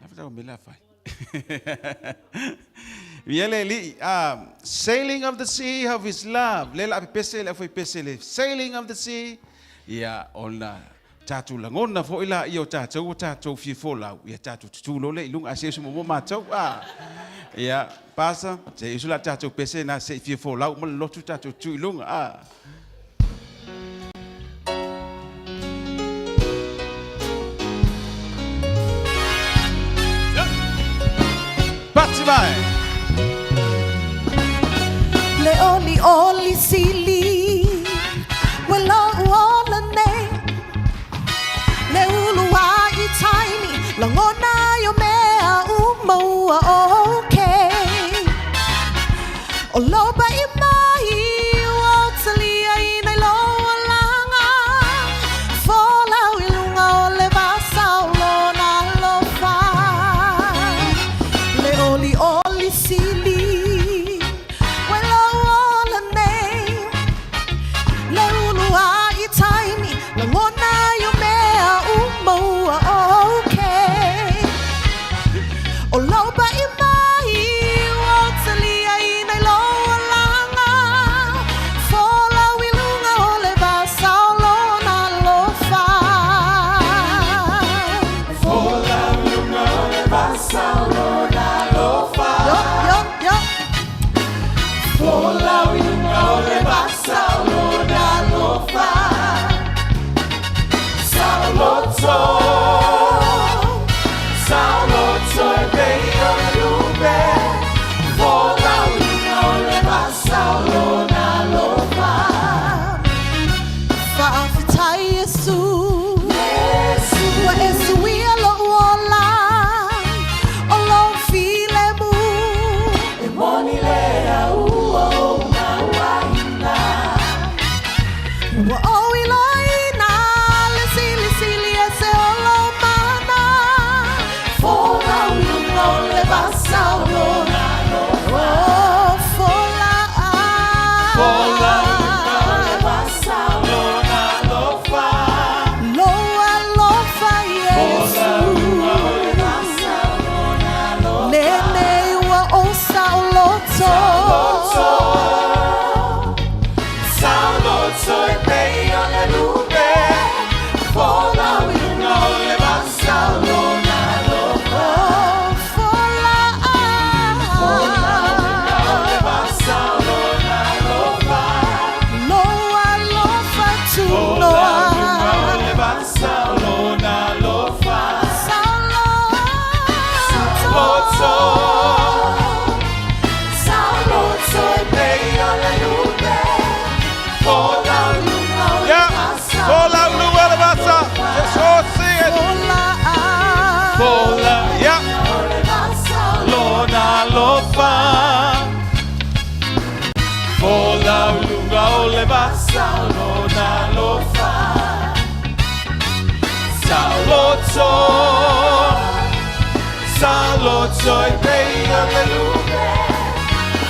La fa me la fai. Ia le li, sailing of the sea of his love. Le la pese le foi pese le sailing of the sea. Ia ona tatou lagona foi la ia o tatou ua tatou fia folau ia tatou tutu loa lea i luga ae se usu muamua matou a ia pasa se usu la tatou pese na se i fia folau ma le lotu tatou tutu i luga a. Pati mai. Le oli oli sili ua lou ola nei Le ulu a i taimi lagona i o mea uma ua okay O lou pai mai ua ou taliaina i lou olaga Folau i luga o le vā sa o lona alofa Le olioli sili ua i lou ola nei Le ulu a i taimi lagona i o mea uma ua okay O lou pai mai ua ou taliaina i lou olaga Folau i luga o le vā sa o lona alofa Folau i luga o le vā sa o lona alofa. Yo, yo, yo. Folau i luga o le vā sa o lona alofa. Saoloto, saoloto e pei o le lupe. Folau i luga o le vā sa o lona alofa. Faafetai Iesu Ua e suia lou ola O lou filemu E moni lea ua ou mauaina. Ua ou iloaina le silisili ese o lou mana Folau i luga o le vā sa o lona alofa. Oh, folau. Folau i luga o le vā sa o lona alofa. Lou alofa Iesu Lenei ua ou saoloto. Saoloto e pei o le lupe. Folau i luga o le vā sa o lona alofa. Oh, folau. O le vā sa o lona alofa. Lou alofa tunoa. O le vā sa o lona alofa. Saoloto. Saoloto e pei o le lupe. Folau i luga o le vā sa o Folau luga le vā sa. Just all sing it. Folau. Folau o le vā sa o lona alofa. Folau i luga o le vā sa o lona alofa. Saoloto, saoloto e pei o le lupe.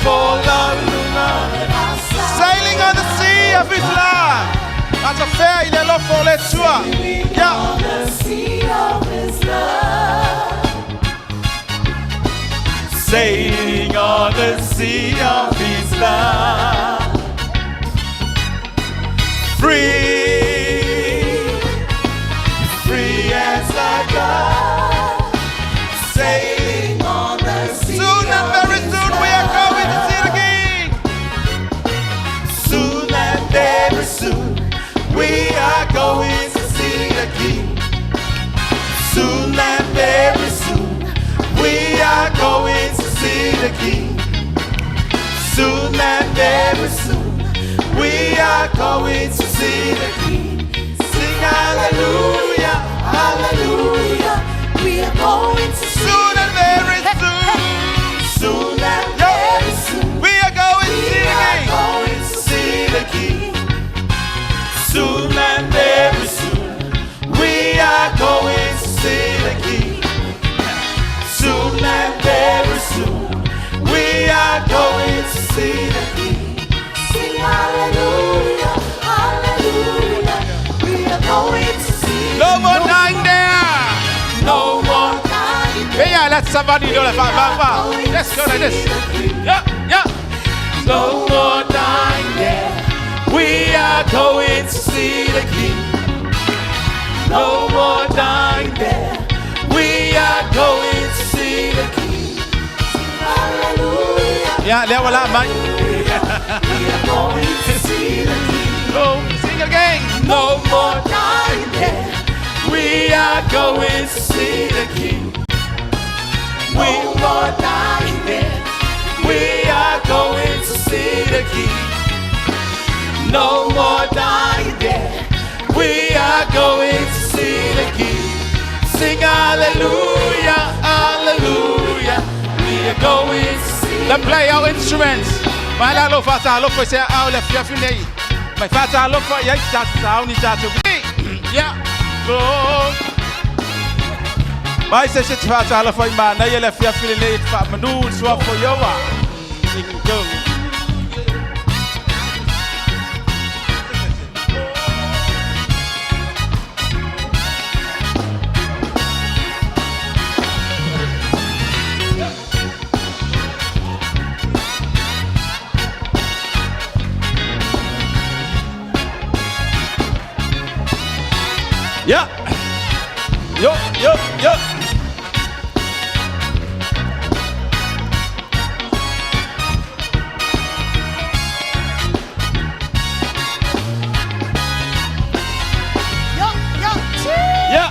Folau i luga o le vā sa Sailing on the sea of his love. That's a fair i le alofa o le Atua. Yeah. The sea of his love. Sailing on the sea of his love. Free, free as I go. Sailing on the sea. Soon and of very his soon we are going to see the King. Soon and very soon we are going to see the King. Soon and very soon we are going to see the King. Soon and very soon we are going to see the King. Sing hallelujah, hallelujah. We are going to see. Soon and very soon. Soon and Yo. very soon. We are going to We see the are King. going to see the King. Soon and very soon, we are going to see the King. Soon and very soon, we are going to see the King. Sing hallelujah, hallelujah. We are going to see. No more dying there. No Yeah, that's somebody do it. Let's go like this. Yeah, yeah. No more dying there. We are going to see the King. No more dying there. We are going to see the King. Hallelujah. Yeah, lea ua laa mai. We are going to see the King. Oh, sing again. No more Dying there. We are going to see the King. No more dying there. We are going to see the King. No more dying there. We are going to see the King. Sing hallelujah, hallelujah. We are going to see. Let's play our instruments. Mai la lo fa ta lo fa se au le fia fi nei. Mai fa ta lo fa ya ta ta ni ta tu. Yeah. Go. Mai se se fa ta lo fa ma na ye le fia fi nei fa manu sua fo yo wa. Go. Yeah. Yo, yo, yo. Yo, yo, Yeah.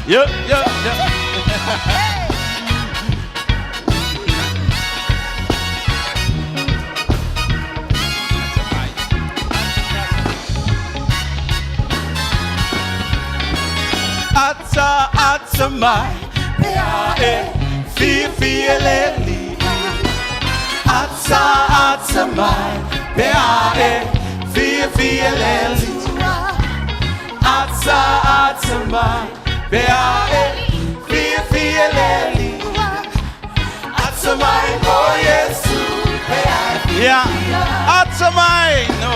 Yo, yo, yo. Ata ata mai pe a e fia fia le li. Ata ata mai pe a e fia fia le li. Ata ata mai pe a e fia fia le li. Ata mai o Yesu pe a e. Yeah. Ata mai no.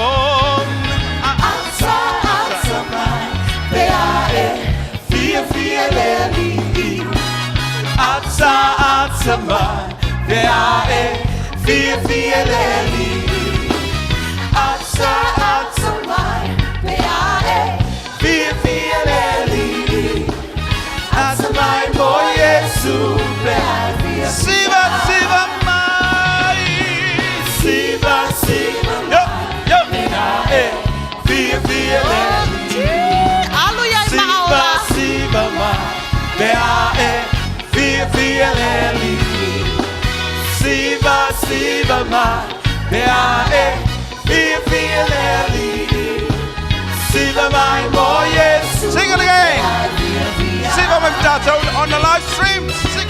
Ata ata mai pe a e fia fia le li. Ata ata mai pe a e fia fia le li. Ata ata mai pe a e Fia fia le li. Ata mai mo Yesu pe a e fia. Siva siva mai. Siva siva Yo yo. E fia fia le li. Alu ia i Siva maola. siva mai pe a e fia fia le li. Siva siva mai pe a e fia fia le li. Siva mai mo Yesu. Sing it again. Siva mai tatou on the live stream. Sing.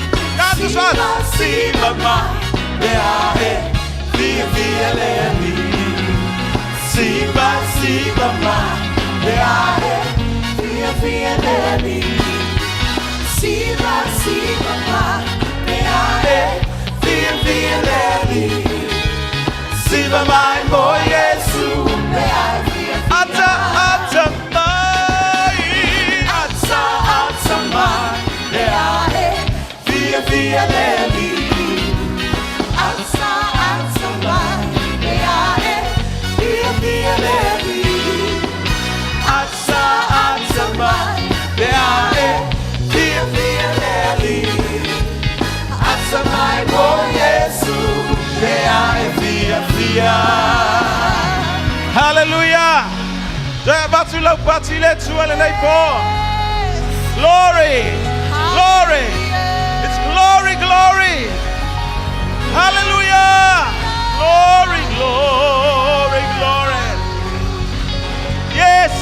Siva siva mai pe a e fia fia le li. Siva siva mai pe a e fia fia le li. Siva siva mai pe a e fia fia le li. Siva mai mo Yesu. Pe a e fia Ata ata mai. Ata ata mai pe a e fia fia le li. Ata ata mai pe a e fia fia le li. Ata ata mai pe a e fia fia le li. Ata mai mo Yesu pe a e fia fia. Hallelujah. Toe avatu lau pati le tua le nei po. Glory. Glory. It's glory, glory. Hallelujah. Glory, glory, glory. Yes.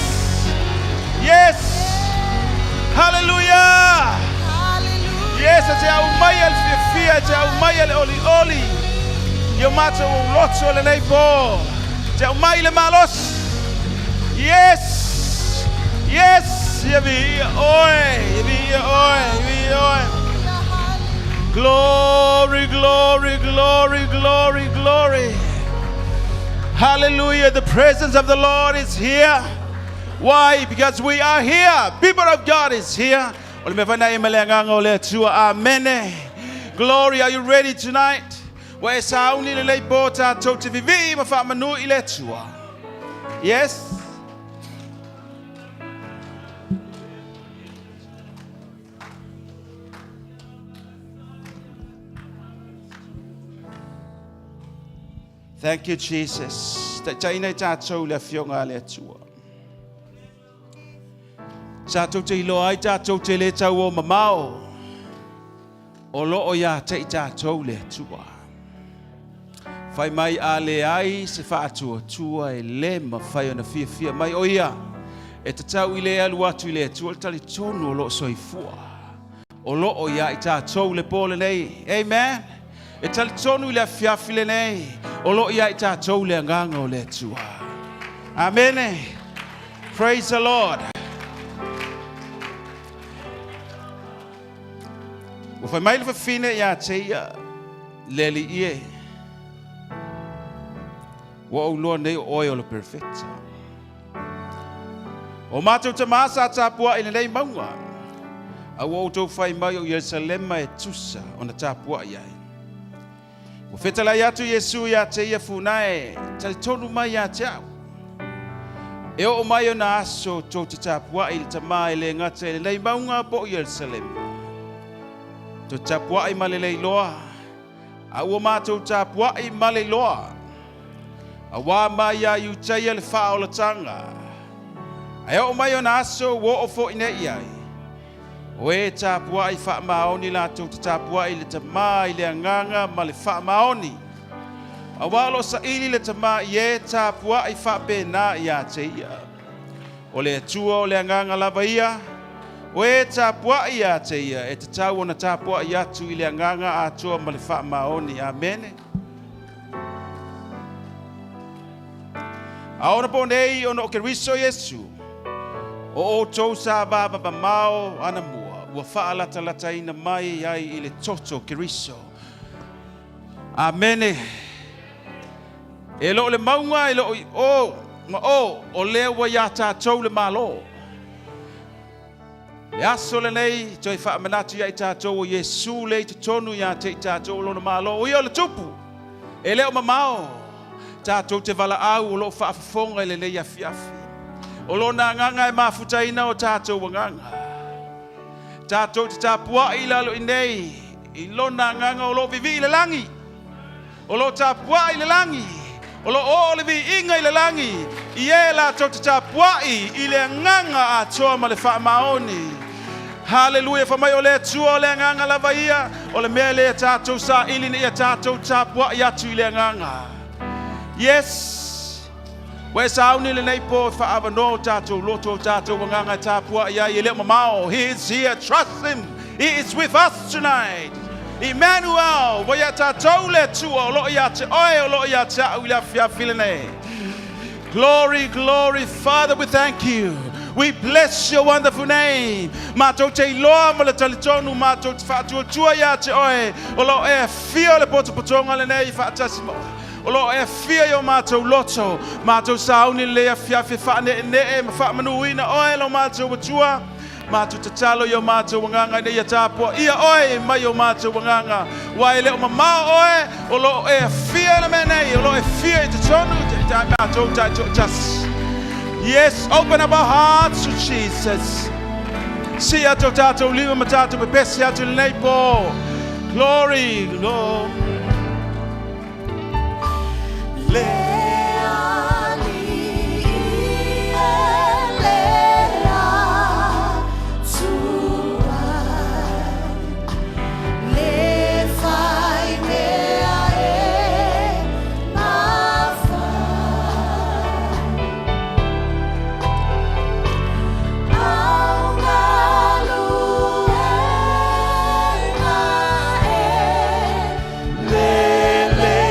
Yes. Hallelujah. Yes, e te au mai el fia e te au mai el oli oli. Io mato o loto le nei po. Te au mai le malos. Yes. Yes. Ia vi oe. Ia vi oe. Ia vi oe. Glory, glory, glory, glory, glory. Hallelujah. The presence of the Lord is here. Why? Because we are here. People of God is here. O le mea fana e ma le agaga o le Atua. Amene. Glory, are you ready tonight? Ua e sauni lenei po tatou te vivii ma faamanu i le Atua. Yes? Thank you, Jesus. Taitaiina i tatou i le Afioga a le Atua. Tatou te iloa ai tatou te le tau o mamao o loo ia te i tatou le Atua. Fai mai a leai se faatuatua e le mafai ona fiafia mai o ia e tatau i le alu atu i le Atua le talitonu o loo soifua. O loo ia i tatou le po lenei. Amen. E talitonu i le afiafi lenei o loo ia i tatou le agaga o le Atua. Amene. Praise the Lord. Ua fai mai le fafine ia te ia, le Alii e, ua ou iloa nei o oe o le perofeta. O matou tamā sa tapuai i lenei mauga, a ua outou fai mai o Ierusalema e tusa ona tapuai ai. Ua fetalai atu Iesu ia te ia Funae, talitonu mai ia te au. E oo mai ona aso tou te tapuai i le Tamā e le gata i lenei mauga po o Ierusalema. Tou te tapuai ma le leiloa, a ua matou tapuai ma le iloa. Auā mai ia Iutaia le faaolataga, ae oo mai ona aso ua oo foi nei i ai. O e tapuai faamaoni latou te tapuai i le Tamā i le agaga ma le faamaoni. Auā o lo o saili le Tamā i e tapuai faapena ia te ia. O le Atua o le agaga lava ia, o e tapuai ia te ia e tatau ona tapuai atu i le agaga atoa ma le faamaoni. Amene. A ona po nei ona o Keriso Iesu, o outou sa vavavamao anamua, ua faalatalataina mai ai i le toto o Keriso. Amene. E le o le mauga, e le o i o ma o, o lea ua iā tatou le Malo. Le aso lenei, toe faamanatu ia i tatou o Iesu lea i totonu ia te i tatou o Lona Malo. O Ia o le Tupu, e le o mamao tatou te valaau o lo o faafofoga i lenei afiafi. O Lona agaga e mafutaina o tatou agaga. Tatou te tapuai i lalo i nei i Lona agaga o lo o vivii i le lagi. O lo o tapuai i le lagi, o lo o oo le viiga i le lagi, i e latou te tapuai i le agaga atoa ma le faamaoni. Haleluia! Fai mai o le Atua o le agaga lava ia, o le mea lea tatou saili ina ia tatou tapuai atu i le agaga. Yes! Ua e sauni lenei po e faaavanoa o tatou loto o tatou agaga e tapuai ai e le o mamao. He is here, trust him. He is with us tonight. Emmanuel, ua ia tatou le Atua o lo o ia te oe, o lo o ia te au i le afiafi lenei. Glory, glory, Father, we thank you. We bless your wonderful name. Matou te iloa ma le talitonu, matou te faatuatua ia te oe, o lo o e afio le potopotoga lenei faatasi ma oe. O lo o e afia i o matou loto, matou sauni lelei afiafi e faaneenee ma faamanuina oe lo matou Atua. Matou tatalo i o matou agaga ina ia tapuaia oe mai o matou agaga, aua e le o mamao oe, o lo o e afia i le mea nei, o lo o e afia i totonu i matou taitoatasi. Yes, open up our hearts to Jesus. Sii atu o tatou lima ma tatou pepesi atu i lenei po. Glory, glory. Le Alii e le Atua, le fai mea e mafai. Au galuega e Lele.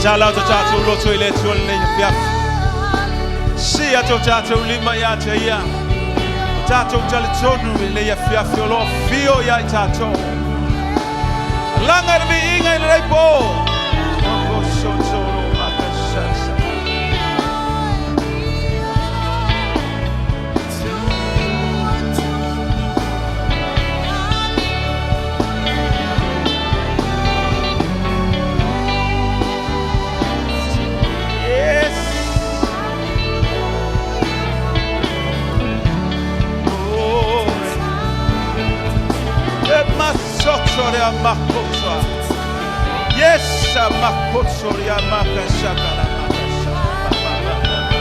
Tatala o to tātou loto i le Atua lenei afiafi. Si a to tātou lima ia te ia. O tātou talitonu i lenei afiafi o lo o afio ia i tātou. Langa le viiga i lenei po. Yes. Glory. E masotoria makotoa. Yes, makotoria makasakara makasaka.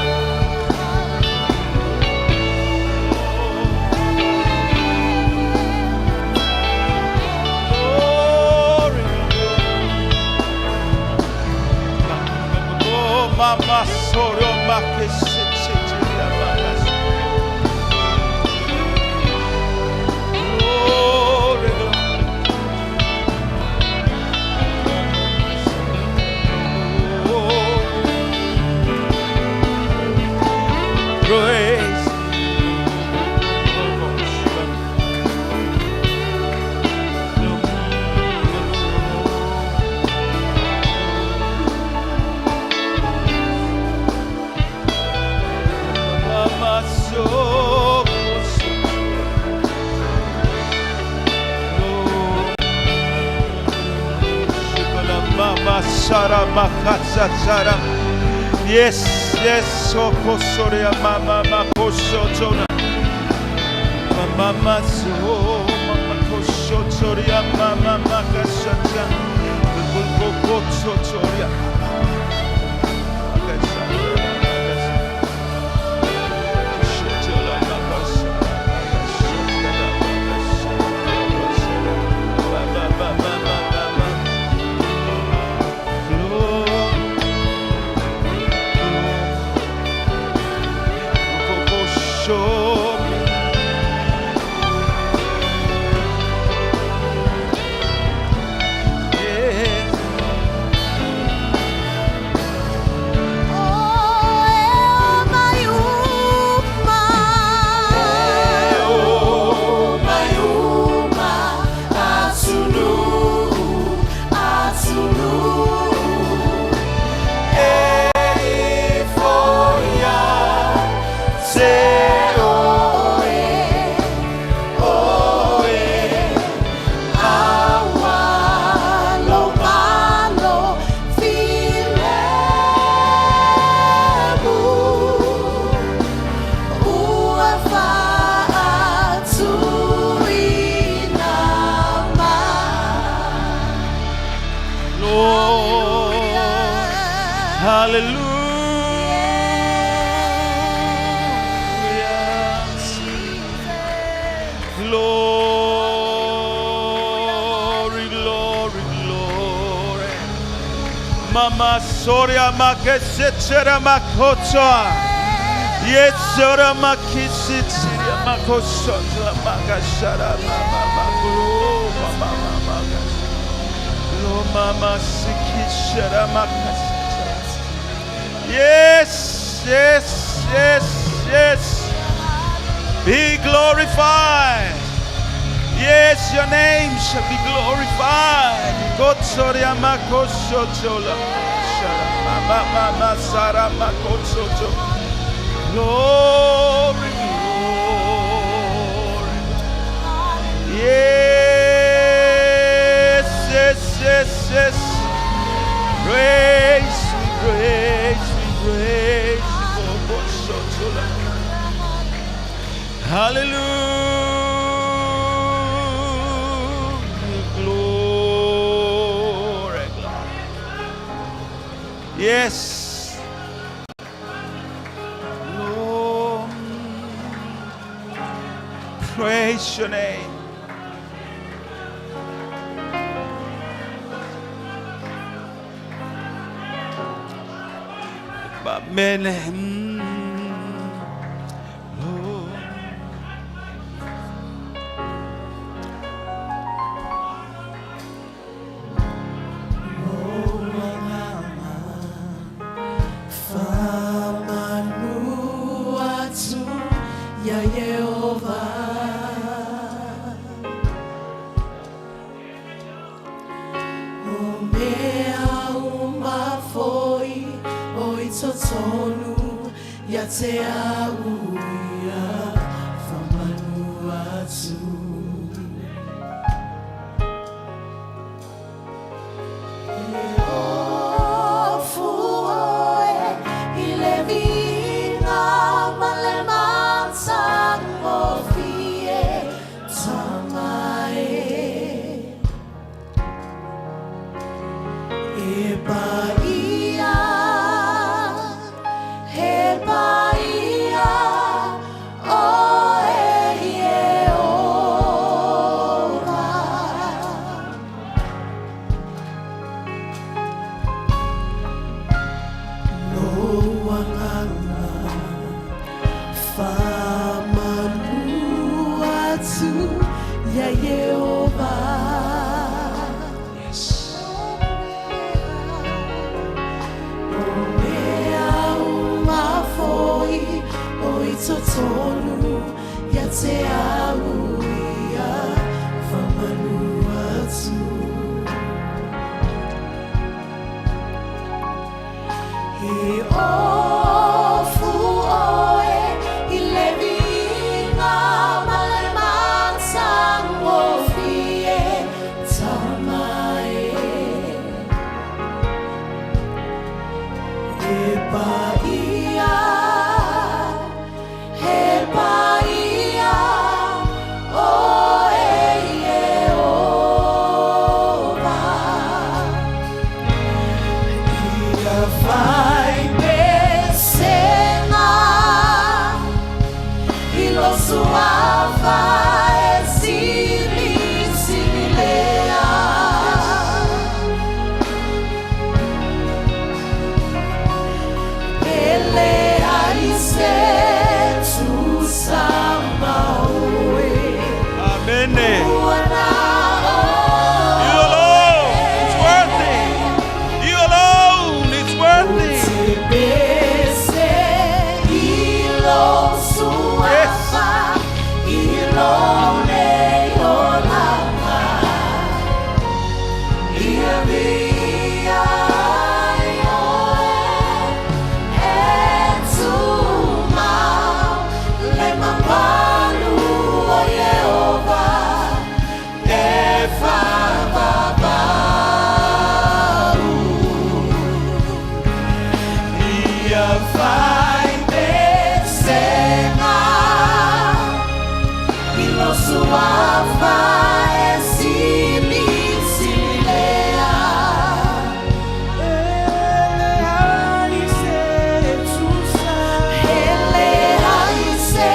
Glory. Oh, mama soro makesititiria makas. Glory, glory. Praise. Mama so Mama Sara Makatsa Sara. Yes, yes, so kosoria mama makoso tona. Mama so mama koso toria mama makasata. Koso toria. Yes. Oh, e mai uma, mai uma, atunu, atunu. E foia se Oe, oe, awa lo malo filemu, ua faatuina mai. Lord. Hallelujah. Glory, glory, glory. Mama Soria Makesitera Makotoa. Yes, Sora Makisitiria Makosotra Makashara Mama Makro Mama Makas. Lo Mama Sikishara Makasita. Yes, yes, yes, yes. Be glorified. Yes, your name shall be glorified. Kotsoria makosotola. Shara mama mama sara makosoto. Glory, glory. Yes, yes, yes, yes. Praise, we praise, we praise. Kosotola. Hallelujah. Glory, glory. Yes. Lord, praise your name. Amen. Lord. totonu ia te au ia whamanu atu. E ofu oe i le viiga ma le matagofie Tama e. E paia, he paia, oe Iehova. Lou agaga faamanu atu ia Iehova. Yes. O mea uma foi o i totonu ia te au ia faamanu atu. E ofu oe i le viiga ma le matagofie Tama e. E paia, he paia, oe Iehova. Ia fai pesega i lou suafa e silisili lea. E leai se tusa ma oe. Amen. Ua na You alone is worthy. You alone is worthy. Te pese i lou suafa i lou nei olaga. Ia viia ai oe e tumau le mamalu o Iehova e faavavau. Ia fai pesega i lou suafa e silisili lea. E leai se tusa, E leai se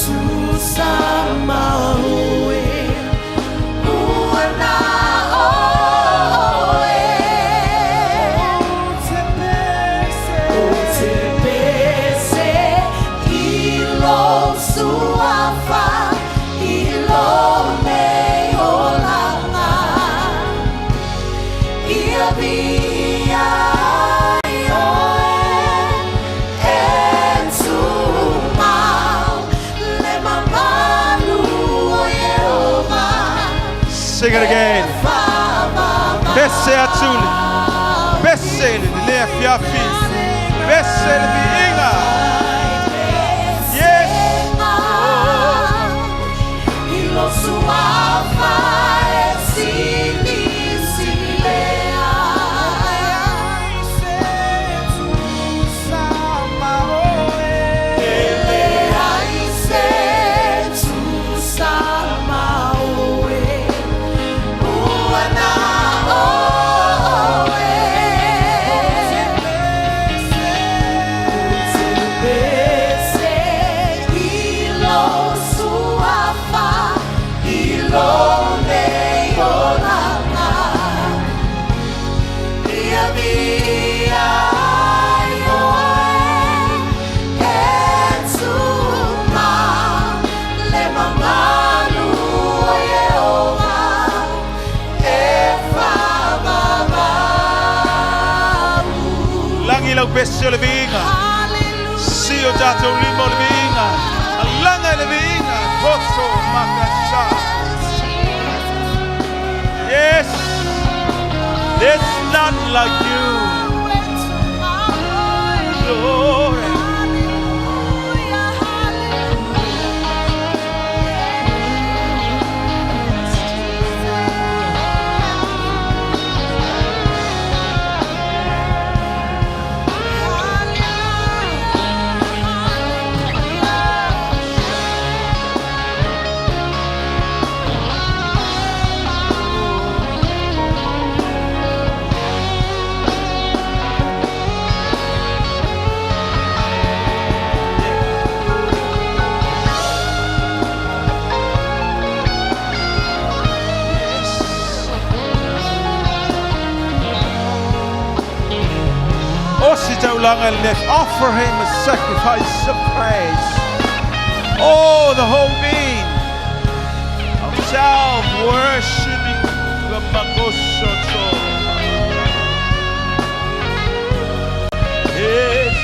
tusa ma oe. Ua na oe. Ou te pese i lou suafa i lou nei olaga. Ia viia ai oe e tumau le mamalu o Iehova. Sing it again. Pese atu le. Pese le le afiafi. Pese le viiga. Yes. I lou suafa e silisili lea. E leai se tusa ma oe. Ua na oe. Te pese i lou suafa i lou nei olaga. Ia viia ai oe e tumau le mamalu o Iehova e faavavau. Lagi lau pese o le viiga. Hallelujah. Si o tatou lima o le viiga. Alaga le viiga. Koso makasa. Yes. There's none like you. tulaga le offer him a sacrifice of praise. Oh, the whole being of self worshiping the Makosoto. Yes.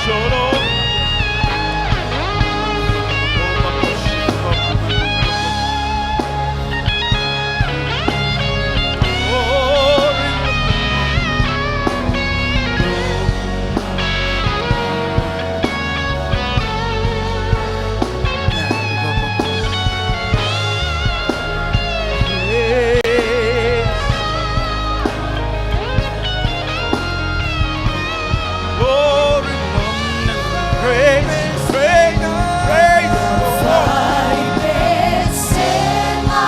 Solo. Glory, praise, praise, praise. Faipesega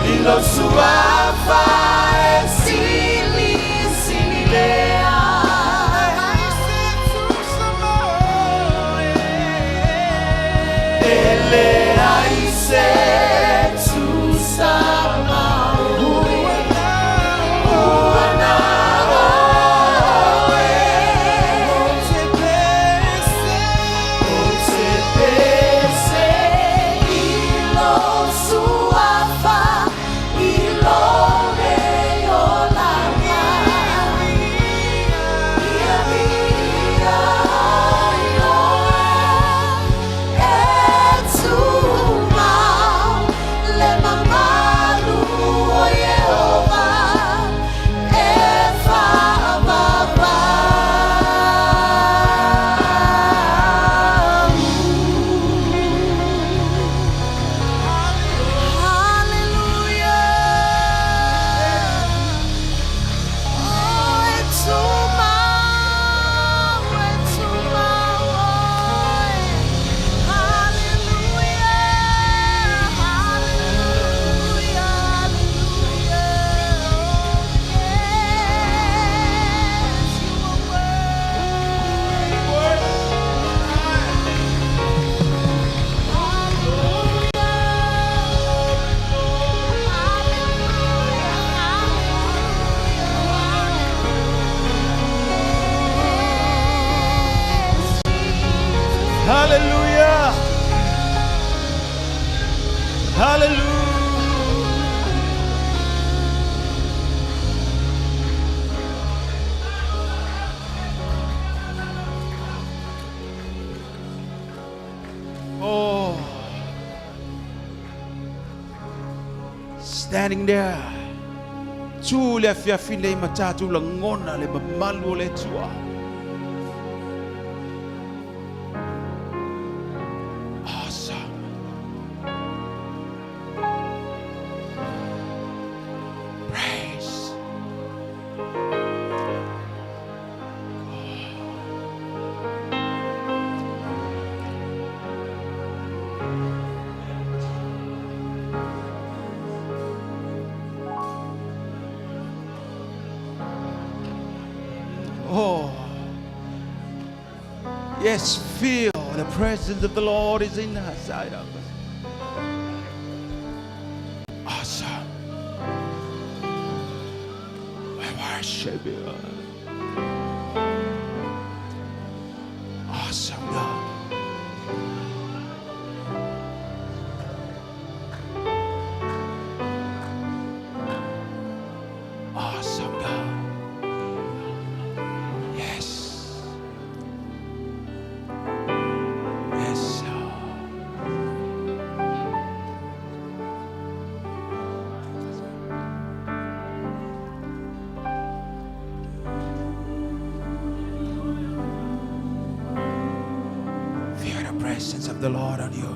I lou suafa e silisili lea. E leai se Tusa ma oe ua na oe. Ou te Pese i lou suafa i lou le olaga. Ia viia ai oe e tumau le mamalu o Ieova e faavavau. Hallelujah. Oh, e tumau, e tumau, oe. Hallelujah, hallelujah, hallelujah. Oh, yes, you are worthy. Hallelujah. Hallelujah, hallelujah. Yes, Hallelujah. Hallelujah. Oh, standing there. Tu le afiafi nei ma tatou lagona le mamalu o le Atua. Awesome. Praise. Oh. Yes, feel the presence of the Lord is in us. Awesome. I worship you. Awesome God. Awesome God. Yes. Yes. Lord. Feel the presence of the Lord on you.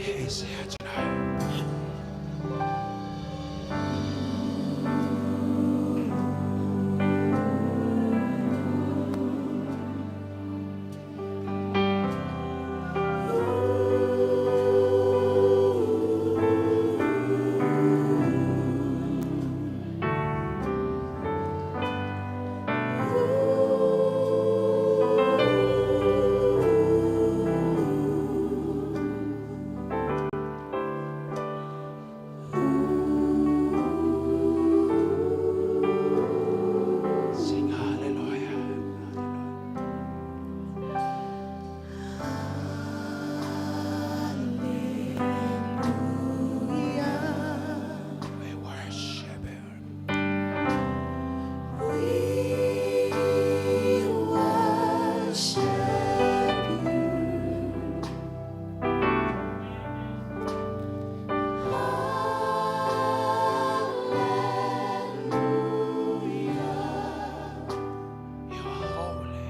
He's here tonight. Sing hallelujah. We worship Him. We worship you. You are holy.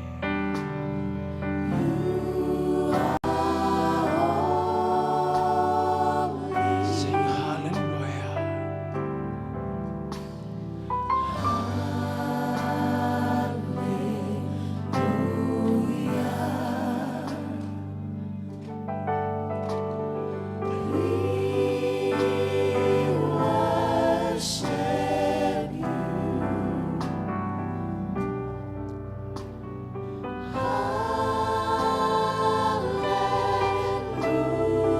Sing hallelujah. Worship you.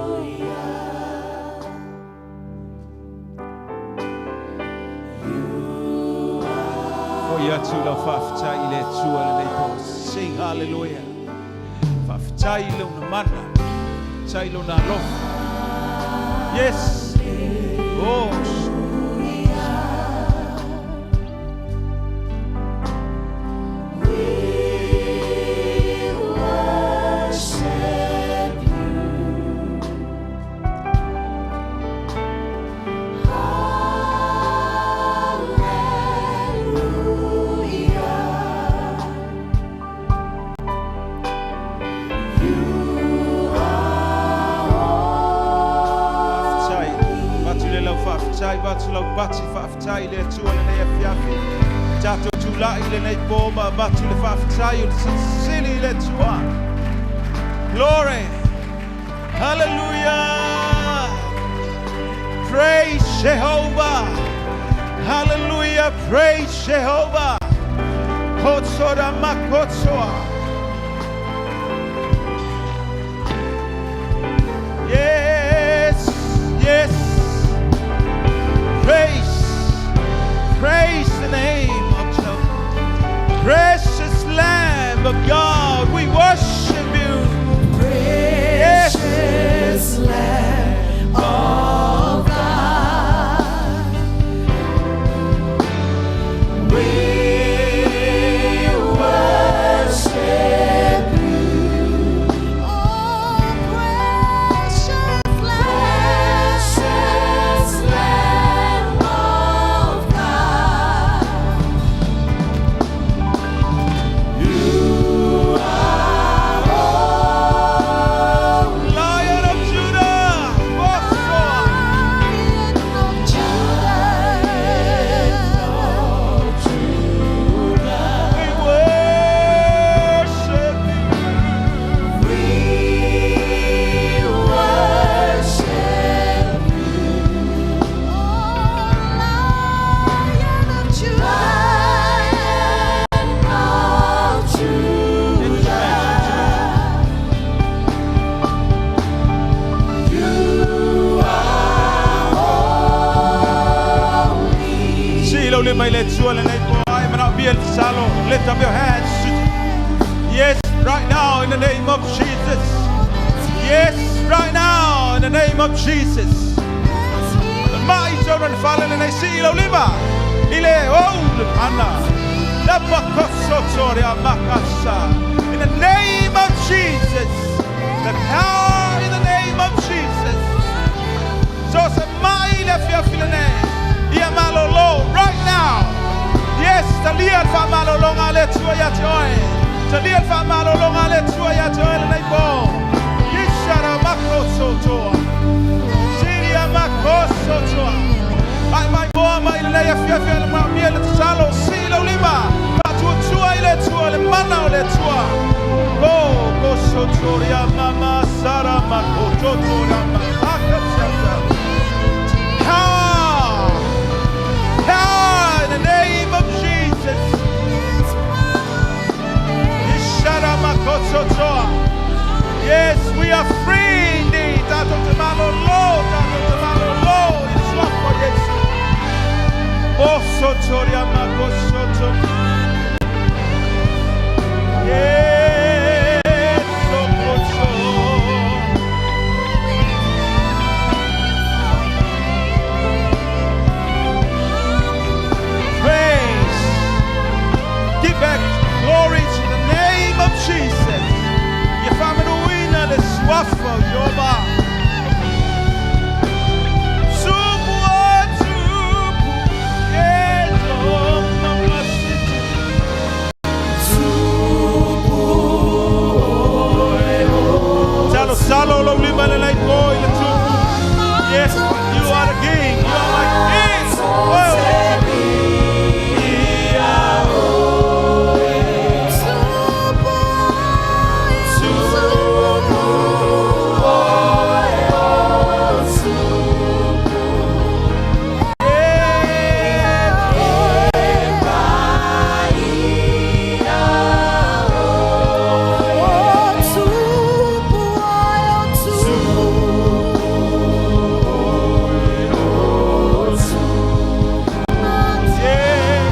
Hallelujah. For ia tu lau faafetai i le Atua lenei po. Sing hallelujah. Faafetai i lona mana. Faafetai i lona alofa. Yes. Oh. We worship you. Hallelujah. Faafetai. Avatu le lau faafetai, avatu lau pati, faafetai i le Atua lenei afiafi. Tatou tulai lenei po ma avatu le faafetai o le silisili i le Atua. Glory. Hallelujah. Praise Jehovah. Hallelujah. Praise Jehovah. Hotsora makotsoa. Yes. Yes. Praise. Praise the name of Jehovah. Precious Lamb of God, we worship you. Yes. Precious Lamb of God, we worship you. Oh, precious Lamb, precious Lamb of God. You are holy. Lion of Judah. Bosoa. Lion of Judah. We worship you. We worship you. Oh, Lion of Judah. Lion of Judah. You are holy. Si lau le mai le Atua lenei po ai mana bia le salo. Lift up your hands. Yes, right now in the name of Jesus. Yes, right now in the name of Jesus. Mai children fallen and I see lau lima. Ile oh ana. Napakosotoria makasa. In the name of Jesus. The power in the name of Jesus. So se mai le fia filene. Ia malolo right now. Yes, talia fa malolo ngale tua ya te oe. Talia fa malolo ngale tua ya te oe lenei po. Yishara makosotoa. Yes, we are free indeed. Tatou te malolo, tatou te malolo i le suafa o Iesu. Moso toria makosoto. Yes, sokoto. Praise. Give back glory to the name of Jesus. Ia faamanuina le suafa o Ieova. Tupu o tupu, e toma masiti. Tupu Talo salo lo lima le lei po i le tupu. Yes, you are the king. You are my king. Oh. Ia Tupu tupu oe o tupu. E O tupu oe o tupu. Yeah.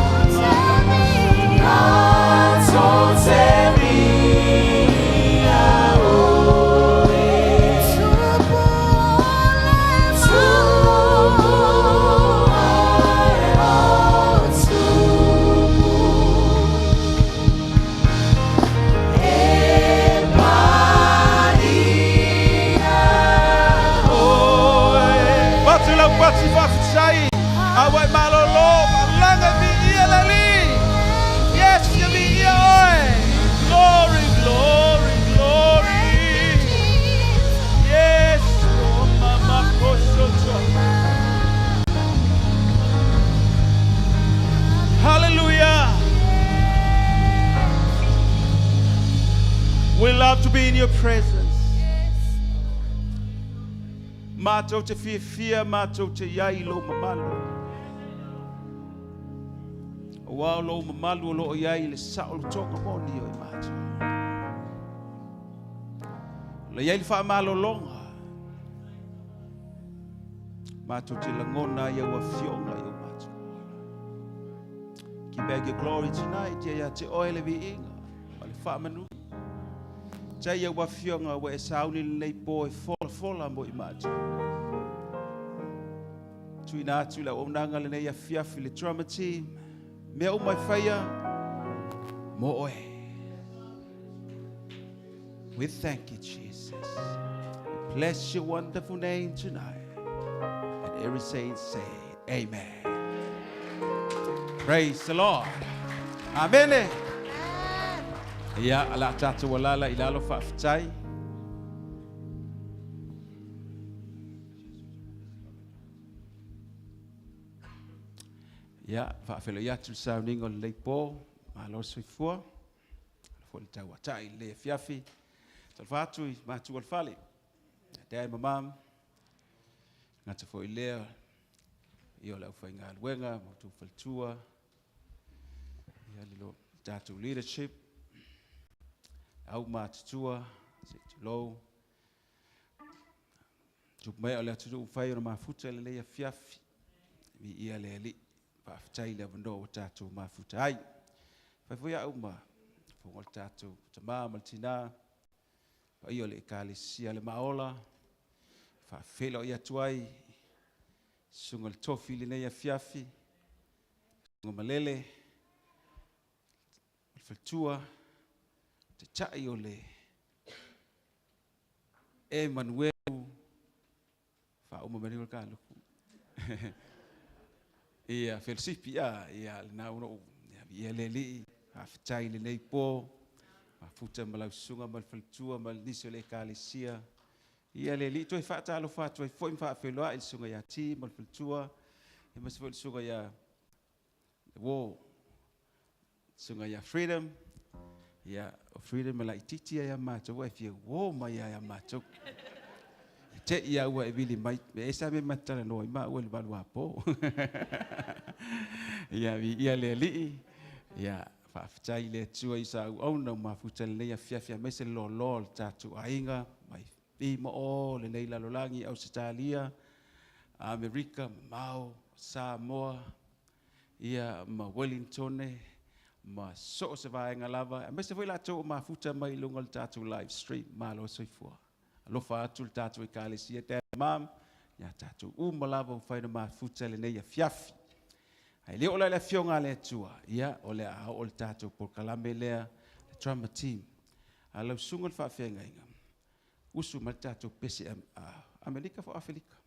Patu lau pati faafetai. Aua e malolo, malaga viia le Alii. Yes, ia viia oe. Glory, glory, glory. Yes, oh mama kosoto. Hallelujah. We love to be in your presence. Matou te fiafia, matou te i ai i lou mamalu. Auā o lou mamalu o loo i ai le saolotoga moni o i matou. Le i ai le faamalologa. Matou te lagona ai au afioga i o matou. Give back your glory tonight. Ia ia te oe le viiga. Ma le faamanu. Tai au afioga ua e sauni lenei po e folafola mo i matou. Tuuina atu le auaunaga lenei afiafi le drama team. Mea uma e faia mo oe. We thank you, Jesus. We bless your wonderful name tonight. And every saint say, Amen. Praise the Lord. Amen. Ia, ala tatou alala i lalo faafetai. Ia, faafeiloai atu le sauniga o lenei po, malo le soifua. Foi le tauatai i lenei afiafi. Talofa atu i matua o le fale. Dad ma mom. Gata foi lea, ia o le aufaigaluega, ma outou faletua. Ia le lo tatou leadership. Au matutua, se i tulou. Tupu mai o le atunuu fai ona mafuta i lenei afiafi. Viia le Alii. Faafetai le avanoa ua tatou mafuta ai. Fai foi au ma fofoga o le tatou tamā ma le tinā. Paia o le ekalesia le Maola. Faafeiloai atu ai susuga le tofi i lenei afiafi. Susuga Malele, le faletua, taitai o le Emanuelu, faauma mai le kaluku. Ia, felosipi, ia, ia, lena ua ou, ia, viia le Alii, faafetai i lenei po, mafuta ma lau susuga ma le faletua ma le nisi o le ekalesia. Ia le Alii toe faatalofa atu ai foi ma faafeiloai le susuga ia Ti ma le faletua, ia aemaise foi le susuga ia Wo, susuga ia Freedom, ia, o Freedom e laitiiti ia ia matou, ae fia uo mai ia ia matou. E te i ua e vili mai, e ese lava mea ma te talanoa ai maua i le 8 apo. Ia, viia le Alii, ia, Faafetai i le Atua i sa auauna ua mafuta i lenei afiafi aemaise le loaloa o le tatou aiga mai i ma o lenei lalolagi, Ausetalia, Amerika, mamao, Samoa, ia ma Wellingtone, ma so o se vaega lava, aemaise foi latou ua mafuta mai i luga o le tatou live stream. Malo soifua. Alofa atu le tatou Ekalesia Dad Mom, ia tatou uma lava ua mafai ona mafuta i lenei afiafi. Ae le oo la i le Afioga a le Atua, ia, o le a oo le tatou polokalame lea, le drama team. A lau susuga i le faafeagaiga, usu mai le tatou pese Amerika fo Afelika.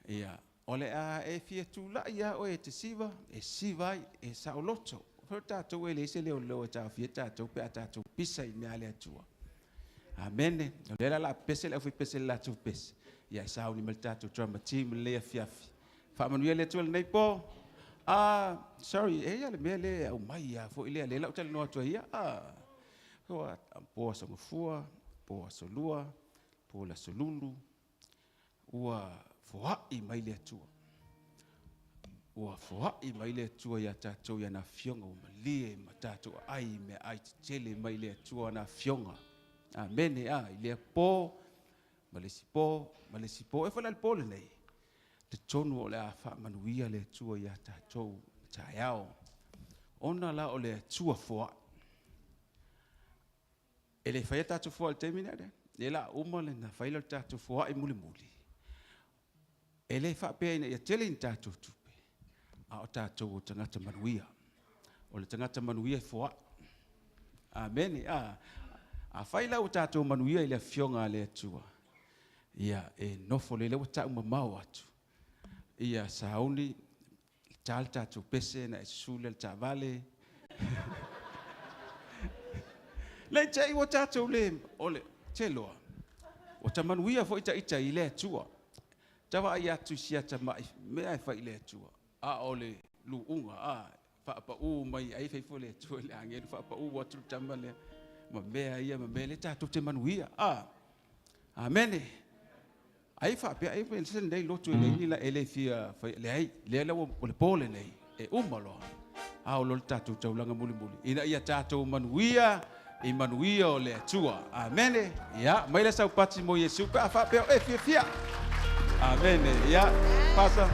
Ia, o le a e fia tulai lava oe e te siva, e siva ai, e saoloto. Foi o tatou e leai se leoleo e taofia tatou pe a tatou pisa i mea a le Atua. Amene. O lea la o le a pepese le aufaipese i le latou pese, ia e sauni mai le tatou drama team i lenei afiafi. Faamanuia le Atua i lenei po. Ah, sorry, e i ai le mea lea e aumai lava foi lea, lea la ou talanoa atu ai ia. Ah, po Aso Gafua, po Aso Lua, po le Aso Lulu, ua foai mai le Atua. Ua foai mai le Atua ia tatou i ana afioga ua malie ma tatou aai i meaai tetele mai le Atua ana afioga. Amene. A, i lea po, ma le isi po, ma le isi po. E foi la i le po lenei, talitonu o le a faamanuia le Atua ia tatou taeao. Ona la o le Atua foai. E le faia tatou foai i le taimi lea, lea la uma le na fai lea o le tatou foai mulimuli. E le faapea ina ia tele ni tatou tupe, a o tatou o tagata manuia. O le tagata manuia e foai. Amene. A, afai la ua tatou manuia i le Afioga a le Atua, ia e nofo lelei, ua tau mamao atu. Ia sauni, ta le tatou pese na e susu lea i le taavale. Nei te i ua tatou le, o le, te loa, ua ta manuia foi ta ita i le Atua. Ta vaai atu i si ata mai mea e fai i le Atua, a o le luuga, a, faapau mai ai fai foi le Atua i le agelu, faapau atu le tama lea, ma mea ia, ma mea lea tatou te manuia. A, amene. Ai faapea, ai se lenei lotu e leai ni la, e le fia fai, leai, lea la ua, o le po lenei, e uma loa, a o loa le tatou taulaga mulimuli, ina ia tatou manuia i manuia o le Atua. Amene. Ia, mai le saupati mo Iesu pe a faapea o e fiafia. Amene. Ia, Pastor.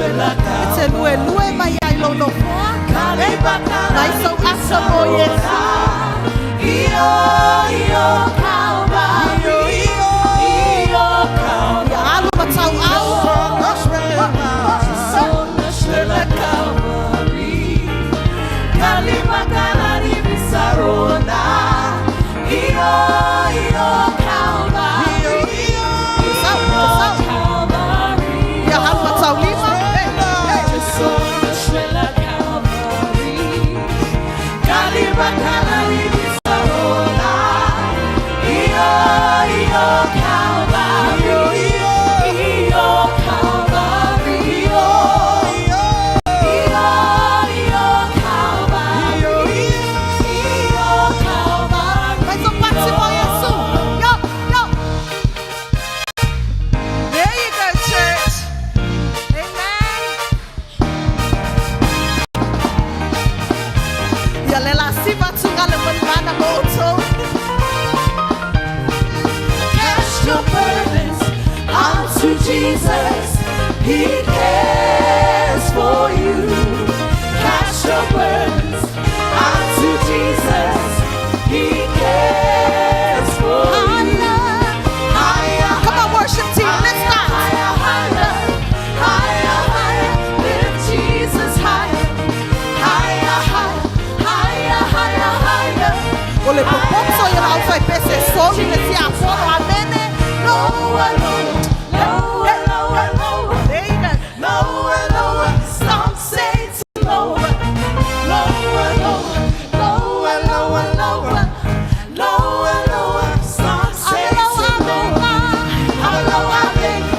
E te luelue mai ai lou nofoa. Mai sou aso mo Iesu. Ia alu ma tauau. Sau, sau. Ia alu ma taulima. Hey, hey. Mai saupati mo Iesu. Yo, yo. There you go, church. Amen. Ia le la siva tunga le manumana mo outou. Cast your burdens onto Jesus. He cares for you. Cast your burdens onto Jesus. He cares for you. Higher. Higher, Come on, worship team, let's start. higher, higher. O le popoto i o le aufaipese soli le tiafono. Amene. Lower, lower, lower, lower, lower. There you go. Lower, lower, some say it's lower. Lower, lower, lower, lower, lower. Lower, lower, some say it's lower. Alo avega,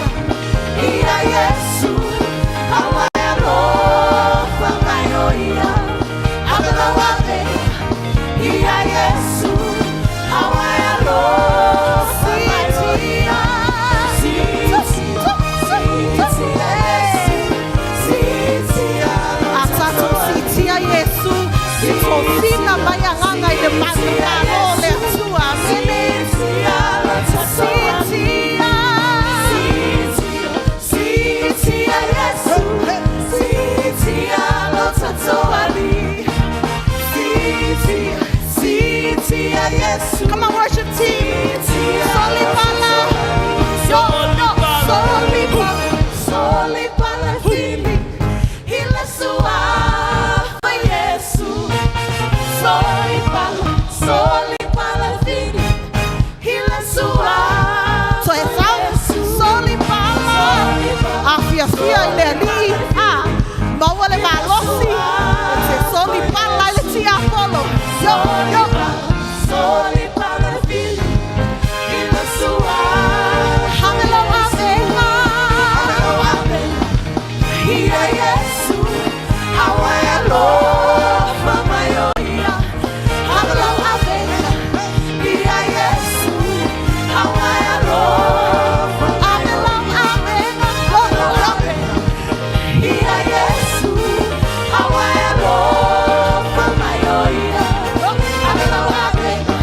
ia Yesu, awa alofa mai o ia. Alo avega, ia Yesu, awa alofa mai o ia. A tatou sitia Iesu, i tofina mai agaga i le malo o le Atua. Amene. Sitia. Sitia Yesu, sitia lo tatoali. Sitia, sitia Yesu. Come on, worship team. Soli pala. Yo, yo, soli pala. Soli pala fili, ila suafa Yesu. Soli pala, soli pala fili, ila suafa So e sau, Yesu. soli pala. Afiafia i le alii. Ah, maua le malosi. E te soli pala i le tiafono. Yo, yo. Soli pala fili, ila suafa Hamelo avega. Ia Yesu, awa alofa mai o ia. Hamelo avega. Ia Yesu, awa alofa Hamelo avega. Yo, yo. Ia Yesu, awa alofa mai o ia. Avelo avega.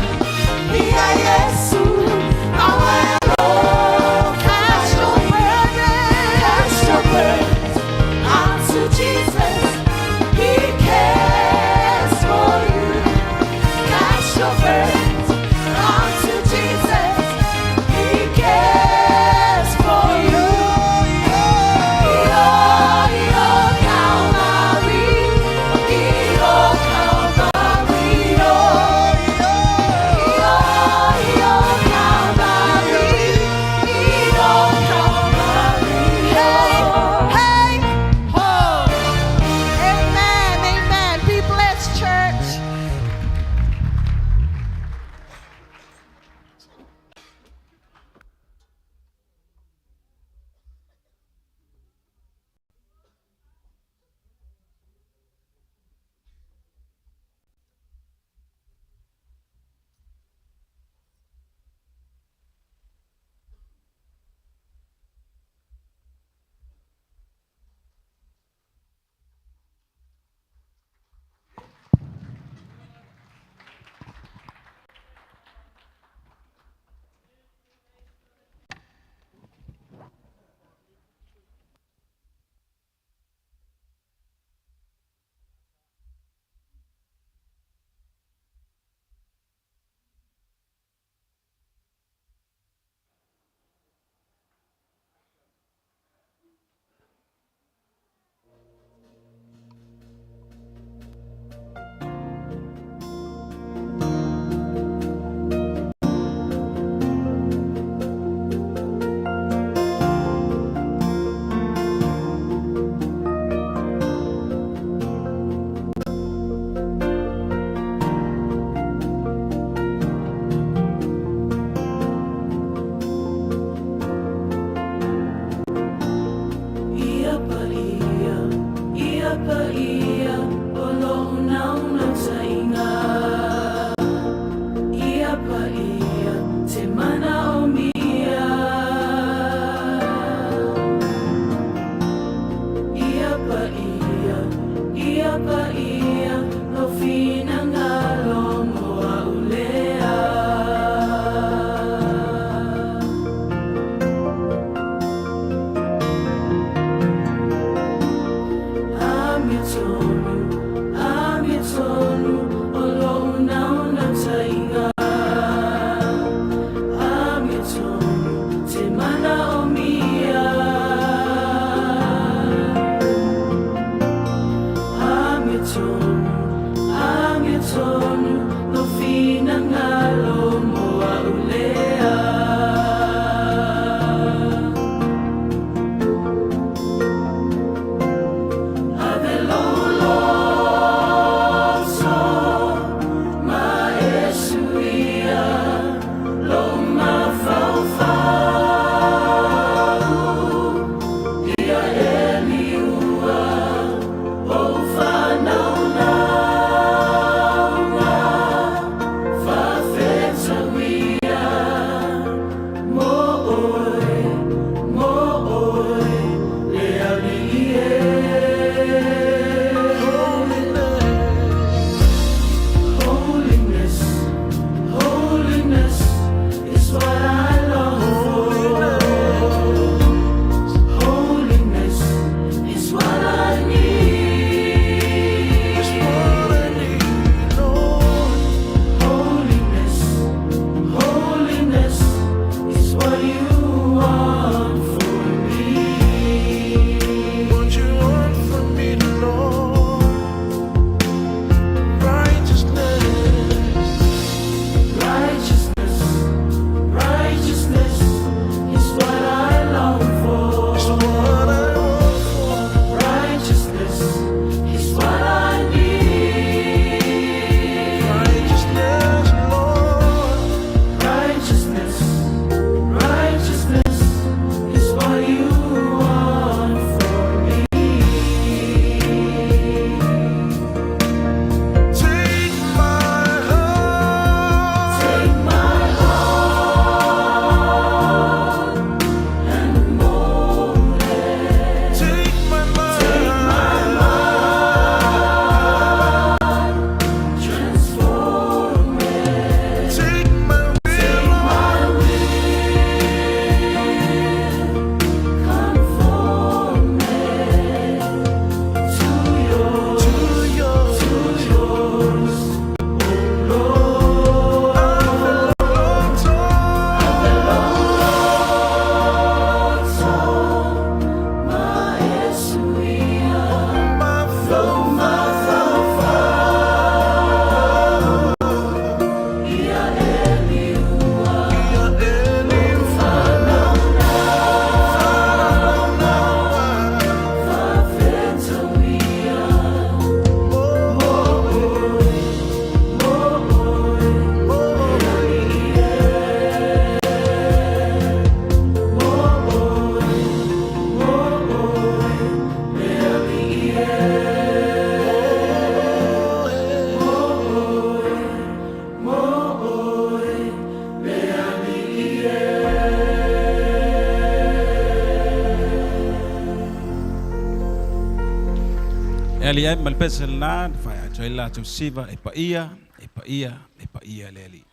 ali ai ma le pese lena na fai atu ai le latou siva e paia, e paia, e paia le Alii.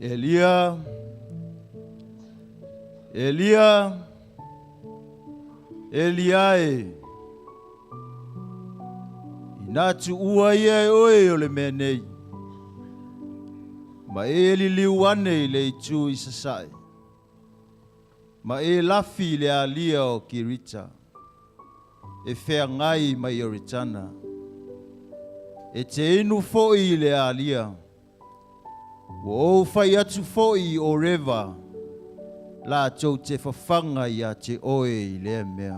Elia, Elia, Elia e, inā tuua ia e oe o le mea nei, ma e liliu ane i le itu i sasae, ma e lafi i le alia o Kirita, e feagai ma Ioritana, e te inu foi i le alia, Ua ou fai atu foi i Oreva, latou te fafaga ia te oe i lea mea.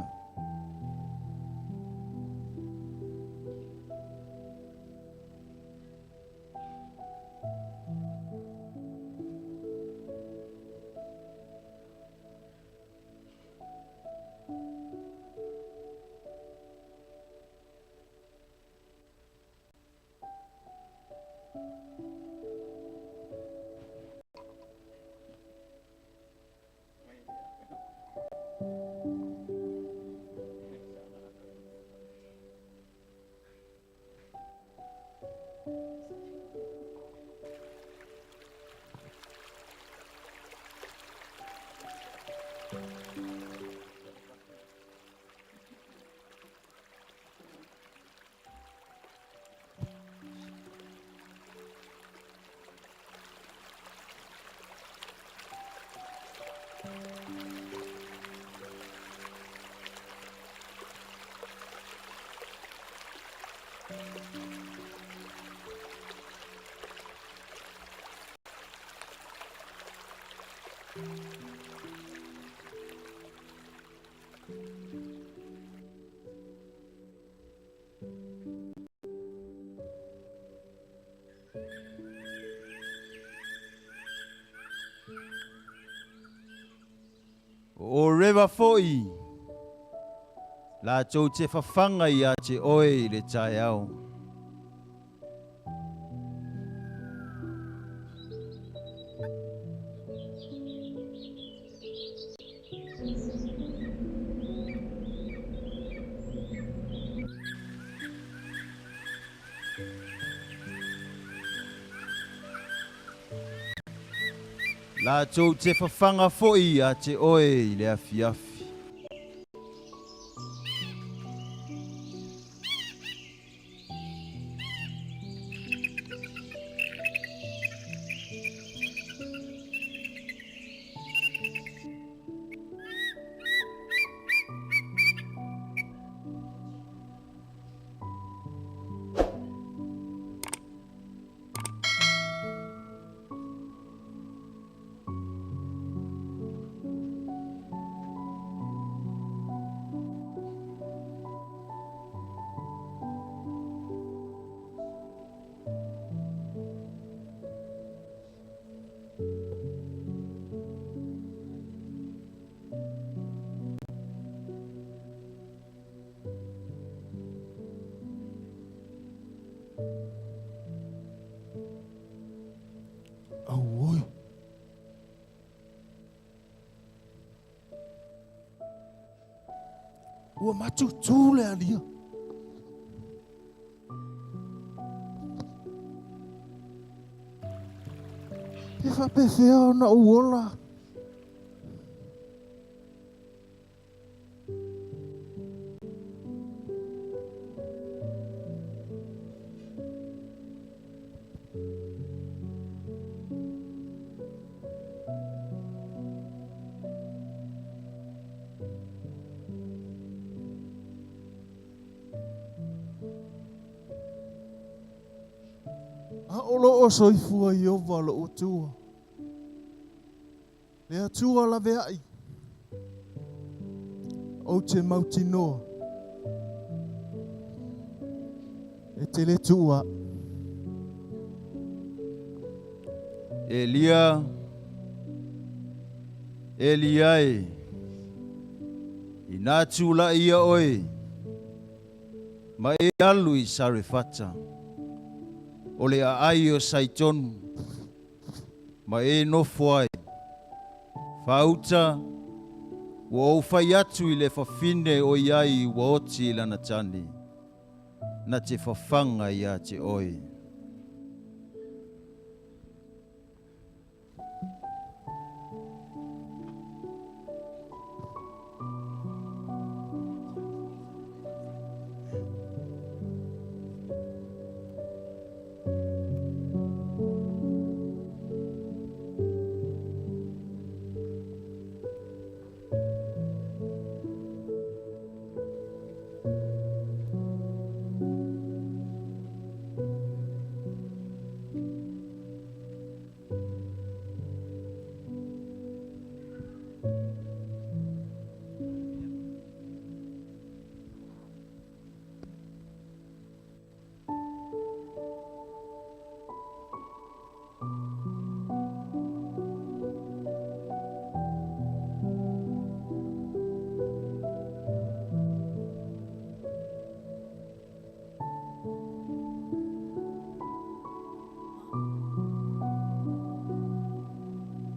O Oreva foi, latou te fafaga ia te oe i le taeao. Latou te fafaga foi ia te oe i le afiafi. Auoi. Ua matutu le alia. Pe faapefea ona ou ola. O loo soifua Ieova lou Atua, le Atua laveai, ou te mautinoa e te le tuua a'u. Elia, Elia e, inā tulaʻi ia oe, ma e alu i Sarefata, o le aai o Saitonu, ma e nofo ai. Faauta, ua ou fai atu i le fafine ʻoiai ua oti i lana tane, na te fafaga iā te oe.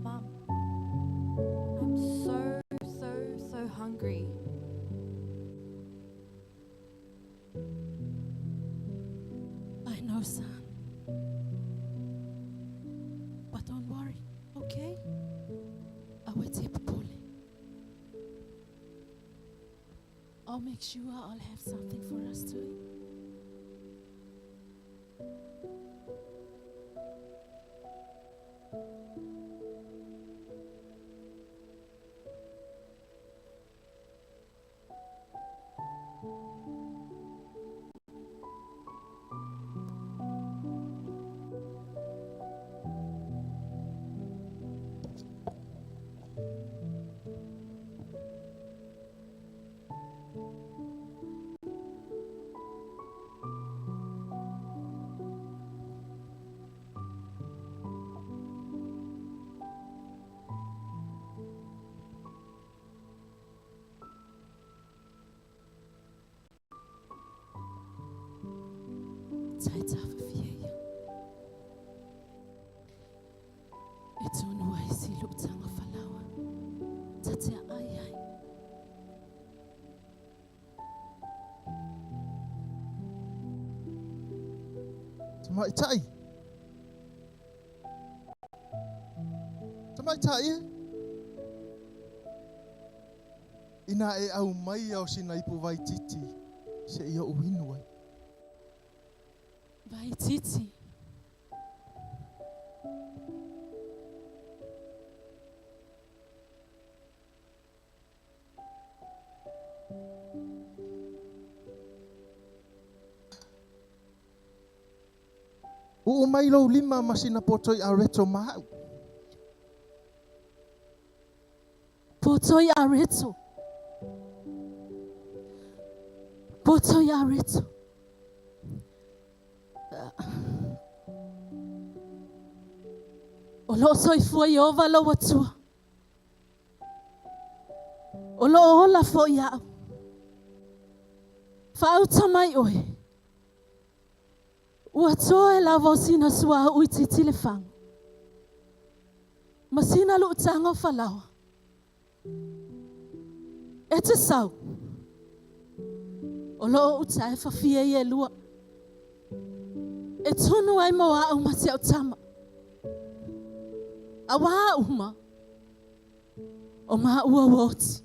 Mom, I'm so, so, so hungry. I know, son. But don't worry, okay? Aua e te popole. I'll make sure I'll have something for us to eat. Taitafafia ia. E tonu ai si lutanga falaoa. Tatea ai ai. Tamaitai. Tamaitai e. Inā e aumaia o sina ipu vaitiiti seia ou inu ai. Vaitiiti. Uu mai lou lima ma sina potoi areto ma a'u. Potoi areto. Potoi areto. O loo soifua Ieova lou Atua. O loo ola foi a'u. Faauta mai oe. Ua toe lava o sina suauu itiiti le fagu. Ma sina luutaga o falaoa. E te sau. O loo uta e fafie i elua. E tunu ai mo a'u ma si a'u tama. Auā uma o māua ua oti.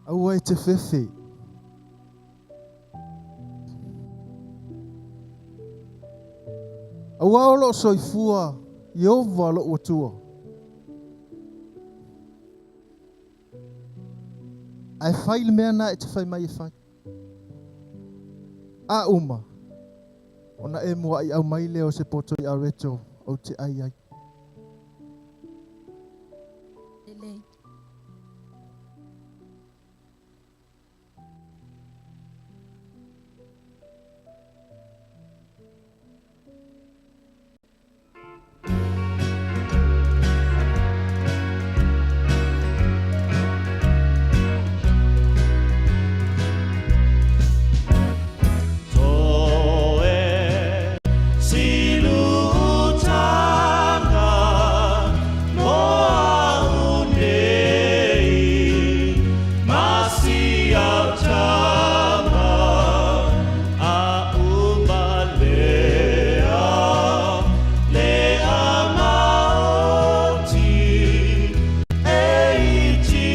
Aua e te fefe. Auā o loo soifua Ieova lou Atua. Ae fai le mea na e te fai mai e fai. A uma, ona e mua'i aumai lea o se poto i'a Rachel ou te ai ai. Lelei. Toe silutanga mo au nei, masiautama a umalea, lea maoti e itiiti,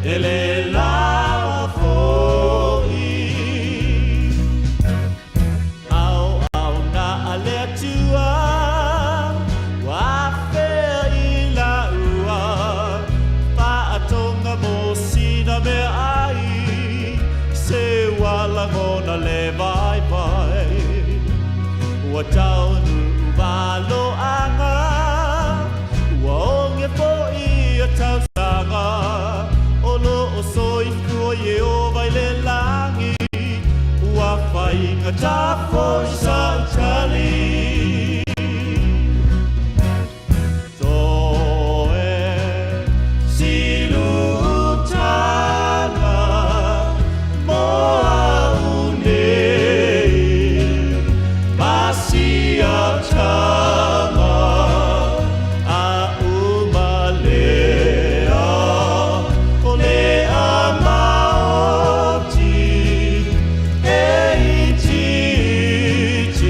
e le lawa fo'i. Au au na a le Atua, ua afea i laua, faatonga mo sina meaai, se ua lagona le vaivai. Ua taunuu valoaga, ua oge fo'i a tausaga, o loo soifua Ieova i le lagi, ua faigata fo'i sautali. Toe silutanga mo au nei, masiautama a umalea, o lea maoti e itiiti,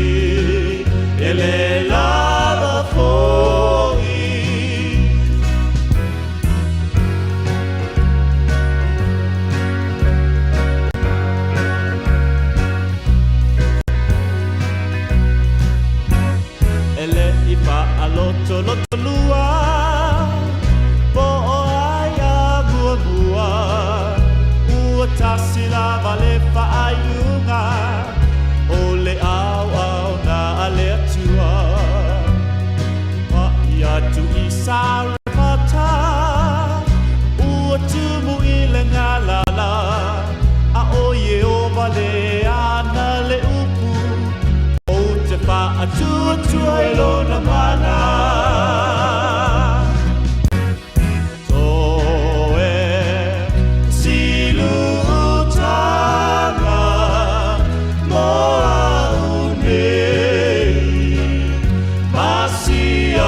e le lava fo'i. E le i faalotolotolua po o ai a muamua, ua tasi lava le faaiuga o le aoaoga a le Atua. Pa'i atu i Sarepata, ua tumu i le galala, a o Ieova le ana le upu, ou te faatuatua i lona mana. Toe silutanga mo au nei, masiautama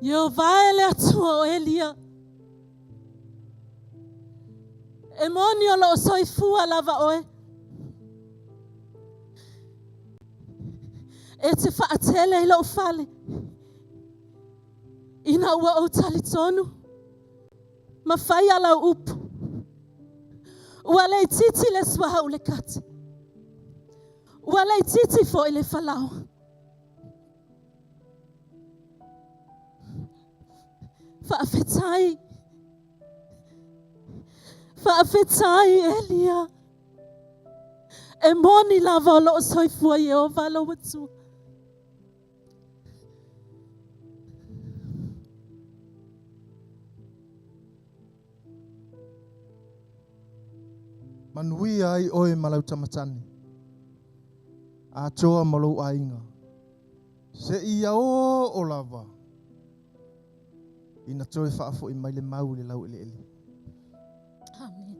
Ieova e le Atua o Elia. E moni o loo soifua lava oe. E te faatele i lou fale. Ina ua ou talitonu, ma faia lau upu. Ua le itiiti le suauu i le kati. Ua le itiiti foi le falaoa. Faafetai. Faafetai Elia. E moni lava o loo soifua Ieova lou Atua. Manuia ai oe ma lau tamatane, atoa ma lou aiga, seia oo lava ina toe faafoi mai le mau i le laueleele. Amen.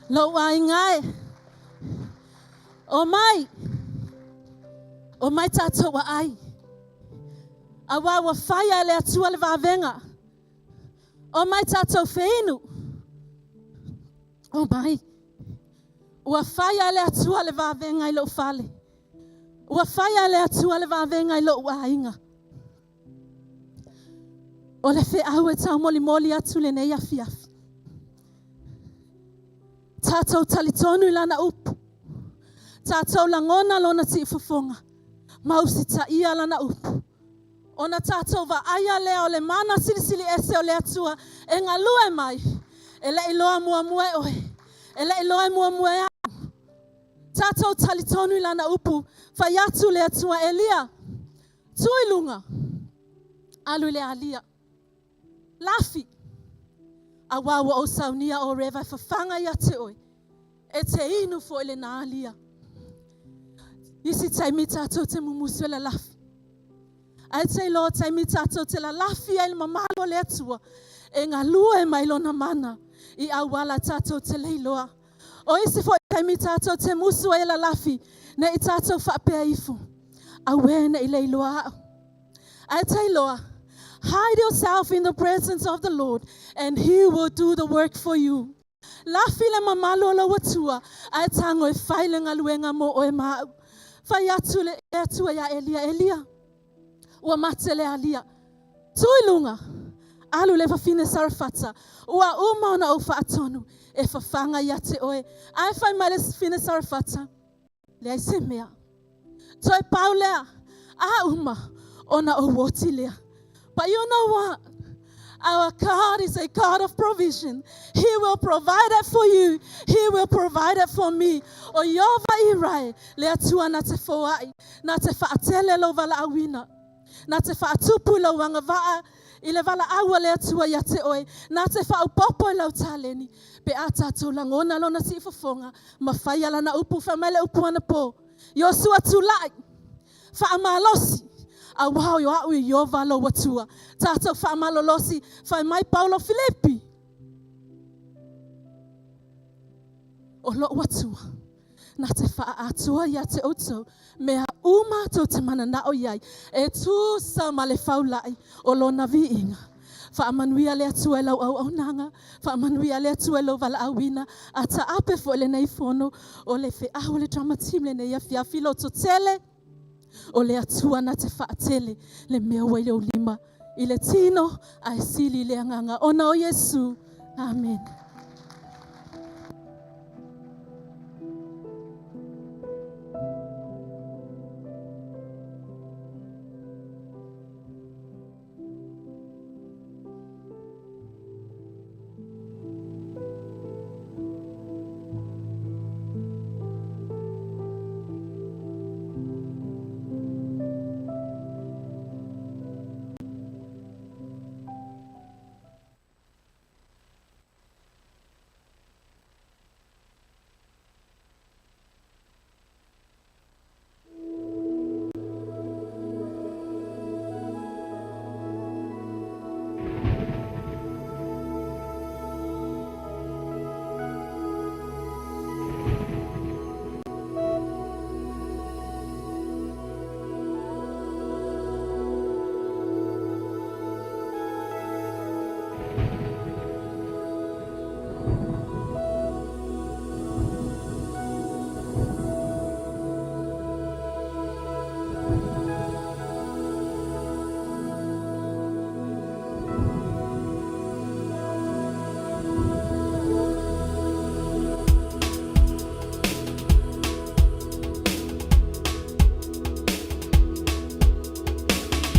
Lou aiga e, omai, omai tatou aai. Auā ua faia e le Atua le vavega. Omai tatou feinu. Omai. Ua faia e le Atua le vavega i lou fale. Ua faia e le Atua le vavega i lou aiga. O le feau e taumolimoli atu lenei afiafi. Tatou talitonu i lana upu. Tatou lagona lona tiufofoga. Ma usitaia lana upu. Ona tatou vaaia lea o le mana silisili ese o le Atua e galue mai. E le i iloa muamua e oe. E le i iloa muamua e au. Tatou talitonu i lana upu. Fai atu le Atua Elia. Tu i luga. Alu i le alia. Lafi. Auā ua ou saunia o reva e fafaga ia te oe. E te inu foi lena alia. Isi taimi tatou te mumusu e lalafi. Ae te iloa taimi tatou te lalafi ai i le mamalu o le Atua, e galue mai lona mana i auala tatou te le iloa. O isi foi taimi tatou te musu ai e lalafi, ne i tatou faapea ifo, Auē ne i le iloa au. Ae te iloa, hide yourself in the presence of the Lord and He will do the work for you. Lafi le mamalu o lou Atua, ae tago e fai le galuega mo oe ma au. Fai atu le Atua iā Elia, Elia, ua mate le alia. Tu i luga, alu i le fafine Sarefata, ua uma ona ou faatonu e fafaga ia te oe. Ae fai mai le fafine Sarefata, Leai se mea. Toe pau lea, a uma ona ou oti lea. But you know what? Our God is a God of provision. He will provide it for you. He will provide it for me. O Ieova Irae, le Atua na te foai, na te faatele lou valaauina. Na te faatupu i lou agavaa i le valaau a le Atua ia te oe, na te faaopoopo i lau taleni, pe a tatou lagona lona siufofoga ma faia lana upu, fai mai le upu anapo, Iosua tulai, faamalosi, auā o au e Ieova lou Atua. Tatou faamalolosi, fai mai Paulo Filipi, o lou Atua, na te faaatoa ia te outou mea uma tou te mananao i ai, e tusa ma le faulai o Lona viiga. Faamanuia le Atua i lau auaunaga, faamanuia le Atua i lou valaauina, a taape foi lenei fono o le feau o le Drama Team lenei afiafi lototele, o le Atua na te faatele le mea ua i lou lima i le tino ae sili i le agaga ona o Iesu. Amene.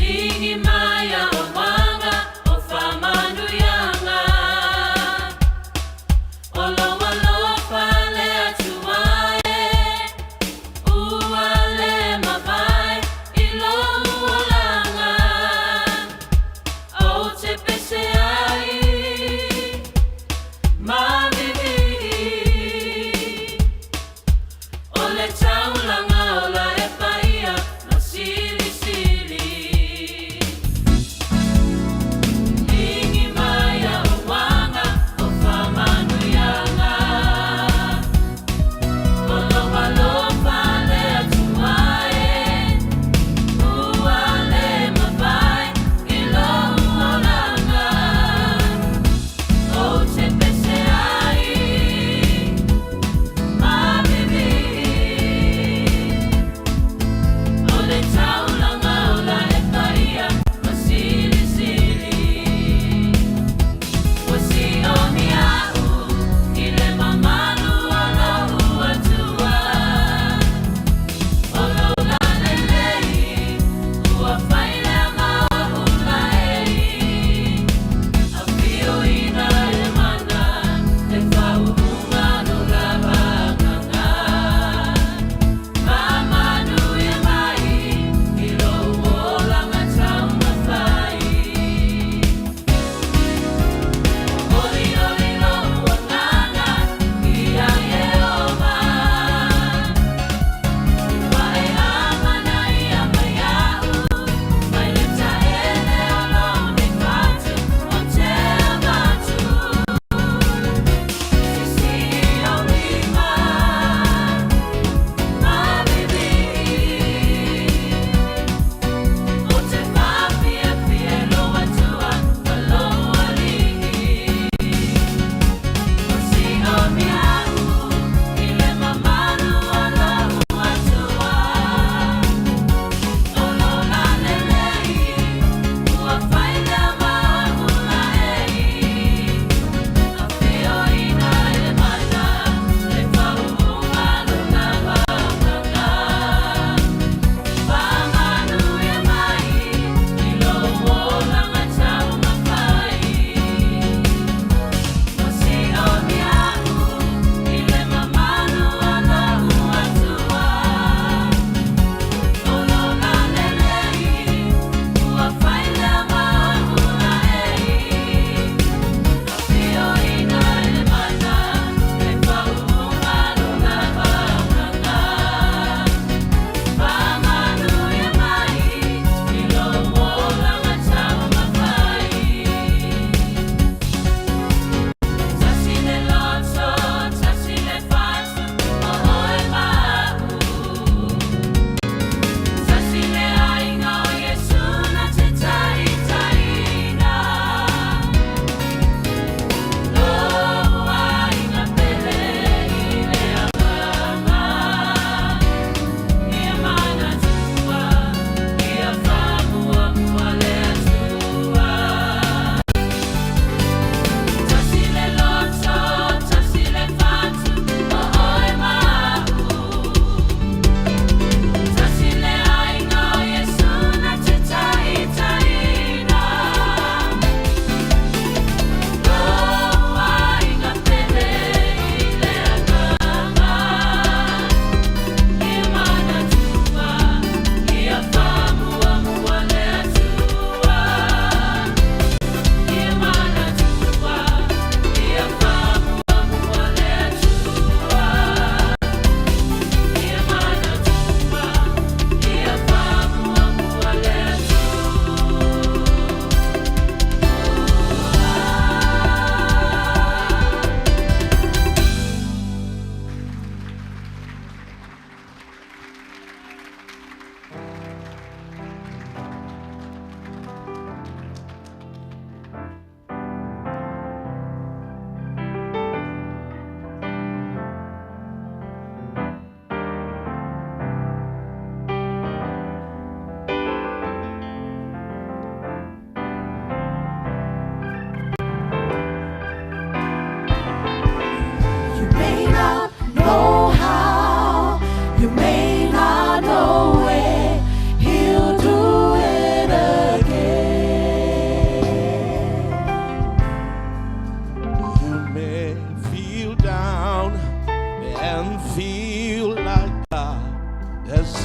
Ligi mai auaga o faamanuiaga. O lou alofa le Atua e, ua le mavae i lou olaga. Ou te pese ai ma vivii. O le taulaga ola e paia ma silisili.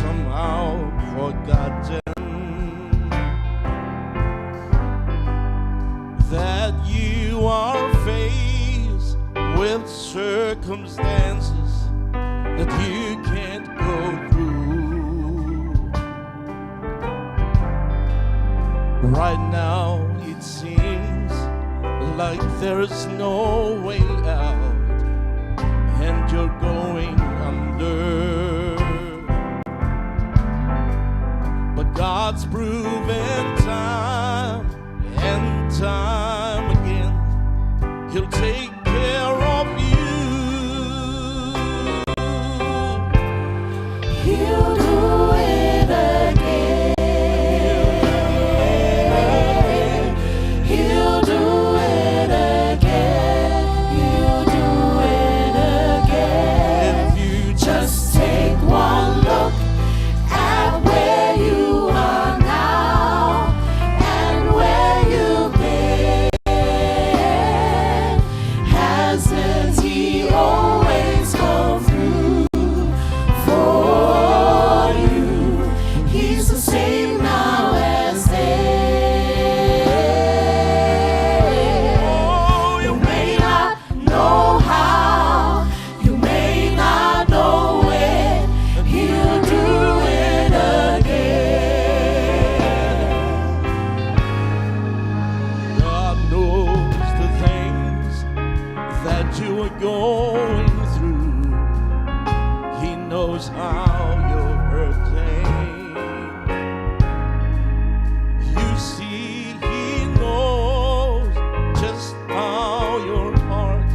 somehow forgotten that you are faced with circumstances that you can't go through. Right now, it seems like there's no way out, and you're going under. But God's proven time and time again, He'll take care of you. He'll do it again. He'll do it again. He'll do it again. If you just take one look at where you are now and where you've been, hasn't He always come through for you? He's the same now as then. You may not know how, you may not know when, He'll do it again. God knows the things that you are going through. He knows how you're hurting. You see, He knows just how your heart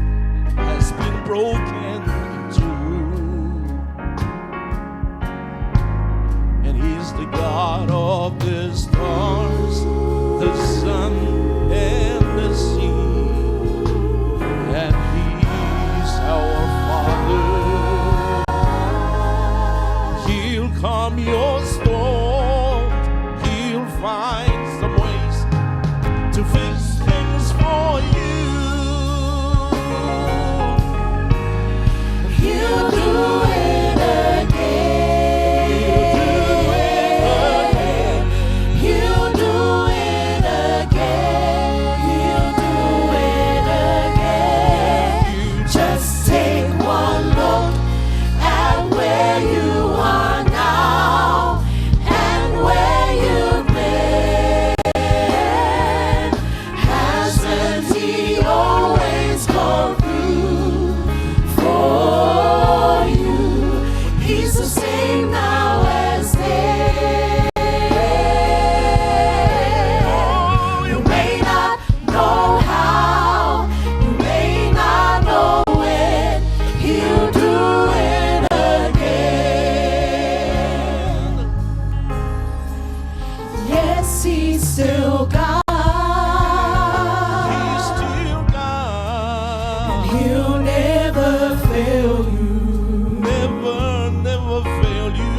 has been broken into. And He's the God of the stars, the sun, and the sea. And He's our Father. He'll calm your storm. He'll find some ways to fix things for you. He'll do it again. He'll do it again. He'll do it again. Just take one look at where you are now and where you've been. Hasn't He always come through for you? He's the same now as then. You may not know how, you may not know when, He'll do it again. Yes, He's still God. He's still God. And He'll never fail you. Never, never fail you.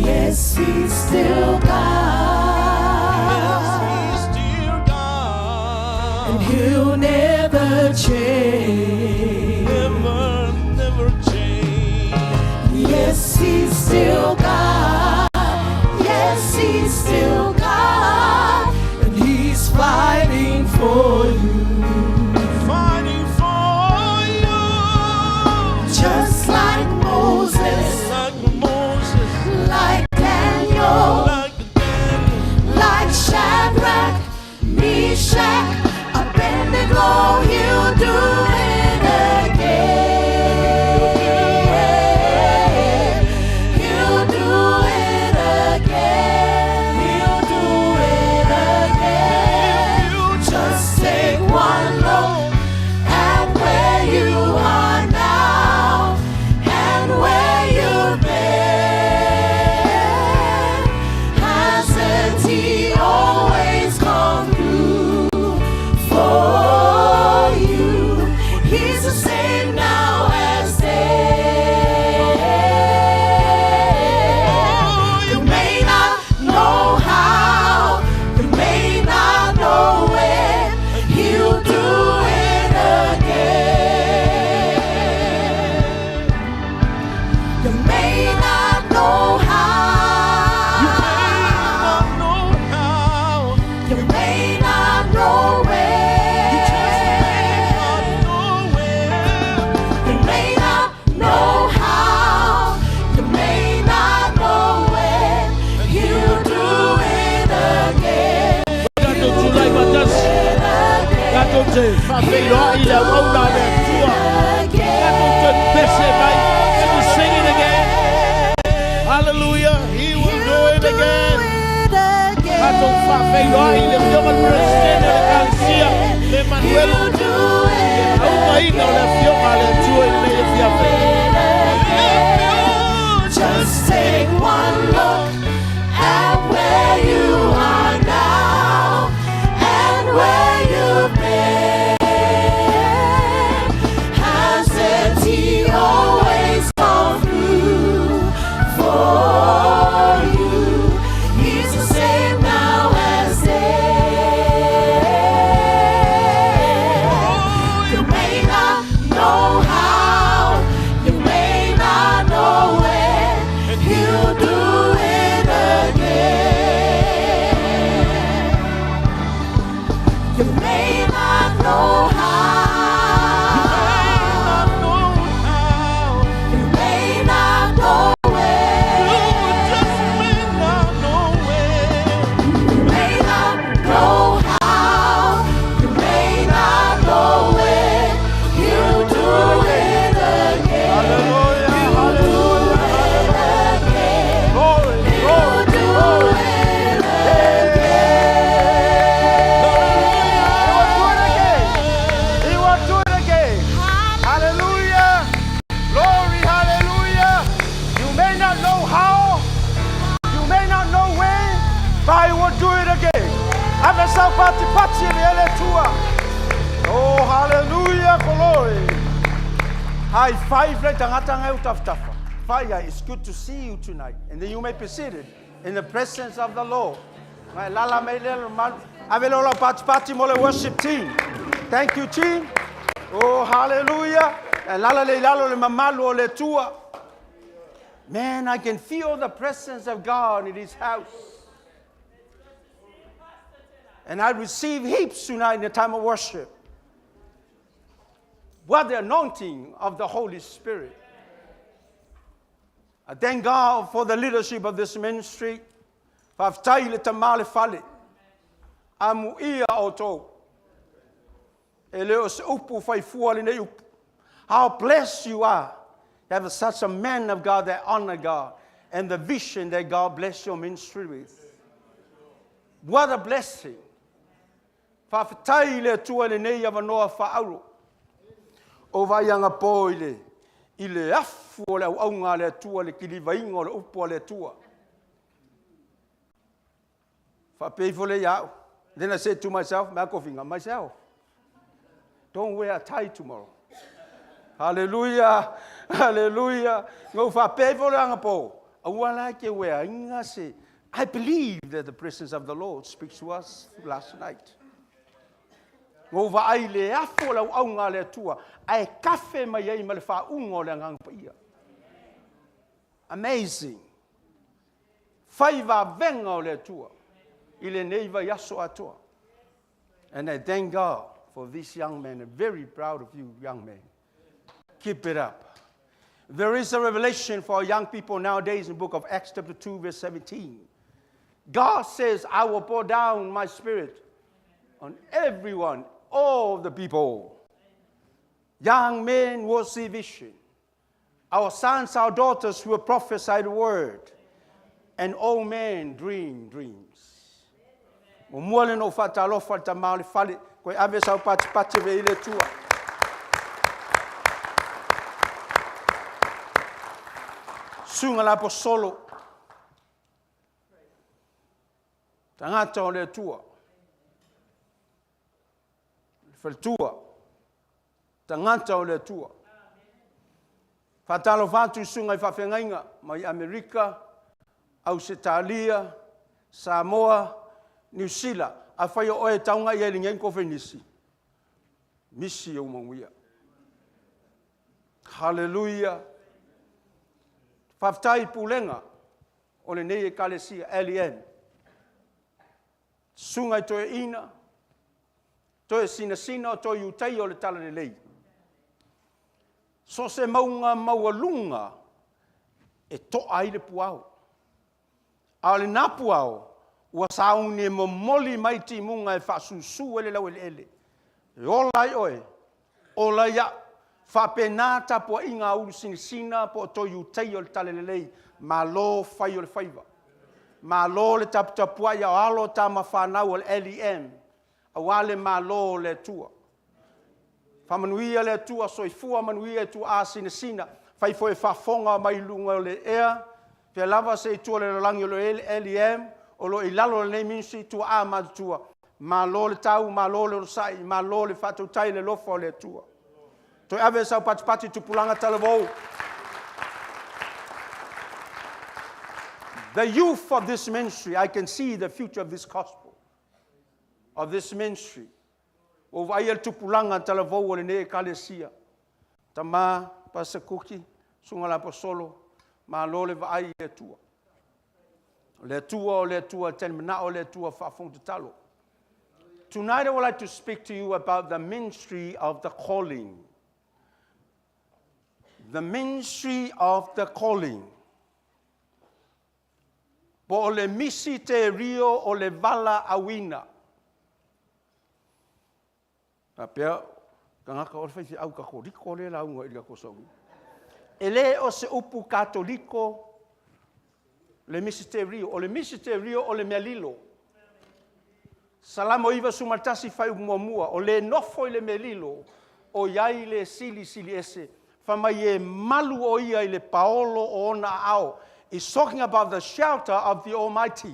Yes, He's still God. Yes, He's still God. And He'll never change. Never, never change. Yes, He's still God. Yes, He's still God. And He's fighting for you. Fighting for you. Just like Moses, Like Moses. like Daniel, Like Daniel. like Shadrach, Meshach, Abednego, He'll do it again. He'll do it again. He'll do it again. Just take one look at where you are now and where you've been. Hasn't He always come through le faafeiloai le auauna a le Atua. Tatou toe pese mai. Can we sing it again? Hallelujah. He will do it again. Tatou faafeiloai le afioga i le Peresetene o le Ekalesia, le Emanuelu. I le aumaina o le afioga a le Atua i lenei afiafi. Just take one look at where you are now and where you've been. Hasn't he always come through for you? He's the same now as then. You may not know how, you may not know when, he'll do it again. You may not know how, you may not know when, you may not know how, you may not know when, he'll do it again. He'll do it again. He'll do it again. He will do it again. Hallelujah. Glory, hallelujah. You may not know how, you may not know when, but he will do it again. Ave sau pati pati le ele tua. Oh, hallelujah, glory. High five le tangata ngai utafutafa. Fire, it's good to see you tonight. And then you may be seated in the presence of the Lord. Ngai lala mai le malu. Ave lola pati pati mo le worship team. Thank you, team. Oh, hallelujah. Lala le lalo le mamalu o le tua. Man, I can feel the presence of God in this house. And I receive heaps tonight in the time of worship. What the anointing of the Holy Spirit. I thank God for the leadership of this ministry. Faafetai le tamā le fale. Amuia outou. E le o se upu faifua lenei upu. How blessed you are to have such a man of God that honor God and the vision that God bless your ministry with. What a blessing. Faafetai le Atua lenei avanoa faauro. O vaianga po i le afu o le auauga a le Atua le kilivaiga o le upu a le Atua. Faapei fo le iau. Then I said to myself, myself, don't wear a tie tomorrow. Hallelujah, hallelujah. Ngo faapei fo le anga po. Aua la ke wea inga se. I believe that the presence of the Lord speaks to us last night. Ngo vaai le afu o le auauga a le Atua, ae kafe mai ai ma le faauga o le Agaga Paia. Amazing. Fai vavenga o le Atua. I lenei vaiaso atoa. And I thank God for this young man. I'm very proud of you, young man. Keep it up. There is a revelation for young people nowadays in the book of Acts chapter 2, verse 17. God says, I will pour down my spirit on everyone, all the people. Young men will see vision. Our sons, our daughters will prophesy the word. And old men dream dreams. O mua le no whatalofa le tamā o le fale, koe ave sau pati pati ve i le tua. Sunga la solo. Tangata o le Atua. Le faletua. Tangata o le Atua. Whatalofa atu i sunga i whawhengainga mai Amerika, Ausetalia, Samoa, New Zealand. A whai o oe taunga i e ngeng ko nisi. Misi o manguia. Hallelujah. Faafetai pulega o lenei ekalesia LEM. Susuga i toeaina, toe sinasina o toe utaia o le talalelei. So se mauga maualuga e toa ai le puao. A o lenā puao, ua sauni e momoli mai timuga e faasusu ai le laueleele. E ola ai oe, ola ai a'u. Faapena tapuaiga a ulu sinasina po o toe Iutaia o le Talalelei, malo fai o le faiva. Malo le taputapuai a o alo tama fanau a le LEM aua le Malo o le Atua. Faamanuia le Atua, soifua manuia i tuaa sinasina, fai foi e faafofoga mai luga o le ea, fea lava se itu o le lalolagi o lo o i ai le LEM, o lo o i lalo o lenei ministry, tuaa matutua, malo le tau, malo le onosai, malo le faatautai i le alofa o le Atua. Toe ave sau patipati i tupulaga talavou. The youth of this ministry, I can see the future of this gospel, of this ministry. Ua ou vaaia le tupulaga talavou o lenei Ekalesia. Tama, Pastor Kuki, Susuga le Aposolo, malo le vaai i le Atua. O le Atua, o le Atua, talimanao o le Atua, faafofoga tatalo. Tonight I would like to speak to you about the ministry of the calling. The ministry of the calling. Po o le misiterio o le valaauina. Faapea, tagata o le faifeau Katoliko lea e lauga i le Aso Sa. E le o se upu Katoliko le misiterio. O le misiterio o le mea lilo. Salamo 91 fuaiupu muamua, o le nofo i le mea lilo, o i ai le Silisili Ese, fai mai e malu o ia i le paolo o ona aao. It's talking about the shelter of the Almighty.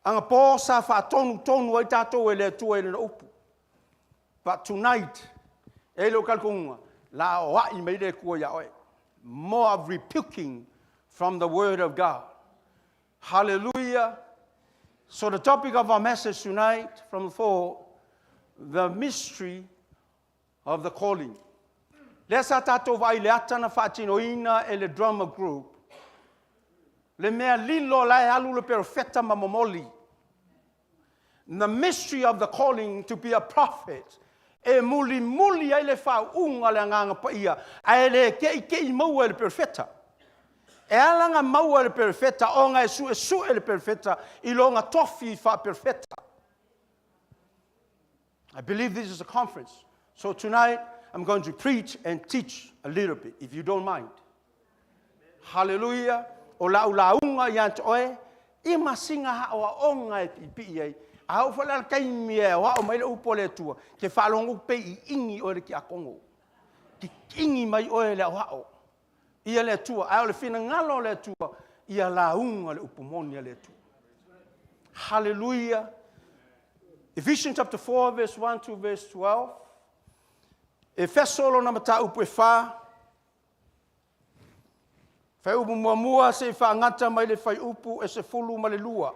Anapo sa faatonutonu ai tatou e le Atua i Lana upu. But tonight, e i ai lou talitonuga, la aoai mai le Atua ia oe. More of rebuking from the word of God. Hallelujah. So the topic of our message tonight from the four, the mystery of the calling. Lea sa tatou vaai i le ata na faatinoina e le drama group, le mea lilo la e alu le perofeta ma momoli. The mystery of the calling to be a prophet e mulimuli ai le faauuga a le Agaga Paia, ae le keikei maua e le perofeta. E ala ona maua e le perofeta ona e suesue le perofeta i lona tofi faaperofeta. I believe this is a conference. So tonight, I'm going to preach and teach a little bit, if you don't mind. Hallelujah. O lau lauga ia te oe, i masina aoaoga e piipii ai. A oo foi la le taimi e aoao mai le upu a le Atua, ke faalogo pe iingi oe le tiakono. Kikini mai oe le aoao. Ia le Atua, ae o le finagalo o le Atua, ia lauga le upu moni a le Atua. Hallelujah. Ephesians chapter 4 verse 1 to verse 12. Efeso lona mataupu e whā. Whaiupu muamua se i whaangata mai le whaiupu e se fulu ma le lua.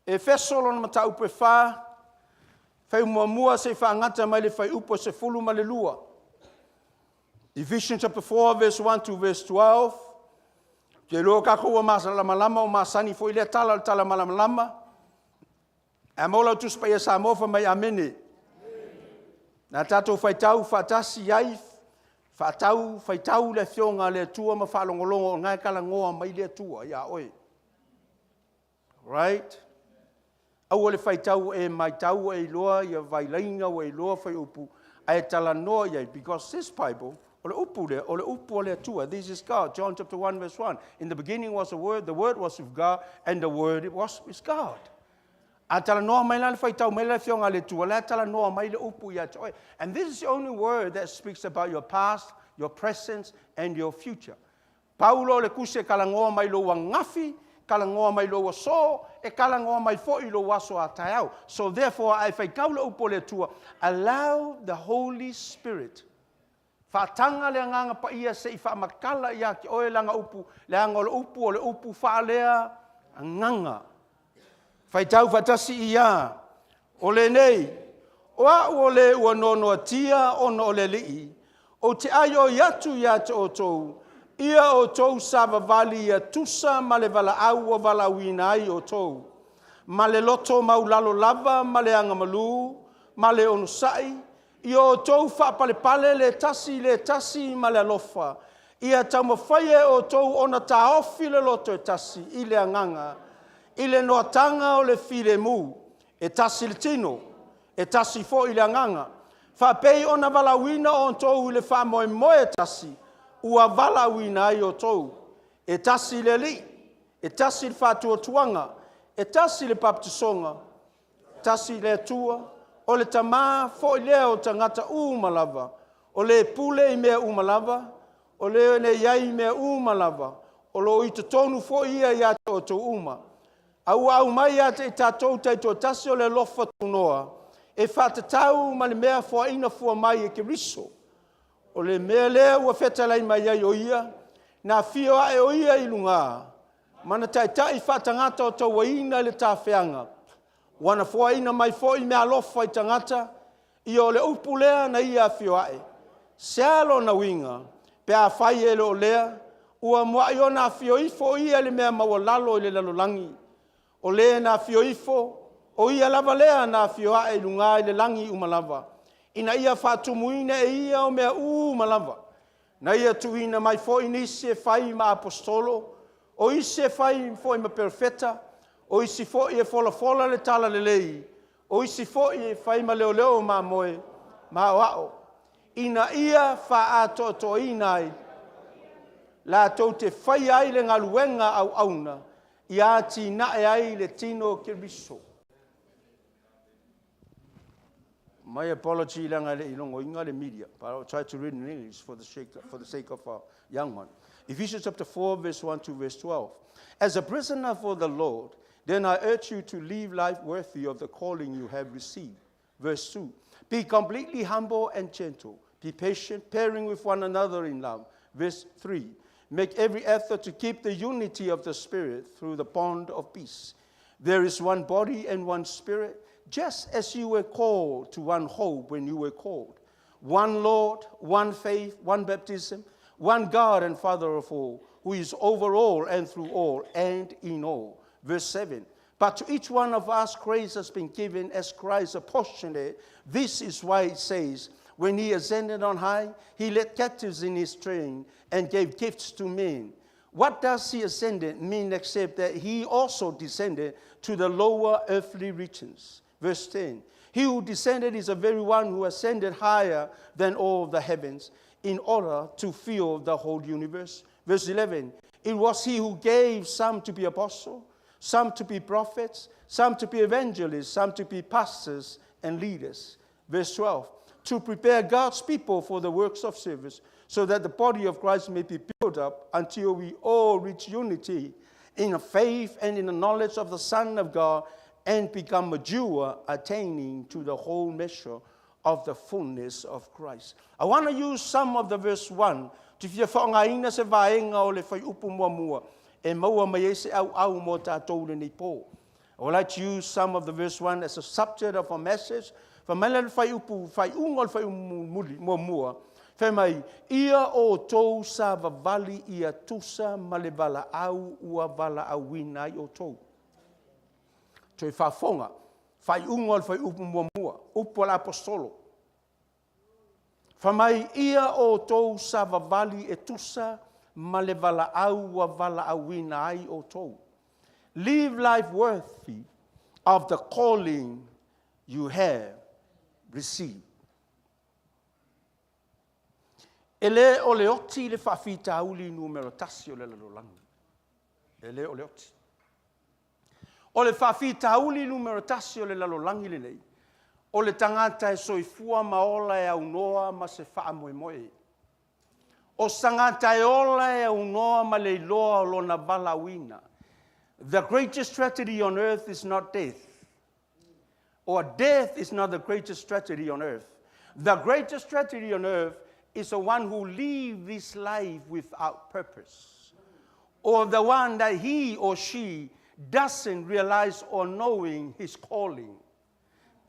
Efeso lona mataupu e whā. Whaiupu muamua se i whaangata mai le whaiupu e se fulu ma le lua. Ephesians chapter 4 verse 1 to verse 12. Ke loa kākou ua masalamalama o masani foi lea tala o le tala malamalama. A mo lau Tusi Paia Samoa fai mai amene. Na tatou faitau faatasi ai, faatau, faitau le afioga a le Atua ma faalogologo o lena e talanoa mai le Atua iā oe. Right? Aua le faitau e matau e iloa ia vailaina ua iloa fuaiupu ae talanoa i ai because this Bible o le upu lea o le upu a le Atua. This is God. John chapter 1 verse 1. In the beginning was the word, the word was with God and the word was with God. A talanoa mai la le faitau mai le afioga a le Atua, la talanoa mai le upu ia te oe. And this is the only word that speaks about your past, your present and your future. Paulo o le tusi e talanoa mai lou ananafi, talanoa mai lou aso, e talanoa mai foi lou aso a taeao. So therefore, a e faitau le upu a le Atua, allow the Holy Spirit, faataga le Agaga Paia se i faamatala ia te oe lana upu, leaga o le upu o le upu faalea agaga. Faitau faatasi ia, o lenei, o a'u o le ua noanoatia ona o le Alii, ou te aioi atu ia te outou, ia outou savavali ia tusa ma le valaau ua valaauina ai outou, ma le loto maulalo lava ma le agamalu, ma le onosai, ia outou faapalepale le tasi i le tasi ma le alofa, ia taumafai e outou ona taofi le loto e tasi i le agaga. I le noataga o le filemu, e tasi le tino, e tasi foi le agaga. Faapei ona valaauina outou i le faamoemoe e tasi, ua valaauina ai outou. E tasi le Alii, e tasi le faatuatuaga, e tasi le papatisoga, tasi le Atua, o le Tamā foi lea o tagata uma lava, o le pule i mea uma lava, o le na i ai i mea uma lava, o lo o i totonu foi ia ia te outou uma. A ua aumai ia te i tatou taitoatasi o le alofa tunoa, e faatatau ma le mea foaina fua mai e Keriso. O le mea lea ua fetalai mai ai o ia, na afio ae o ia i luga, ma na taitai faatagata o tauaina i le tafeaga, ua na foaina mai foi meaalofa i tagata, ia o le upu lea na ia afio ae. Se a lona uiga, pe afai e le o lea, ua muai ona afio ifo o ia i le mea maualalo i le lalolagi. O le na afio ifo, o ia lava lea na afio ae i luga i le lagi uma lava, ina ia faatumuina e ia o mea uma lava. Na ia tuuina mai foi nisi e fai ma aposetolo, o isi e fai foi ma perofeta, o isi foi e folafola le talalelei, o isi foi e fai ma leoleo mamoe ma aoao, ina ia faaatoatoaina ai latou te faia ai le galuega auauna, ia atinae ai le tino o Keriso. My apology leaga e le i logoina le media, but I will try to read in English for the sake of our young one. Ephesians chapter 4, verse 1 to verse 12. As a prisoner for the Lord, then I urge you to live life worthy of the calling you have received. Verse 2. Be completely humble and gentle. Be patient, bearing with one another in love. Verse 3. Make every effort to keep the unity of the Spirit through the bond of peace. There is one body and one Spirit, just as you were called to one hope when you were called. One Lord, one faith, one baptism, one God and Father of all, who is over all and through all and in all. Verse 7. But to each one of us grace has been given as Christ apportioned it. This is why it says, when he ascended on high, he led captives in his train and gave gifts to men. What does he ascended mean except that he also descended to the lower earthly regions? Verse 10. He who descended is the very one who ascended higher than all the heavens in order to fill the whole universe. Verse 11. It was he who gave some to be apostles, some to be prophets, some to be evangelists, some to be pastors and leaders. Verse 12. To prepare God's people for the works of service, so that the body of Christ may be built up until we all reach unity in the faith and in the knowledge of the Son of God and become mature, attaining to the whole measure of the fullness of Christ. I want to use some of the verse 1 te fia whaangaina se vaenga o le whai upu mua mua e maua mai ai se au au mo tātou lenei pō. I would like to use some of the verse 1 as a subject of a message. Fa mai le whai upu, whai unga o le whai muli, mua mua. Fai mai, ia o tou sa vavali ia tusa ma le vala au ua vala auina ai o tou. Toe faafofoga, faaiuga o le fuaiupu muamua, upu a le Aposetolo. Fai mai, ia outou savavali e tusa ma le valaau ua valaauina ai outou. Live life worthy of the calling you have received. E le o le oti le faafitauli numera tasi o le lalolagi. E le o le oti. O le faafitauli numera tasi o le lalolagi lenei, o le tagata e soifua ma ola e aunoa ma se faamoemoe. O se tagata e ola e aunoa ma le iloa o lona valaauina. The greatest tragedy on earth is not death. Or death is not the greatest tragedy on earth. The greatest tragedy on earth is the one who lives this life without purpose. Or the one that he or she doesn't realize or knowing his calling.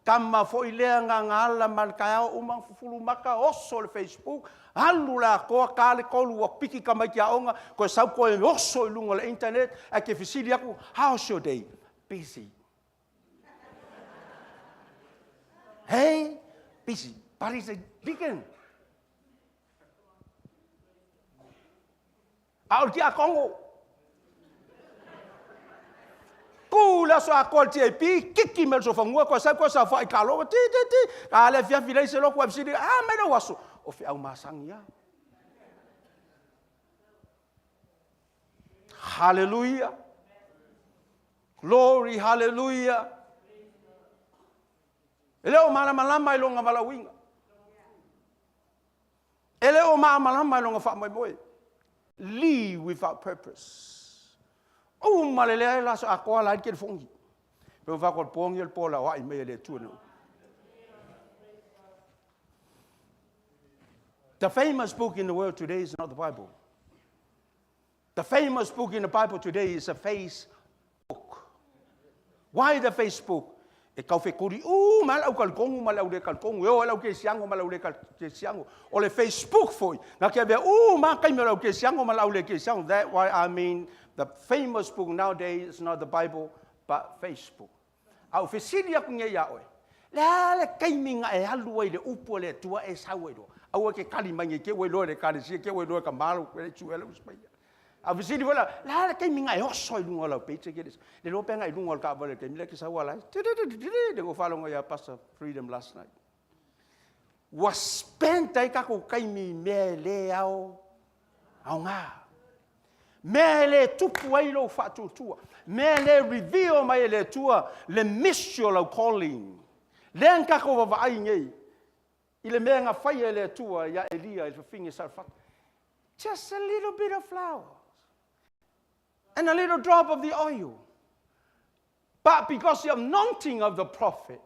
Kama foi lea nga ngala ma le taeao uma fufulu maka oso le Facebook, alu le atoa ka le tolu ua piki tamaiti aoga, toe sau toe oso i luga o le internet, ae te fesili atu, how's your day? Busy. Hey, busy, but he's a deacon. A o le tiakono. le aso atoa i le TAP, kiki mai le sofanua, toe sau toe saofai i kalo, ti ti ti, a le afiafi leai se lotu, ae fesili, a mai lou aso, o feau masani lava. Hallelujah. Glory, hallelujah. E le o malamalama i lona valaauina. E le o malamalama i lona faamoemoe. Live without purpose. Uma le lea la so atoa la i le telefoni. Pe fa ko pongi el pola wa i me le tu no. The famous book in the world today is not the Bible. The famous book in the Bible today is a Facebook. Why the Facebook? E kau fekuri uma lava le au talikonu ma le au le talikonu, e oo lava le au kerisiano ma le au le kerisiano. O le Facebook foi, na te avea uma lava taimi o le au kerisiano ma le au le kerisiano. That why I mean the famous book nowadays is not the Bible but Facebook. A ou fesili aku nei ia oe, le a le taimi na e alu ai i le upu a le Atua e sau ai loa? Aua e te kali mai nei te ua iloa e le Ekalesia, te ua iloa e ka malo, e le suea le usi mai ia. A ou fesili foi la, le a le taimi na e oso ai i luga o lau page ke le le iloa pe na i luga o le taavale i le taimi lea e te sau ala ai. Le go faalogo ia Pastor Freedom last night. Ua spent ai tatou taimi i mea e le ao aoga. Mea e le tupu ai lou faatuatua. Mea e le reveal mai e le Atua le mystery o lau calling. Lea na tatou vavaai nei i le mea na faia e le Atua ia Elia i le fafine Sarefata. Just a little bit of flour and a little drop of the oil. But because the anointing of the prophet,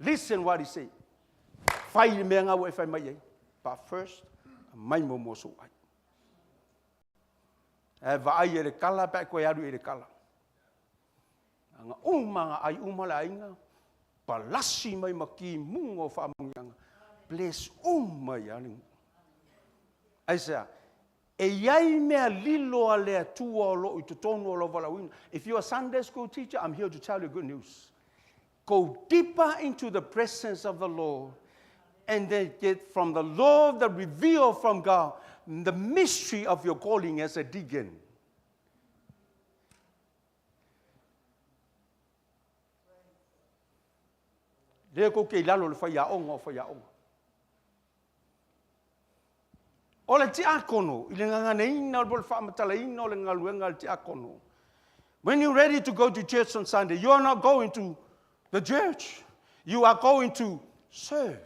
listen what he said. Fai le mea ngau e fai mai ai. But first, mai mo mo sou ai. E vaai e le kala, pe koe alu i le kala. Anga uma nga ai uma le aiga, palasi mai ma ki munga o whaamanuianga. Bless uma ia le Aisea, E i ai mea lilo a le Atua o lo o i totonu o lou valaauina. If you are a Sunday school teacher, I'm here to tell you good news. Go deeper into the presence of the Lord and then get from the Lord the reveal from God the mystery of your calling as a deacon. Lea kou ke i lalo le faiaoga o faiaoga. O le tiakono, i le gaganaina o le faamatalaina o le galuega a le tiakono. When you're ready to go to church on Sunday, you are not going to the church. You are going to serve.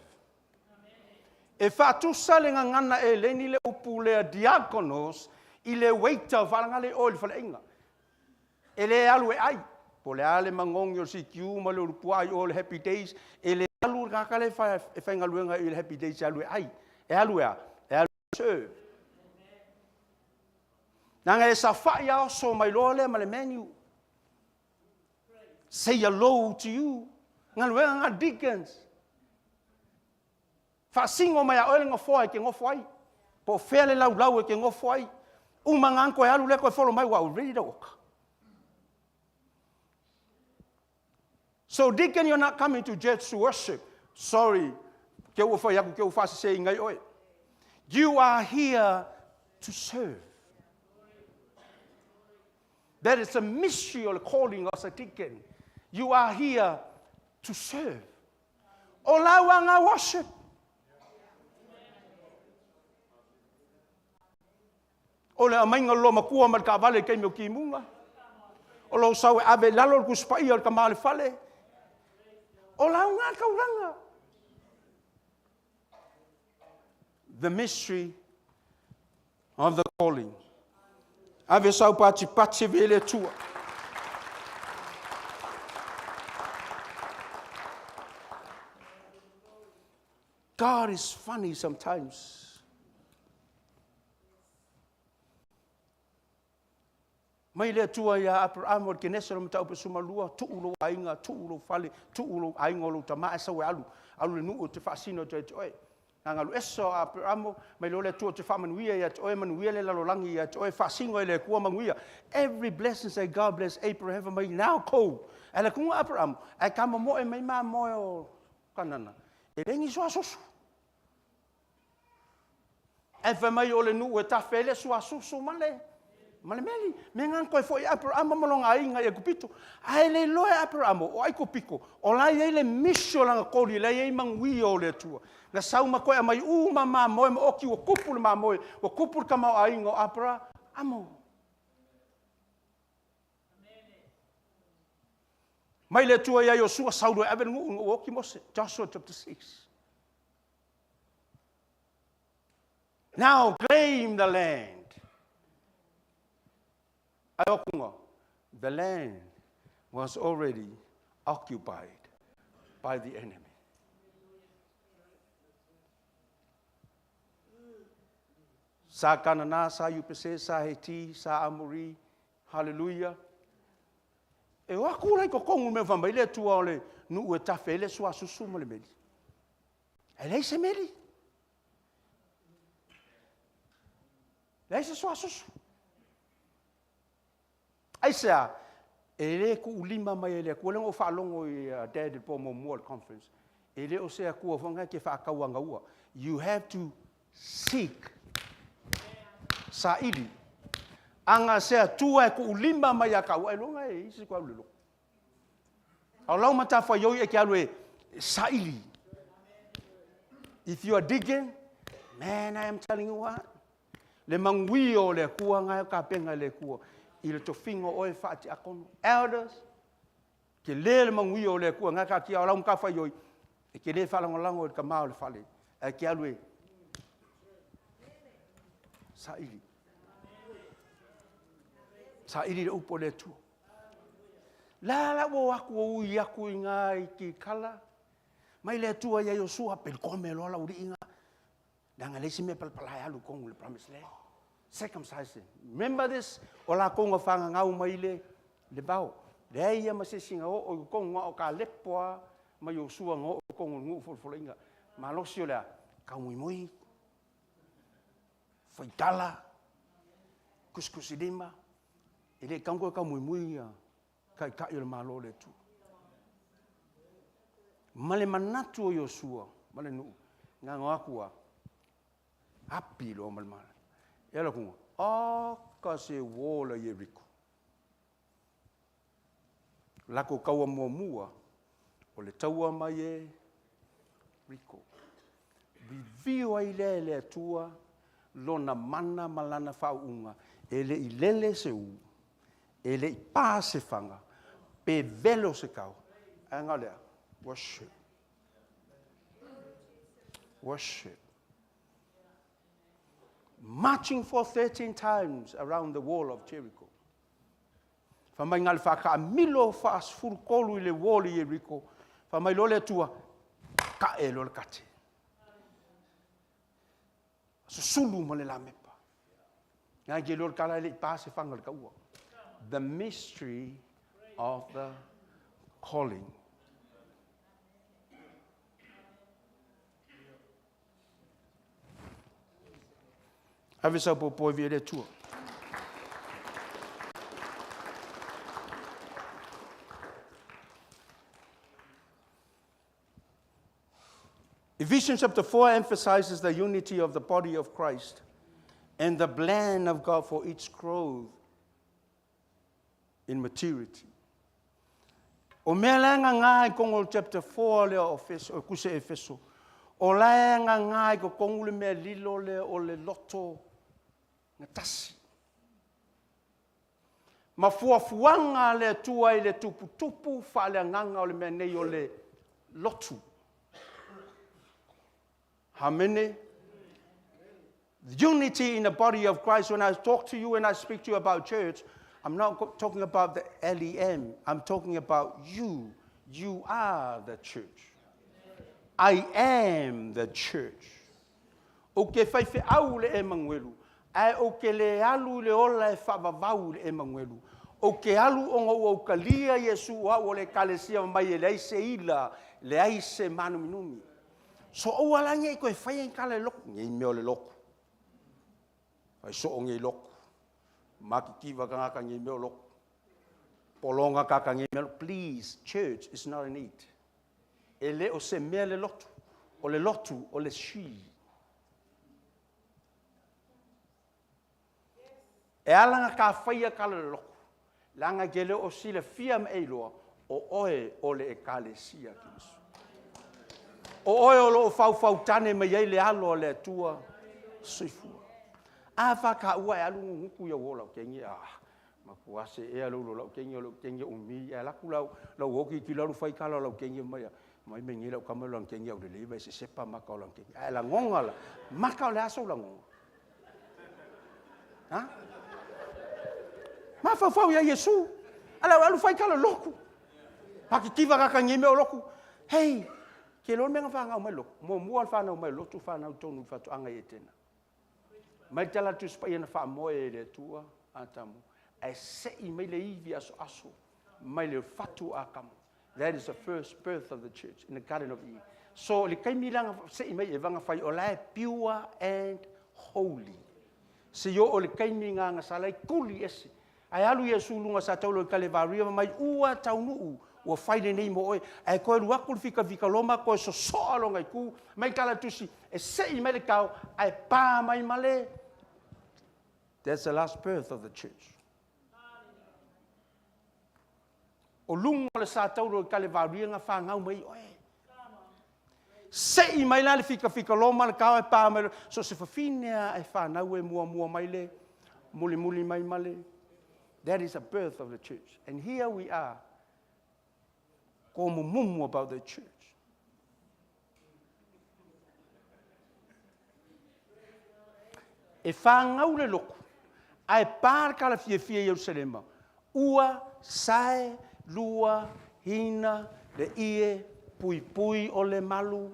E faatusa le gagana eleni le upu lea diakonos i le waiter faalagale o i le faleaiga. E le alu e ai. Po o le a le magogi o le CQ ma le ulupuaa i o le Happy Days, e le alu le tagata lea e faigaluega i le Happy Days e alu e ai. E alu e a? E alu e serve. Leaga e saofai a oso mai loa lea ma le menu. Say hello to you. Galuega nga deacons. Faasino mai a oe le nofoa e te nofo ai. Po o fea le laulau e te nofo ai. Uma nga koe alu lea koe follow mai ua ready to walk. So deacon you're not coming to church to worship. Sorry. Ke ua fai aku ke ua whaasese i ngai oe. You are here to serve. That is a mystery of the calling of a deacon. You are here to serve. O lau nga worship. O le aumaiga o le loomatua ma le taavale i le taimi o timuga. O lou sau e ave i lalo le Tusi Paia o le tama o le fale. O lau nga taulaga. The mystery of the calling. Ave sau patipati ve le Atua. God is funny sometimes. Mai le Atua ia Aperamo le Kenese o le mataupu sumalua, tuu lou aiga, tuu lou fale, tuu lou aiga o lou tama e sau e alu, alu le nuu te faasino atu ia te oe. Na galu ese o Aperamo, mai loa le Atua te faamanuia ia te oe, manuia le lalolagi ia te oe, faasino e le Atua manuia. Every blessing say God bless Abraham, mai now ko. Ae le kunga Aperamo, ae ka momoe mai mamoe o Kanana. E le ni suasusu. Ae fai mai o le nuu e tafe ai le suasusu ma le Ma le meli, me ngana koe foi Aperama ma longa aiga i Aikupito. Ae le iloa e Aperamo o Aikupiko, o la e i ai le misi o lana koli, la e i ai manuia o le Atua. Na sau ma toe aumai uma mamoe ma oki, ua kupu le mamoe, ua kupu le tamaoaiga o Aperamo. Mai le Atua ia Iosua, sau loa e ave le nuu ina ua oti Mose. Joshua chapter 6. Now claim the land. Ai o kunga, the land was already occupied by the enemy. Sa Kanana, sa Iupese, sa Heti, sa Amori, hallelujah. E o aku la i totonu mea fai mai le Atua o le nuu e tafe ai le suasusu ma le meli. E leai se meli. Leai se suasusu. Aisea? E le tuulima mai e le Atua. Lea na ou faalogo i a Dad i le po muamua o le conference. E le o se Atua foi lena e te faatauanaua. You have to seek. Saili. Ana se Atua e tuulima mai ia taua, ailoga e i ai se toe alu i le lotu. A o lau matafaioi e te alu e saili. If you are digging, man, I am telling you what, le manuia o le Atua na e tapena e le Atua i le tofiga o oe faatiakono. Elders, tele le manuia o le Atua na e taatia, o lau matafaioi e te le faalagolago i le tama o le fale, ae te alu e saili. Saili le upu a le Atua. La la ua o atu ua ui atu i ina i Kikala, mai le Atua ia Iosua, pelikome loa lau alii ina, leaga e leai se mea e palapala e alu i totonu o le promised land. Circumcise them. Remember this, o latou na fagagau mai le, le vao. Leai ia ma se isi na oo i totonu, na o Kalepo lava ma Iosua na oo i totonu o le nuu folafolaina. Malosi o le a? Taumoimoi, faitala, kusikusilima, E le tatau ona toe taumuimui ia Taitai o le Malo o le Atua. Ma le manatu o Iosua ma le nuu, na ona o atu lava, api loa ma le malo. E alu atu, aka se uō la Ieriko. Latou taua muamua, o le taua mai Ieriko. Vivio ai lea e le Atua Lona mana ma Lana faauuga, e le i lele se ū, e le i pā se faga, pe velo se kao, ae na o le a? Worship. Worship. Marching for 13 times around the wall of Jericho. Fai mai na o le faataamilo faa-13 i le wall i Ieriko, fai mai loa le Atua, tae loa le kate. Susulu ma le lamepa. Ngai ke loa le tala e le i pa se faga o le taua. The mystery of the calling. Ave sau popo e vi e le Atua. Ephesians chapter 4 emphasizes the unity of the body of Christ and the plan of God for its growth in maturity. O mea la nga ngā i kongo chapter 4 lea o Efeso, o kuse Efeso, o la nga ngā i ko le mea lilo le o le loto na tasi. Ma fuafuaga a le Atua i le tuputupu faaleagaga o le mea nei o le lotu. Amene. Unity in the body of Christ. When I talk to you and I speak to you about church, I'm not talking about the LEM. I'm talking about you. You are the church. I am the church. Ou te faifeau i le Emanuelu, ae ou te le alu i le ola e faavavau i le Emanuelu. Ou te alu ona ua ou talia Iesu o au o le Ekalesia mai e leai se ila, leai se mānuminumi. So aua la ne i toe faia ni tala i le lotu, nei mea o le lotu. Fai soo nei lotu. Matitiva tagata nei mea o lotu. Pologa tagata nei mea o lotu. Please, church is not an it. E le o se mea le lotu. O le lotu, o le she. E ala na ta whaia ka le loko. Leaga e te le o silafia ma e iloa, o oe o le Ekalesia a Keriso. O oe o lo o faufautane mai ai le alo a le Atua soifua. A whakaua e alu nguku ia o lau kengi, ah, matua se ea lo lau kengi o lau kengi umi, e laku lau, lau oki ki lalu whai kala lau kengi mai, mai me ngi lau kama lau kengi au le leiva se sepa maka o lau kengi. A la ngonga la, maka o le aso la ngonga. Ha? Mafaufau ia Iesu. Ala alu fai kala loku. Paki kiva kaka ngi me o loku. Hei, ke lo menga whangau mai loku. Mo mua al whanau mai lotu whanau tonu whatu anga i tena. Mai tala tu spa ia na wha moe e le tua atamu. Ai se i mai le ivi aso aso. Mai le fatu a kamu. That is the first birth of the church in the Garden of Eden. So le kaimi langa se i mai e vanga whai o lae pure and holy. Se yo o le kaimi ngā ngā salai kuli ese. Ai alu ia su lunga sa taulo i kalevaria ma mai ua taunuu ua whai le nei mo oe. Ai koe ruaku le fika fika loma koe so soa longa i ku. Mai kala tusi e se i mai le kau ai pā mai male. That's the last birth of the church. O lunga o le sa taulo i kalevaria ngā whāngau mai oe. Se i mai la le fika fika loma le kau e pā mai. So se whawhinea e whānau e mua mua mai le muli muli mai male. That is the birth of the church. And here we are, ko mumumu about the church. E whāngau le loko, ai pā kala fia fia Yerusalema, ua, sae, lua, hina, le ie, pui pui o le malu.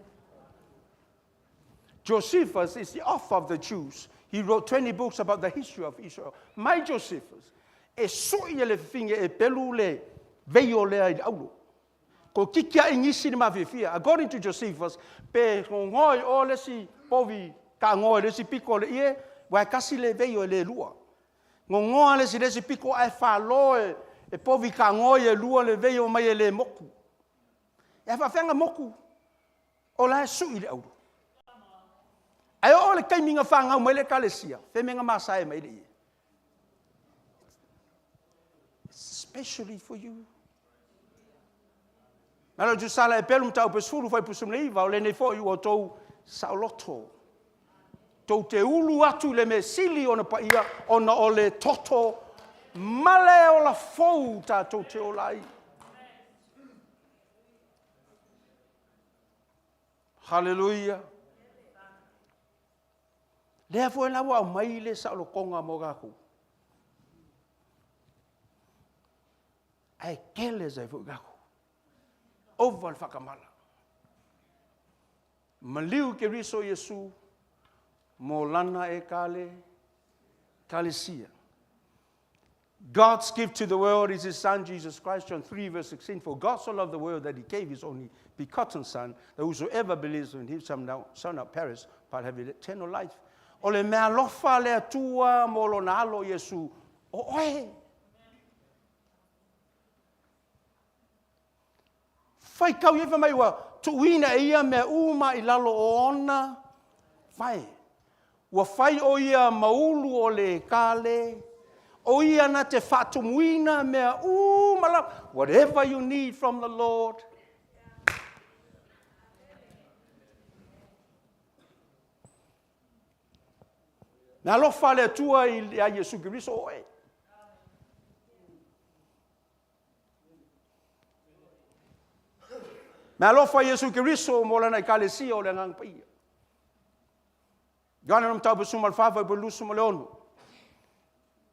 Josephus is the author of the Jews. He wrote 20 books about the history of Israel. My Josephus, e sui e le whiwhinga e pelu le veio lea i le aulo. Ko kiki a ingisi ni mawhiwhia. According to Josephus, pe ngoi o le si povi ka ngoi le si piko le ie, wai kasi le veio e le lua. Ngongoa le si le si piko ai whalo e, e povi ka ngoi e lua le veio mai e le moku. E whawhenga moku, o la e sui le aulo. Ai o le kaiminga whangau mai le kalesia, whemenga masae mai le ie. Especially for you. Malo tu sala e pelu mtau pe sulu fai pusum le iva, o le nei foi ua tou saoloto. Tou te ulu atu le me sili ona pa ia, ona o le toto, male o la fou ta tou te olai. Hallelujah. Lea foi la ua mai le saolotoga mo kakou. Ae kele sai foi kakou. Ova le whakamala. Maliu ke riso Iesu, mo lana e kale, kalesia. God's gift to the world is his son, Jesus Christ, John 3, verse 16. For God so loved the world that he gave his only begotten son, that whosoever believes in him shall not, shall not perish, but have eternal life. O le mea lofa le atua mo lona alo Iesu, o oe. Whai kau ia mai ua tuuina e ia mea uma i lalo o ona whai. Ua whai o ia maulu o le kale, o ia na te whaatumuina mea uma la. Whatever you need from the Lord. Mea alofa le Atua i a Iesu Keriso oe. Mea alofa Iesu Keriso mo lana ekalesia o le agaga paia. Ioane no matau pasuma le whawhai po lusu ma le ono.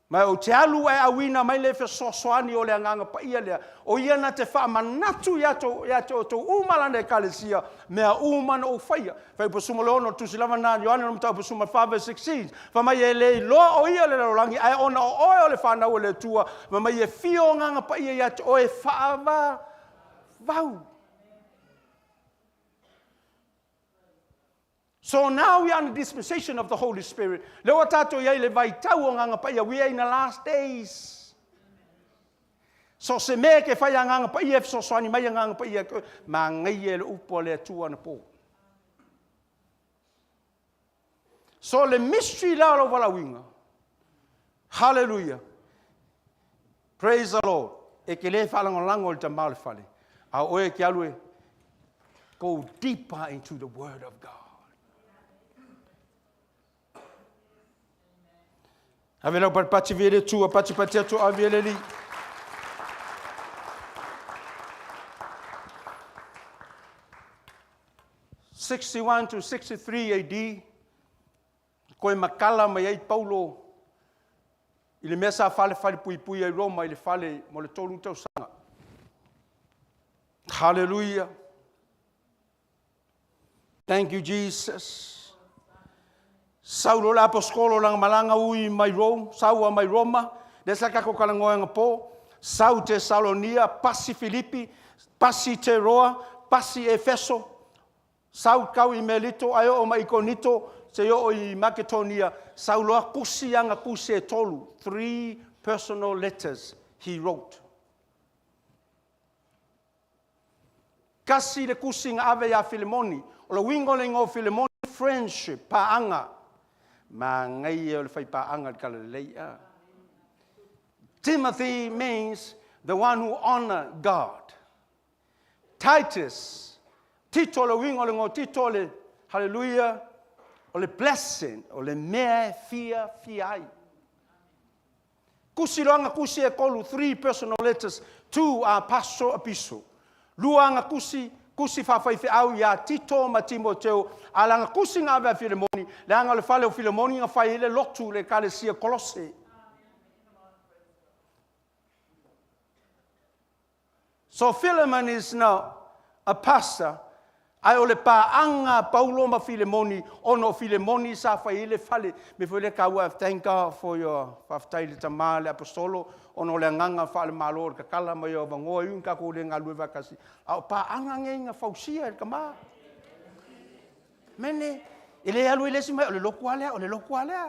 Mai o te alu e awina mai le fesoasoani o le agaga paia lea. O ia na te whaamanatu ia tō, ia tō, tō uma lana ekalesia, mea uma na o whaia. Whai pasuma le ono, tusi lava nā Ioane no matau pasuma 5 verse 16. Wha mai e le iloa o ia le lalolagi, ai ona o oe o le whanau o le Atua. Wha mai e fio nganga paia ia te oe whaava vau. So now we are in the dispensation of the Holy Spirit. Le o tātou iai le vaitau o nganga paia. We are in the last days. So se mea ke whai a nganga paia, e fesoasoani mai a nganga paia, ma ngai e le upo le Atua na pō. So le mystery la o lau valauina. Hallelujah. Praise the Lord. E ke le whaalangolanga o le tamā o le fale. A oe ke alu e go deeper into the word of God. Ave lau patipati via le tua, patipati atu ave le li. 61 to 63 AD, koe makala mai ai Paulo i le mea sa fale fale pui pui ai Roma i le fale mo le tolu tausaga. Hallelujah. Thank you, Jesus. Saulo le apostolo langa malanga ui mai Rome, saua mai Roma, le sa kako kalangoe po, sau te Salonia, pasi Filipi, pasi te Roa, pasi Efeso, sau kau i Melito, ai o mai Konito, se o i Makedonia, sau loa kusi anga kusi e tolu, three personal letters he wrote. Kasi le kusi nga ave ia Filemoni, o le wingo le ngo Filemoni, friendship, paanga. Ma ngai o le whai paanga le kala lei a. Timothy means the one who honor God. Titus, Tito le wingo le ngo Tito le, hallelujah, o le blessing, o le mea e fia fia ai. Kusi loanga kusi e kolu, three personal letters, two are pastoral epistle. Lua kusi, kusi whawhai au ia Tito ma Timoteo, a langa kusi ngā vea Filemoni, le anga le fale o Filemoni ngā whai le lotu le kalesia Kolose. So Philemon is now a pastor. Ai o le paanga Paulo ma Filemoni, ono Filemoni sa whai le fale. Me fo le kaua, thank God for your whaftai le tama le apostolo, ono le nganga wha le malo le kakala ma yo vangoa yun ka ko le ngalue vakasi. A o paanga nge nga fausia el kama. Mene, ele alu ile si mai, o le loku alea, o le loku alea.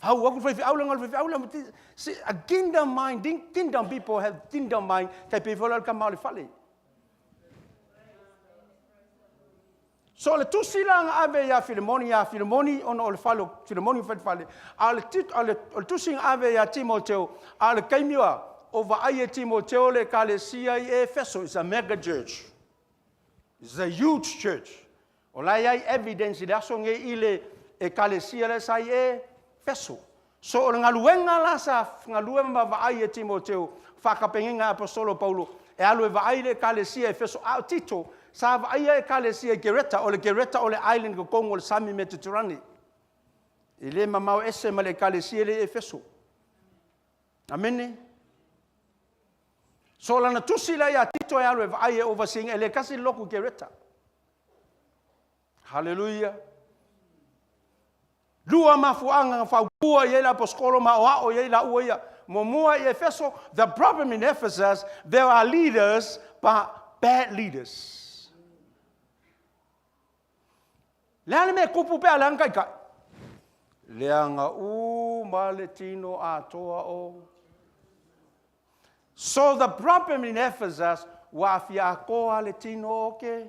Hau aku whai whiaula, ngal whai whiaula. See, a kingdom mind, kingdom people have kingdom mind, kai pe fola kama le fale. So le tusi la nga ave ia Filemoni, ono o le fale, Filemoni fale fale. A le tit, a le, o le tusi nga ave ia Timoteo, a le kaimiwa, o vaai e Timoteo le kalesia i Efeso, it's a mega church. It's a huge church. O lai ai evidence i le aso nge i le e kalesia le sai e Efeso. So o le ngaluenga la sa ngalue ma vaai e Timoteo, whakapengenga apostolo Paulo, e alu e vaai le kalesia e Efeso, a o Tito, sa vaai e kalesia e Kereta, o le Kereta o le island ko kongo le Sami Mediterranean. I le mamao ese ma le kalesia le Efeso. Amene? So lana tusi la ia Tito e alu e vaai e overseeing e le kasi loku Kereta. Hallelujah. Lua mafuanga nga whaupua i eila aposkolo ma oao i eila ua ia. Momua i Efeso, the problem in Ephesus, there are leaders, but bad leaders. Lea le me kupu pea le kai kai. Lea nga u ma le tino a toa o. So the problem in Ephesus, wa fia koa le tino o ke.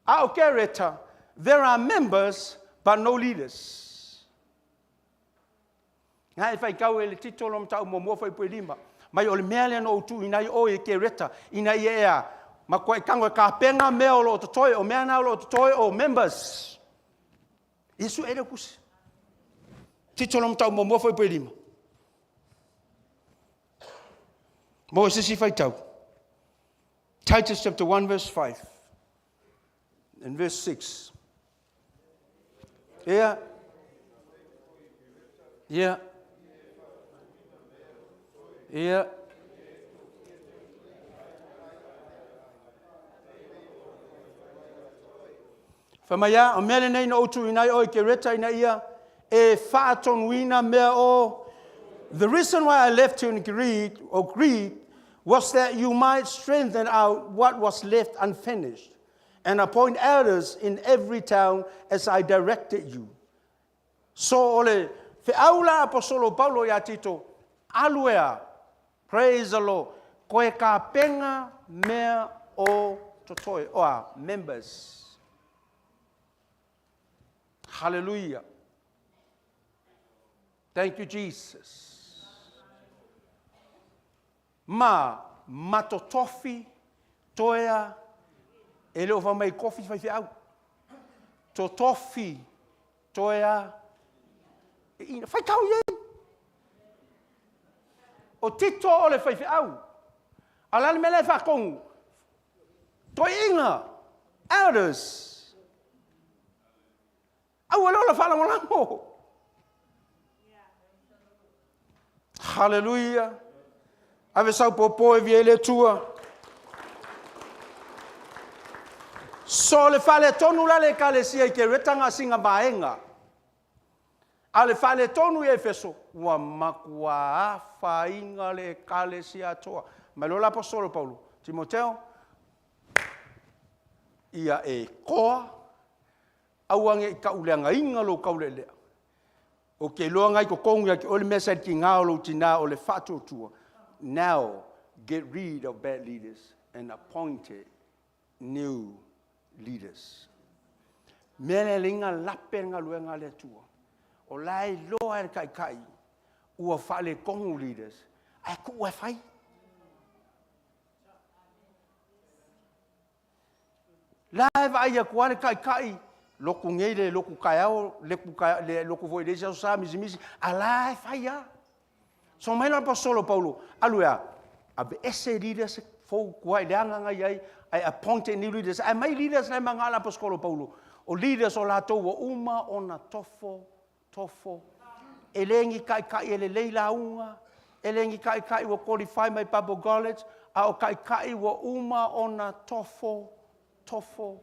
A o Kereta, there are members, but no leaders. Ngai whai kau e le titolo mta o mua whai pui lima. Mai o le mea lea no utu inai o e Kereta, ina i ea. Ma koe kango e ka penga mea o lo o totoe, o mea nā o lo o totoe o members. Iesu e le kusi. Titolo mta o mua whai pui lima. Mo sisi whai tau. Titus chapter 1 verse 5 and verse 6. Yeah. Yeah. Yeah. Whamaya, o mele nei no utu inai o i ke reta ina ia, e whaatonuina mea o. The reason why I left you in Crete, or Crete, was that you might strengthen out what was left unfinished and appoint elders in every town as I directed you. So ole, feaula apostolo Paulo ia Tito, aluea, praise the Lord, koe ka penga mea o totoe, oa, members. Hallelujah. Thank you, Jesus. Ma, matotofi, toea, e le o fa mai kofi faifeau. Totofi, toea, ina, faitau i ai. O Tito o le faifeau. A o le a le mea la e faatonu? Toeaiina, elders. Aua le ola faalagolago. Haleluia. Ave sau pōpō e via i le Atua. So le faaletonu la le ekalesia i Kereta gasiga vaega. A o le faaletonu i Efeso, ua matua afaina le ekalesia atoa. Mai loa le aposetolo Paulo, Timoteo, ia e koa, aua ne i tauleagaina lou taulealea. Ou te iloa na i totonu ia te oe le mea sa i le tiga o lou tina o le faatuatua. Now, get rid of bad leaders and appoint new leaders. Mea lea leiga lape le galuega a le Atua. O la e iloa e le taitai ua faaletonu leaders, ae tuu e fai. La e vaai atu lava le taitai, lotu nei le lotu taeao, le lotu foi i le isi aso sa misimisi, a la e fai lava. So mai la aposetolo Paulo, alu e a? Aveese leaders fou tuai leaga na i ai, ae appointed new leaders. Ae mai leaders la e maga le aposetolo Paulo, o leaders o latou ua uma ona tofo, tofo. E le ni taitai e lelei lauga, e le ni taitai ua qualify mai Bible College, a o taitai ua uma ona tofo, tofo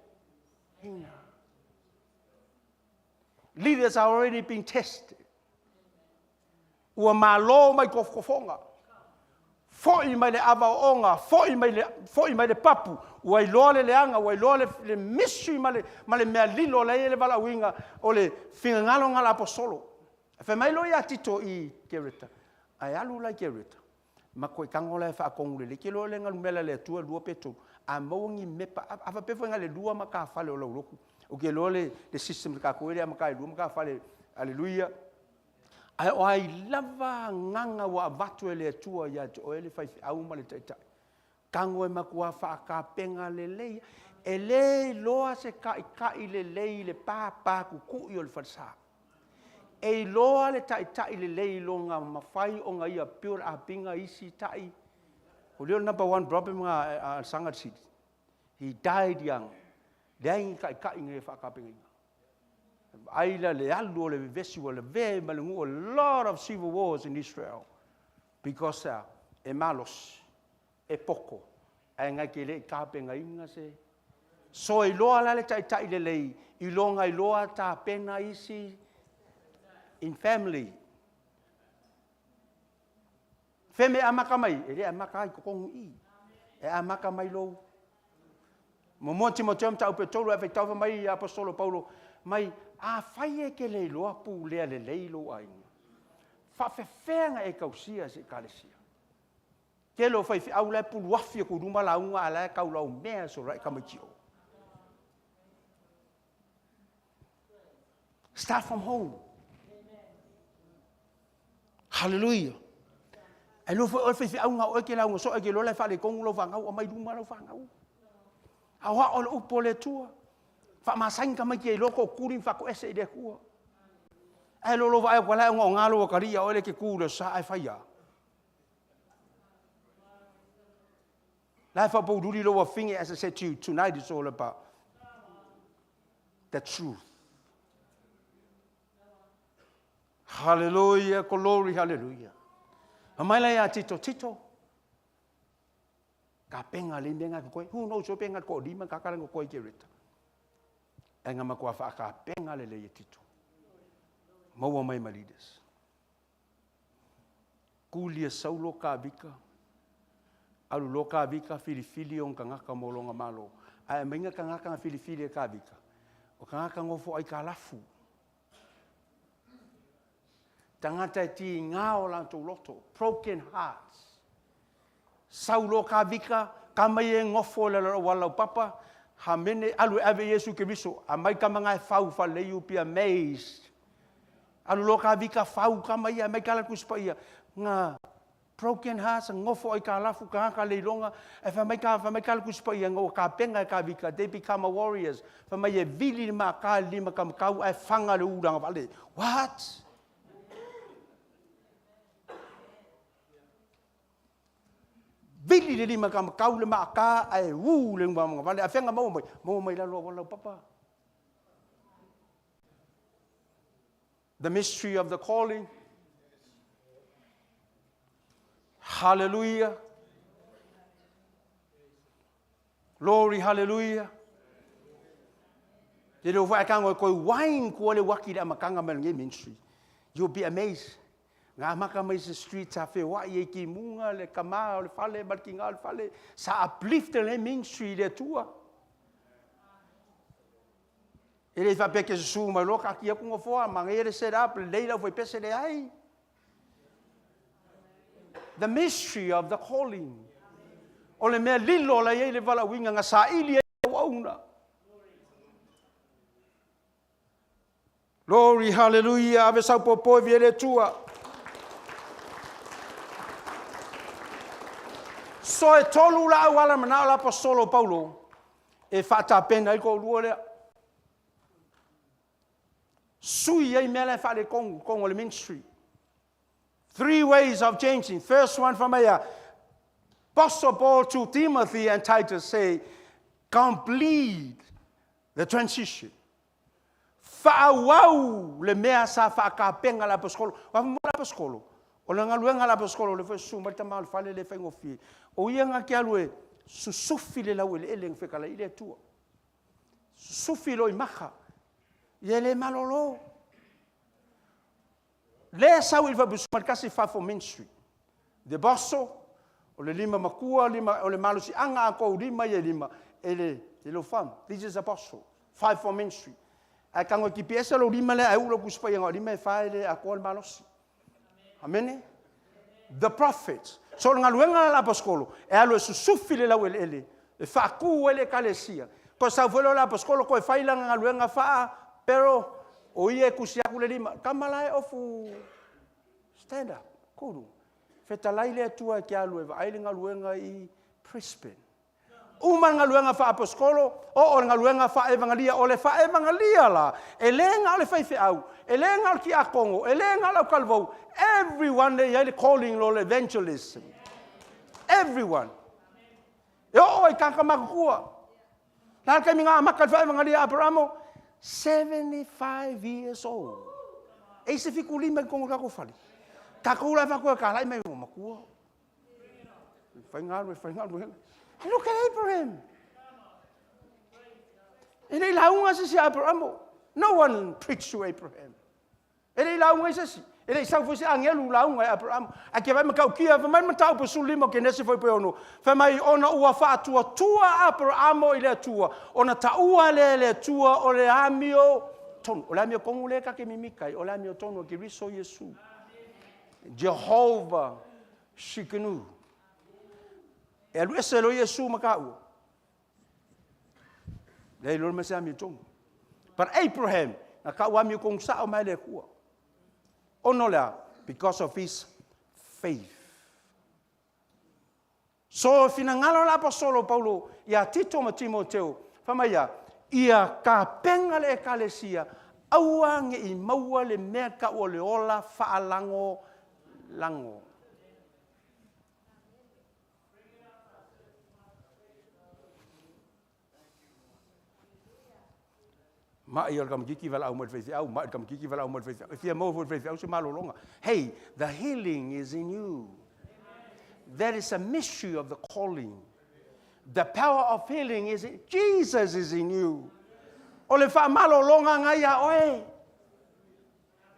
ina. Leaders are already been tested. Ua malo mai tofotofoga, foi mai le ava ooga, foi mai le, foi mai le papu, ua iloa le leaga, ua iloa le, le mystery ma le, ma le mea lilo la e i ai le valaauina o le finagalo na aposolo. E fai mai loa ia Tito i Kereta, ae alu la i Kereta, ma toe tago la e faatonu lelei. Ke loa le galumela le Atua lua pe tolu, a maua ni mepa, a faapea foi na le lua matafale o lau lotu. O ke loa le, le system le tatou e le amata e lua matafale, aleluia. Ae o ai lava agaga ua avatu e le Atua ia te oe le faifeau ma le taitai, tago e matua faatapena lelei. E le iloa se taitai lelei i le pāpā tutui o le falesa. E iloa le taitai lelei i lona mafai ona ia build up ina isi tai. O lea o le number one problem a Saga le Sili. He died young. Leai ni taitai na ia faatapenaina. Vaai la le alu o le vevesi ua lavea ai ma le nuu a lot of civil wars in Israel because e malosi, e poto, ae nai te le i tapenaina se So e iloa la le taitai lelei i lona iloa tapena isi in family. Feme e amata mai, e le amata ai totonu i i. E amata mai lou Muamua Timoteo mataupu e tolu ae faitau fai mai Aposetolo Paulo mai, afai e te le iloa pulea lelei lou aiga, faafefea na e tausia se ekalesia? Tele o faifeau la e puluafi atu i luma lauga a la e taulaumea sorai tamaiti o. Start from home. Hallelujah. Ai loa foi oe faifeau na oe ke lauga so e ke lola e faaletonu lau fanau aumai luma lau fanau. A o ao le upu o le Atua. Faamasaini tamaiti e iloa tootuli ma faatoese i le Atua. Ae lo lo vaai atu ala e ogaoga lou atalii a oe le te tu i le sa ae fai a. La e faapoululi lou afine as I said to you tonight it's all about the truth. Hallelujah, glory, hallelujah. A mai la ia Tito, Tito, ka penga le mea ngā koe. Who knows, o penga ko lima ka kara koe ke reta. E ngā makoa wha ka penga le le ia Tito. Maua mai ma leaders. Kulia saulo ka vika. Alu lo ka vika filifili o kangaka mo longa malo. Ae mainga kangaka nga filifili e ka vika. O kangaka ngofo ai ka lafu. Tagata e tigā o latou loto, broken hearts. Sau loa ka vika, ka mai e gofo i le auala laupapa, hamene, alu e ave Iesu Keriso, aumai tama na e fau faalelei, you'll be amazed. Alu loa ka vika fau kama ia mai kala Tusi Paia nga broken hearts ngofo ai ka lafu ka ka leiloga e fai mai ka fai mai kala Tusi Paia nga ua kapenga e ka vika they become a warriors fai mai e vili le maka le lima kamakau ae faga le ulaga vale what Vili le lima kamakau le maaka ae u le ulaga vale a fea maua mai maua mai lalo auala lau papa The mystery of the calling. Hallelujah. Glory, hallelujah. Te reo whaekanga o koe wine kua le waki le amakanga mai nge ministry. You'll be amazed. Ngā maka mai se street sa whewai e ki munga le kama o le fale ma le ki ngā o le fale. Sa uplift le ministry le atua. E le faapea ke susu mai loa kaki aku ngofoa, manaia le set up, lelei lau faipese, leai. The mystery of the calling. O le mea lilo la iai le valaauina na saili ai auauna. Glory, hallelujah, ave sau popo e via le Atua. So e tolu la auala manao la aposolo Paulo e faatapena ai toalua lea. Sui ai mea la e faaletonu, tonu o le ministry. Three ways of changing. First one from a Apostle Paul to Timothy and Titus say, complete the transition. Faaauau le mea sa faatapena le aposetolo. Aua fai mai le aposetolo, o le galuega a le aposetolo o lea foi e susu mai le tama o le fale e le faigofie. O ia na te alu e susufi le laueleele na fetalai i le Atua. Susufi loimata. Ia e le malolo. Lea sau i le faapusu mai le kasi fivefold ministry. The apostle, o le lima matua, lima, o le malosiaga atoa o lima ia e lima, e le, e le fam. This is apostle, fivefold ministry. Ae tago e tipi ese lou lima lea ae uu lau Tusi Paia na o lima e fa e le atoa le malosi. Amene? The prophet. So o le galuega a le aposetolo, e alu e susufi le laueleele, e faatu ai le ekalesia. Toe sau foi lea o le aposetolo toe fai lana galuega faa, pero o ia e tusi atu le lima, tama la e ofu, stand up, kuru. Fetalai le Atua e te alu e vaai le galuega i Brisbane. Uma le galuega faa-aposetolo, oo le galuega faa-evagalia. O le faa-evagalia la, e le na o le faifeau, e le na o le tiakono, e le na o le autalavou, everyone e i ai le calling lo le evangelism. Everyone. E oo ai i tagata matutua. O le a le taimi na amata ai le faa-evagalia a Aperamo? 75 years old. E i se 75 i totonu o le tatou fale. Tatou la e faapea e talai mai ua matua. Fai galuega, fai galuega. And look at Abraham. E le i lauga se isi Abraham. No one preached to Abraham. E le i lauga i se isi. E le i sau foi se agelu lauga i Abraham. Ae ke vai matautia, fai mai le mataupu 15 o Kenese fuaiupu e 6. Fai mai ona ua faatuatua Abraham i le Atua, ona taua lea e le Atua o le amio tonu. O le amio tonu lea ta te mimita ai, o le amio tonu a Keriso Iesu. Jehovah Shikenu. E alu ese loa Iesu ma taua. Leai loa ma se amiotonu. But Abraham, na tau amiotonu sao mai le Atua. Ona o le a? Because of his faith. So finagalo le aposolo Paulo ia Tito ma Timoteo, fai mai ia, ia tapena le ekalesia, aua ne i maua le mea tau o le ola faalagolago. Ma'i o le tamaitiiti valaau mai i le faifeau, ma'i le tamaitiiti valaau mai i le faifeau. E fia maua foi i le faifeau se malologa. Hey, the healing is in you. That is a mystery of the calling. The power of healing is in, Jesus is in you. O le faamalologa na ia oe.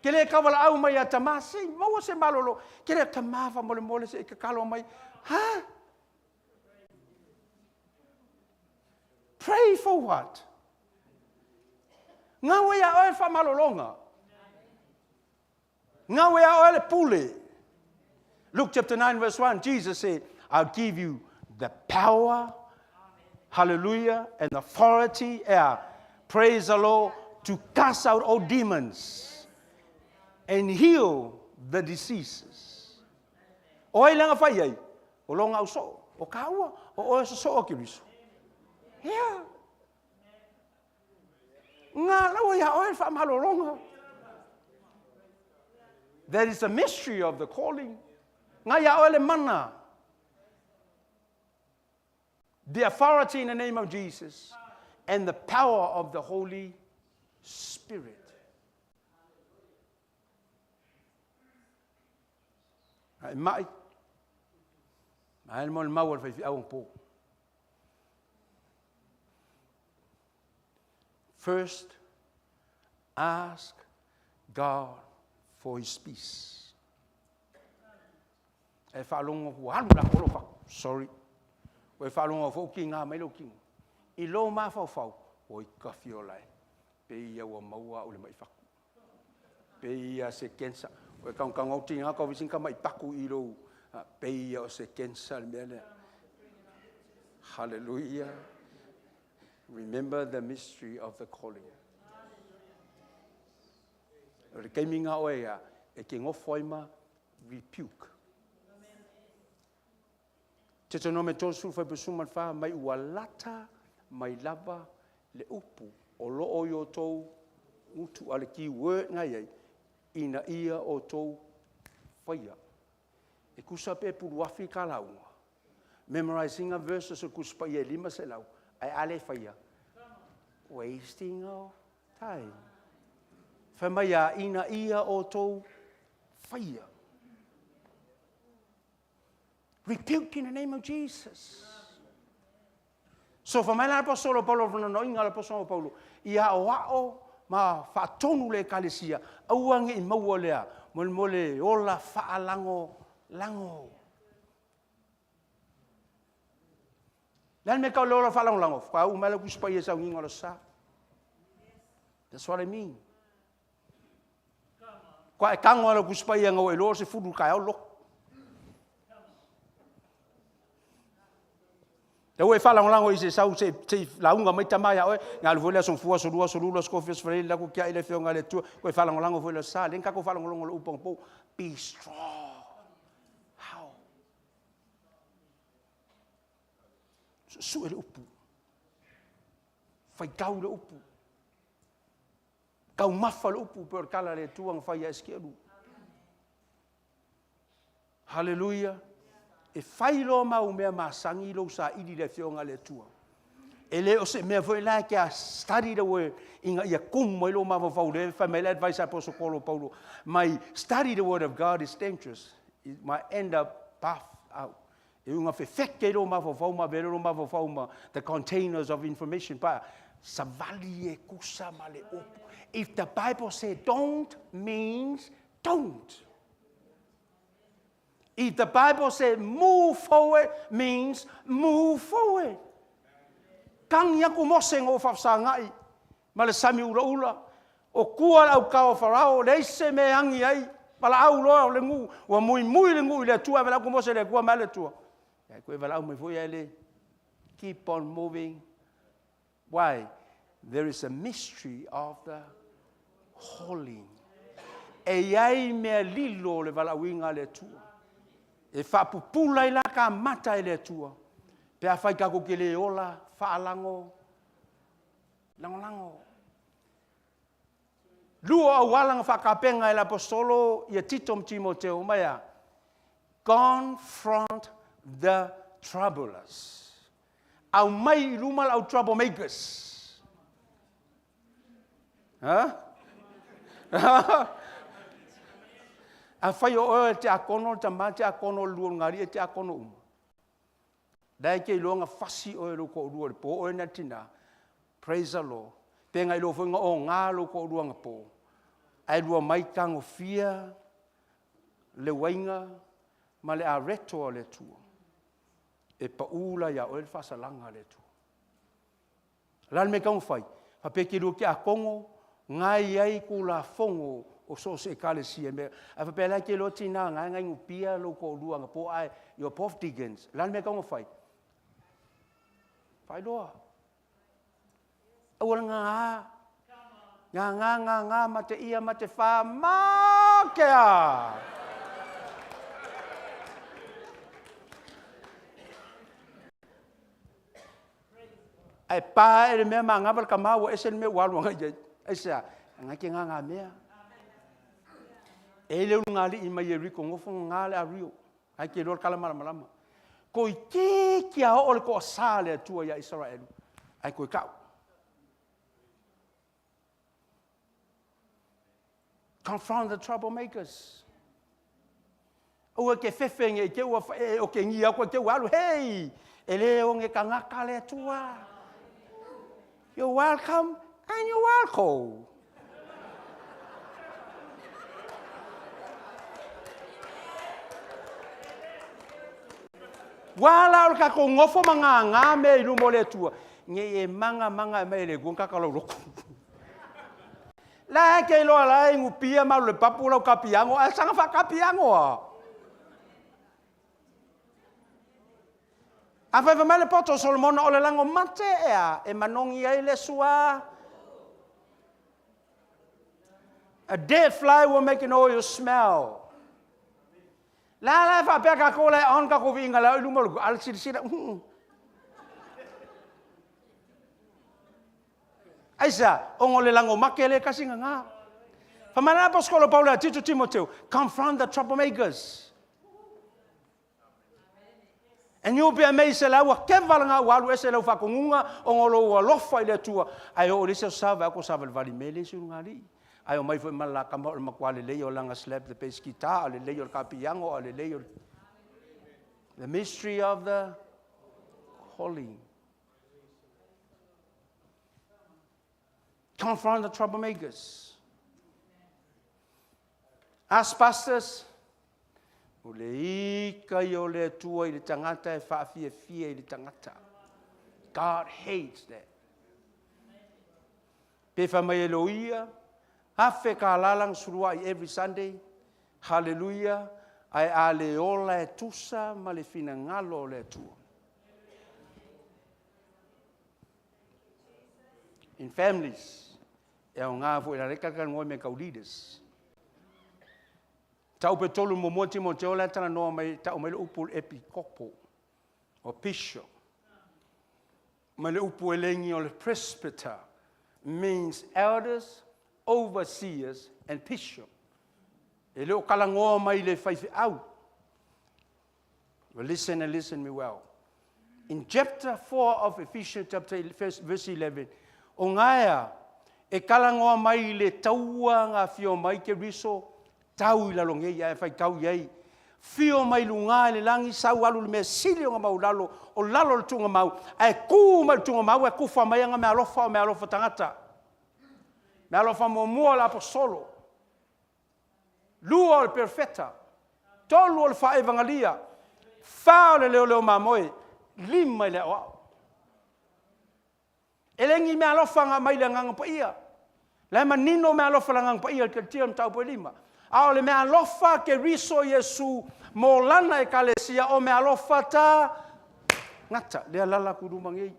Ke le tau valaau mai ia tamā, se i maua se malolo. Ke le tamā faamolemole se i tatalo mai. Ha? Pray for what? Gau ia oe le faamalologa. Gau ia oe le pule. Luke chapter 9 verse 1, Jesus said, I'll give you the power, hallelujah, and authority, yeah, praise the Lord, to cast out all demons. And heal the diseases. O ai laga fai ai? O lo gau soo. O kāua, o oe sosoo Keriso. Ia. Ngā laua ia oe le faamalologa. That is the mystery of the calling. Ngā ia oe le mana. The authority in the name of Jesus and the power of the Holy Spirit. Ai mai. Mai le mo le mau o le faifeau po. First, ask God for his peace. E faalogo ua alu la olo fa. Sorry. Ua e faalogo foi ki ngā mai lo kingo. I lo mafaufau, oi kafi o lai. Pe ia ua maua au le mai faku. Pe ia se kensa. Ua e kaungkaunga o tinga ka visin ka mai paku i lo. Pe ia o se kensa le mea lea. Hallelujah. Remember the mystery of the calling. O le taimi nga oe ia, e ke ngofo ai ma rebuke. Tetanome 34 mai ua lata mai lava le upu o loo i o tou gutu a le key word ngai ai ina ia o tou faia. E kusa pe puluafi ka lauga. Memorizing a verses o kusa pa ia 500 ai ale faia. Wasting of time. Fai mai a ina ia o tou faia. Rebuke in the name of Jesus. So fa mai la apostolo Paulo no inga la apostolo Paulo ia o ao ma faatonu le ekalesia aua nge i maua lea mo le mo le ola faalango lango. Le me ka le ola faalango lango fa u mai la kusi pa ia sau nginga lo sa. That's what I mean. Kua e kango ala kusi pa ia ngau e lo se fulu kai au loko. Te ue whalangolango i se sau se, se launga mai tama ia oe, ngā lu le aso fua, so lua, so lula, so kofia, so whalele, laku kia ile whionga le tua, koe whalangolango fo le sa, len kako whalangolongo le upang po, be strong. How? Su e le upu. Whaitau le upu. Taumafa le upu pe o le tala le Atua na fai ia Esekielu. Haleluia. E fai loa mau mea masani lou saili le afioga a le Atua. E le o se mea foi la e ke a study the word ina ia kumu mai lou mafaufau le fai mai le advice a Apostle Paulo mai study the word of God is dangerous. It might end up puff out. E unga fefeke i lou mafaufau ma vele lou mafaufau ma the containers of information pa savali e kusa ma le upu. If the Bible say don't means don't. If the Bible say move forward means move forward. Tangi aku Mose ngo whawhasangai ma le sami ula ula. O kua le aukao o Farao, leai se mea e agi ai, valaau loa o le nuu, ua muimui le nuu i le Atua, valaau ko Mose le Atua mai le Atua. Ia koe valaau mai foi ai le keep on moving. Why? There is a mystery of the calling. E iai mea lilo o le valaauina a le Atua. E faapupula ai la ka mata e le Atua. Pe a fai tatou te le ola, faalago, lagolago. Lua auala na faatapena e le Aposetolo ia Tito ma Timoteo mai a, Confront the troublers. Aumai i luma le au troublemakers. Ha? A fai o oe te akono, le tama te akono, le lua ngari e te akono uma. Dai ke iloa nga fasi oe lo ko lua le po oe na tina. Praise the Lord. Pe ngai lo foi nga o nga lo ko lua nga po. Ai lua mai tango fia le wainga ma le areto o le tua. E pa ula ia oe le fasalanga le tua. La le mea tau fai, fa pe ke lua ke a kongo, ngai ai ku la fongo o so se ekalesia me a fa pe la ke lo tina ngai ngai ngupia lo ko lua nga po ai your both deacons. La le mea tau fai. Fai loa. Aua ngā ngā ngā ngā ngā ma te ia ma te wha ma make a. Ae pa ae le mea magava le tama ua ese le mea ua alu agai i ai. Aisea? Ngai ke ngāngā mea. E i le ulugalii mai Ieriko nofo gagā le ario. Ai ke iloa le kala malamalama. Toeitiiti a oo le toasa a le Atua ia Isaraelu, ae toe tau. Confront the troublemakers. Aua ke fefe nge i te ua e o ke ngi au koe te ua alu, hei, e le o nge tangata le Atua. You're welcome and you're welcome. Ua la o le tatou nofo ma gagā mea i luma o le Atua, nei e maga maga e mai e le Atua kaka lau lotu. La e ke iloa la e ngupia ma alu le papu lau kapiago, ae saga faakapiago a. A fai mai le poto o Solomona o le lago mate ea e manogi ai le sua. A dead fly will make an oil smell. La la e faapea tatou la e on tatou viiga la i luma o le ala silasila. Aisea, ona o le lago make lea kasi gagā. Fai mai la aposetolo Paulo ia Tito Timoteo, confront the troublemakers. And you'll be amazed se la ua keva langa ua alu ese lau faatonuga ona o lou alofa i le Atua. Ae oo i le isi aso sa vaai atu o savalivali mai le isi ulugalii. Ae omai foi ma le la tama o le matua lelei o lana slap the bass guitar, a lelei o le kapiano, a lelei o le... The mystery of the calling. Confront the troublemakers. Us pastors, o le ika ia o le Atua i le tagata e faafiafia i le tagata. God hates that. Pe fai mai e loia, afe ka lala suluai every Sunday, hallelujah, ae a le ola e tusa ma le finagalo o le Atua. In families, e aoga foi la le talanoa me kau leaders. Tau pe tolu muamua Timoteo la talanoa mai tau mai le upu epikopo o bishop. Mai le upu elengi o le presbyter means elders, overseers and bishop. E le o kalangoa mai le faifeau. Well, listen and listen me well. In chapter 4 of Ephesians chapter verse 11, o ngaea e kalangoa mai le taua ngā fio mai ke riso tau i lalo ngei ae fai tau i ai. Fio mai lunga i le langi sau alu le mea sili o ngā mau lalo, o lalo le tunga mau, ae kū mai le tunga mau ae kufa mai anga mea alofa o mea alofa tangata. Mea alofa muamua o le aposolo. Lua o le perofeta, tolu o le faaevagalia, fa o le leoleo mamoe, lima i le aoao. E le ni meaalofa nga mai le Agaga Paia. La e manino meaalofa le Agaga Paia i le Keritia o mataupu e lima. A o le meaalofa Keriso Iesu mo lana Ekalesia o meaalofa ta gata. Lea lala atu i luma nei.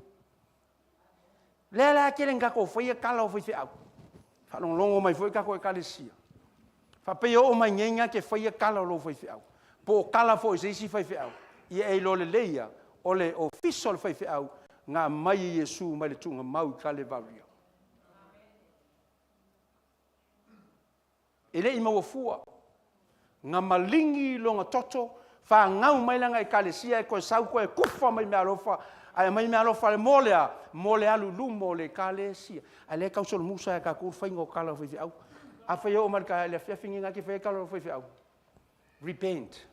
Lea la tele na tatou faia tala o faifeau. Faalogologo mai foi tatou Ekalesia. Faapei e oo mai nei na te faia tala o lou faifeau. Po o tala foi i se isi faifeau. Ia e iloa lelei ia, o le ofisa o le faifeau na aumai e Iesu mai le tuugamau i Kalevaria. E le i maua fua. Na maligi i lona toto, fanau mai lana Ekalesia e toe sau toe kufa mai meaalofa, ae aumai meaalofa mo le a? Mo le alu i luma o le Ekalesia. Ae lea e tau solomusa ia tatou le faiga o tala o faifeau. Afai e oo mai le afiafi lenei na te fai ai tala o faifeau. Repent.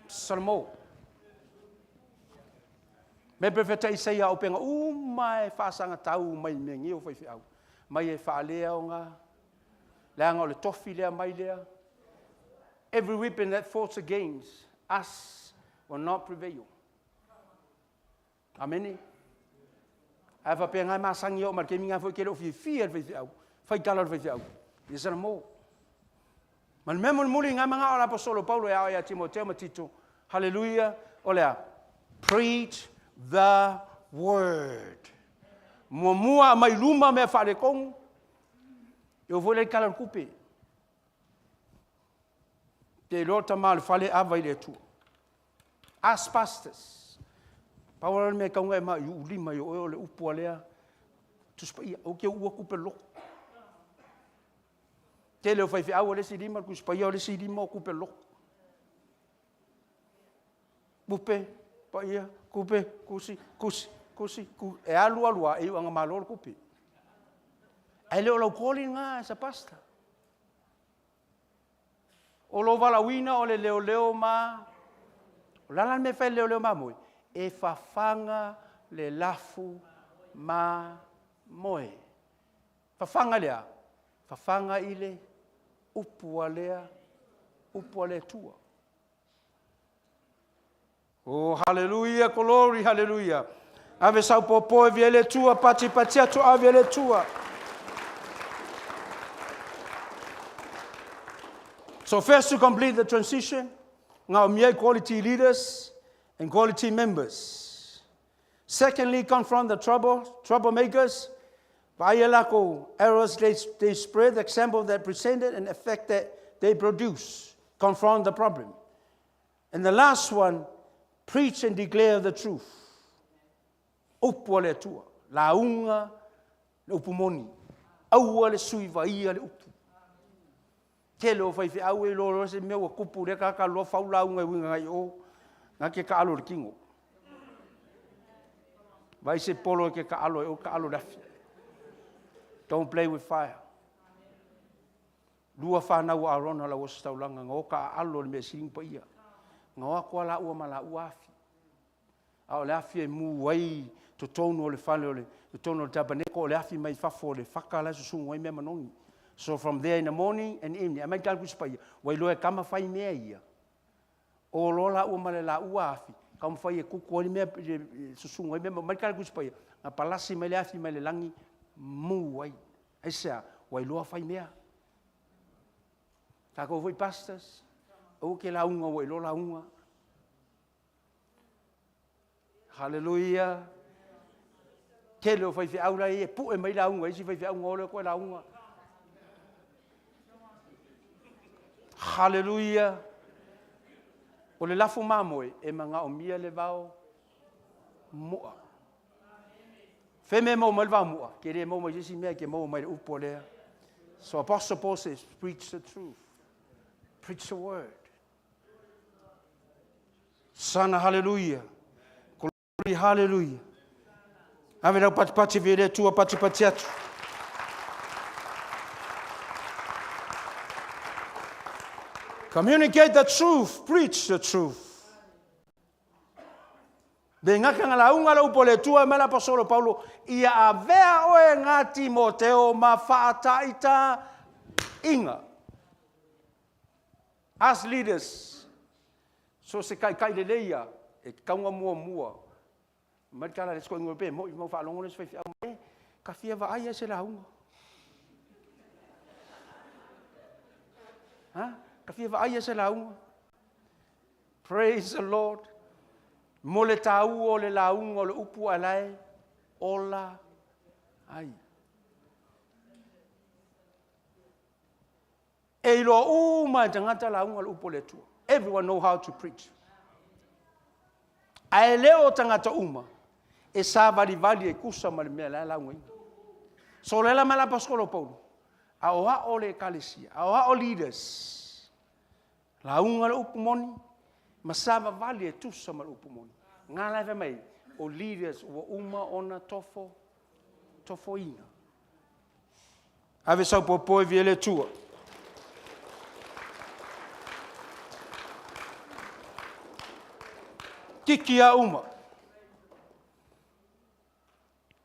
Salmo. Me perfeta Isaia o penga uma e faasagatau mai mea nei o faifeau, mai e faalea o ngā, leaga o le tofi lea mai lea. Every weapon that fought against us will not prevail. Amene. Ae faapea ngai masani o ma le taimi ngai foi ke le o fiafia le faifeau, faitala o le faifeau. Ia Salamo. Ma le mea mulimuli ngai manga o le aposolo Paulo e ao ia Timoteo ma Tito. Hallelujah. O lea, preach the word. Muamua aumai i luma mea faaletonu, e oo foi la i le Tala o le Tupe. Te iloa le tama o le fale e ava i le Atua. Ask pastors. Pau lava le mea e tatau ona e maiuulima i o oe o le upu a lea Tusi Paia, aua e te uua tupe loloto. Tele o faifeau o le isi lima, Tusi Paia o le isi lima o tupe loloto. Tupe, paia, tupe, tusi, tusi, tusi, tusi. E alu alu lava, e iu lava ina malo le tupe. Ae le o lau calling lena as a pastor. O lou valaauina o le leoleo ma... O le a la le mea e fai e le leoleo mamoe? E fafaga le lafu mamoe. Fafaga i le a? Fafaga i le upu a le, upu a le Atua. Oh, hallelujah, glory, hallelujah. Ave sau popo e via le Atua, pati pati atu ave le Atua. So first to complete the transition, ngā o quality leaders and quality members. Secondly, confront the trouble, troublemakers. Vaaia lākou errors they, they spread, the example that presented and effect that they produce. Confront the problem. And the last one, preach and declare the truth. Upu a le Atua, lauga le upu moni. Aua le sui vaia le upu. Tele o faifeau e iloa loa se mea ua tupu lea tagata alu loa fau lauga e uiga agai i o. Na ke taalo i le tino. Vaai se polo e te taalo ai, o taalo i le afi. Don't play with fire. Lua fanau a Arona lau ositaulaga, na o taaalo i le measili ma paia. Na o atu lava laua ma laua afi. A o le afi e mu ai totonu o le fale o le totonu o le tapaneko o le afi mai fafo o le fata la e susugu ai mea manogi. So from there in the morning and evening, aumai le tala Tusi Paia, ua iloa e tama fai mea ia. O loa laua ma le laua afi, taumafai e kuku ai le mea, susugu ai mea, aumai le tala Tusi Paia, na palasi mai le afi mai le lagi, mu ai. Aisea? Ua iloa fai mea. Tatou foi pastors, aua ke lauga ua iloa lauga. Haleluia! Tele o faifeau la e pue mai lauga, isi faifeau na ole koe lauga. Haleluia! O le lafo mamoe e manaomia le vao mo'a. Fe mea e maua mai le vao mo'a, ke le maua mai se isi mea, ke maua mai le upu o lea. So Apostle Paul says, preach the truth. Preach the word. Sana haleluia. Glory haleluia. Ave lau patipati vi le Atua patipati atu. Communicate the truth, preach the truth. Le gata nga lauga le upu a le Atua mai le Aposolo Paulo, ia avea oe nga Timoteo ma faataita inga. Us leaders, so se taitai lelei ia, e tatau ona muamua. Mai le tala le isi koingo pe moi mau faalogo le isi faifeau mai, ka fia vaai ai se lauga. Ha? Ka fia vaai ai se lauga. Praise the Lord. Mo le tāua o le lauga o le upu a lae, ola ai. E iloa uma e tagata lauga le upu o le Atua. Everyone know how to preach. Ae le o tagata uma e savalivali e tusa ma le mea la e laugaina. So le la mai la apostola o Paulo, a o ao le ekalesia, a o ao leaders, lauga le upu moni, ma savavali e tusa ma le upu moni. Ngā la e fai mai, o leaders ua uma ona tofo, tofoina. Ave sau popo e via le Atua. Tiki a uma.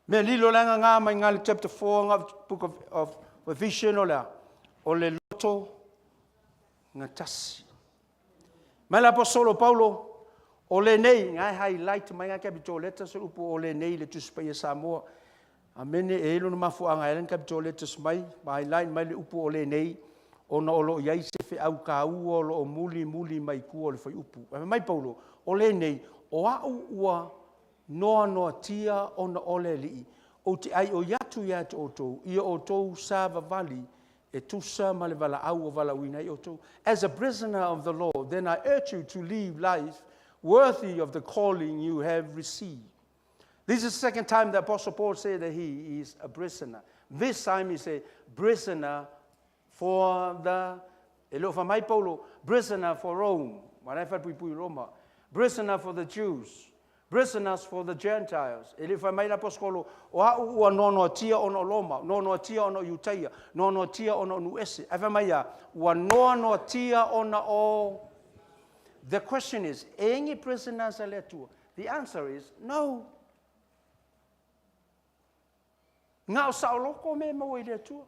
Mea lilo le ngā mai ngā le chapter 4 ngā book of, of Ephesians o lea. O le loto ngatasi. Mai le Aposolo Paulo, o lenei, ngai highlight mai ngai capital letters o upu o lenei le Tusi Paia Samoa. Amene e i lona mafuaaga e ala capital letters mai, ma highlight mai le upu o lenei, ona o lo o i ai se feau taua o lo o muli muli mai tua o le fuaiupu. Ae fai mai Paulo, o lenei, o au ua noanoatia ona o le Alii, Ou te ʻaiʻoi atu iā te ʻoutou, ia ʻoutou savavali e tusa ma le valaau ua valaauina ai ʻoutou. As a prisoner of the Lord, then I urge you to live life worthy of the calling you have received. This is the second time the Apostle Paul said that he is a prisoner. This time he said, prisoner for the, e le o fai mai Paulo, prisoner for Rome. Ma la e falepuipui i Roma. Prisoner for the Jews. Prisoners for the Gentiles. E le i fai mai le Aposetolo, o a'u ua noanoatia ona o Roma, noanoatia ona o Iutaia, noanoatia ona o Nu'u-ese. Ae fai mai a, ua noanoatia ona o. The question is, e ni prisoners a le Atua? The answer is, no. Na o saoloko mea e maua i le Atua.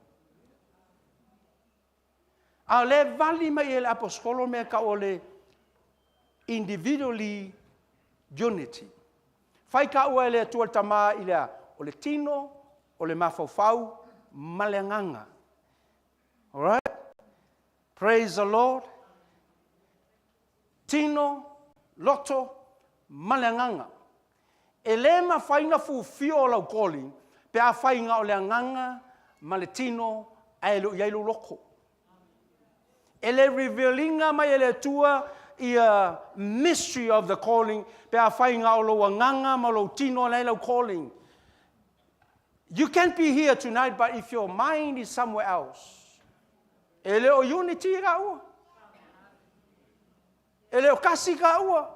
A o lea e vali mai e le Aposetolo mea tau o le individually unity. Fai taua e le Atua le Tama i le a? O le tino, o le mafaufau, ma le agaga. Alright? Praise the Lord. Tino, loto, ma le agaga. E le mafai na fufio o lau calling pe afai na o le agaga ma le tino ae le o i ai lou loto. E le reveal ina mai e le Atua ia mystery of the calling pe afai na o lou agaga ma lou tino la e lau calling. You can be here tonight but if your mind is somewhere else, e le o unity ka ua. E le o kasi ka ua.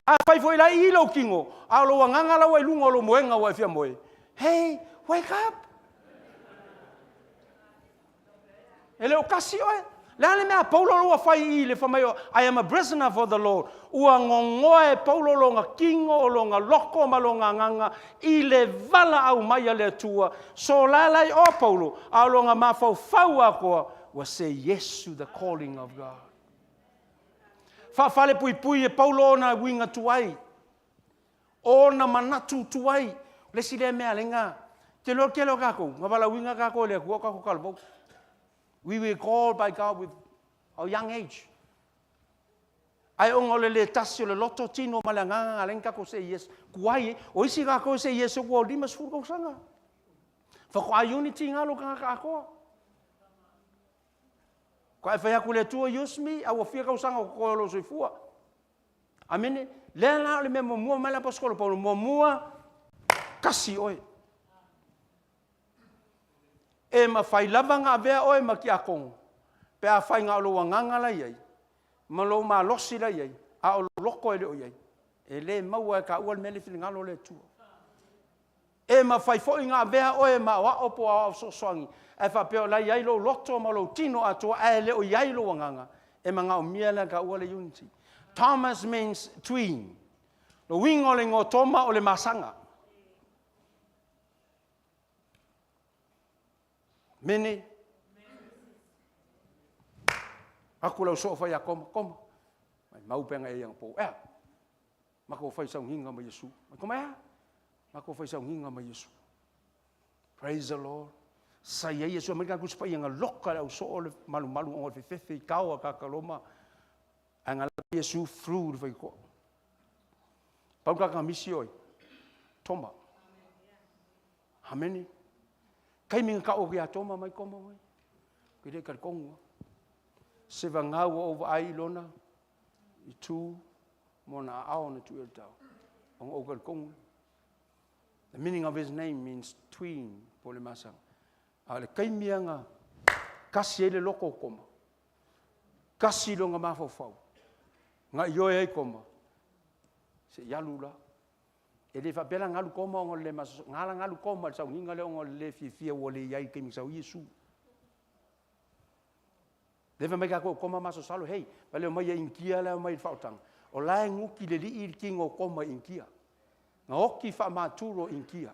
Afai foi la i lou tino, a o lou agaga la ua i luga o lou moega ua e fia moe, hey, wake up! E le o kasi oe. Le a le mea a Paulo lo ua fai i le fai mai o, I am a prisoner for the Lord. Ua gogoa e Paulo lona tino o lona loko ma lona agaga i le valaau mai a le Atua. So la lai o Paulo, a o lona mafaufau atoa, ua say yes to the calling of God. Faafalepuipui e Paulo ona uiga tuai, ona manatu tuai. O le isi lea mea lenga, te loa tele o tatou, na valaauina tatou e le Atua o tatou talavou. We were called by God with our young age. Ae ona o le le tasi o le loto, tino ma le agaga, na ala ai ona tatou say yes. Tuai e, o isi tatou e say yes ua 50 tausaga. Faatoa unity ngalo tagata atoa. Ka e fai atu le Atua, use me, a ua fia tausaga o totoe o lou soifua. Amene. Lea la o le mea muamua mai le aposetolo Paulo, muamua, kasi oe. E mafai lava ona avea oe ma tiakono, pe afai na o lou agaga la i ai, ma lou malosi la i ai, a o lou loto e le o i ai. E le maua e taua le mea le finagalo o le Atua. E mafai foi ona avea oe ma aoao po o aoao fesoasoani, ae faapea o la e i ai lou loto ma lou tino atoa ae le o i ai lou agaga, e manaomia la taua le unity. Thomas means twin. Lo uiga o le igoa Toma o le masaga. Mene. Aku lau soo fai a koma, koma. Mai mau penga e ianga po. Ea. Makou fai sauniga ma Iesu. Mai koma ea. Makou fai sauniga ma Iesu. Praise the Lord. Sa ia Iesu mai ka kusi pa ia loka le au soo le malu malu o le fefefe i kao a kakaloma. Ai nga Iesu fru le fai ko. Pau ka ka misi oi. Toma. Amene. Kai minga ka o kia toma mai koma mai. Ke le ka kongu. Se va ngau o va ai lona i tu mo na ao na tu el tau. Ong o ka kongu. The meaning of his name means twin, po le masanga. A le kaimia nga kasi ai le loko o koma. Kasi longa mafaufau. Nga ioe ai koma. Se i alu la. E le faapea la galu koma ona o le le masoso. Gala galu koma i le sauniga lea ona o le le fiafia ua le i ai i le taimi sau Iesu. Lea fai mai tatou o koma masosalo, hei, va le omai e Initia la e omai i le faaotaga. O la e nuki le lii i le tino o koma i Initia. Na oti faamaturo i Initia.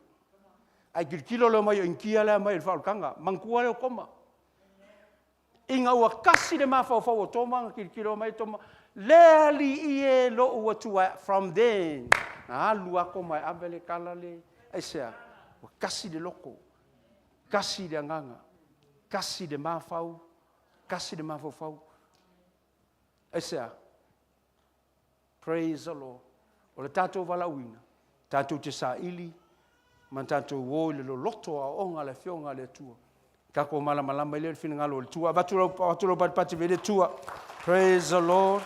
Ae tilotilo le omai o Initia la e omai i le faaolataga, manatua lea o koma. Ina ua kasi le mafaufau o Toma, na tilotilo mai Toma, le alii e lou Atua. From then, na alu lava Toma e ave le tala le, aisea? Ua kasi le loto, kasi le agaga, kasi le mafau, kasi le mafaufau. Aisea? Praise the Lord. O le tatou valaauina, tatou te saili. Ma tatou o i le loloto o aoaoga a le Afioga a le Atua. Tatou malamalama ai lea i le finagalo o le Atua. Avatu lau, avatu lau patipati i le Atua. Praise the Lord.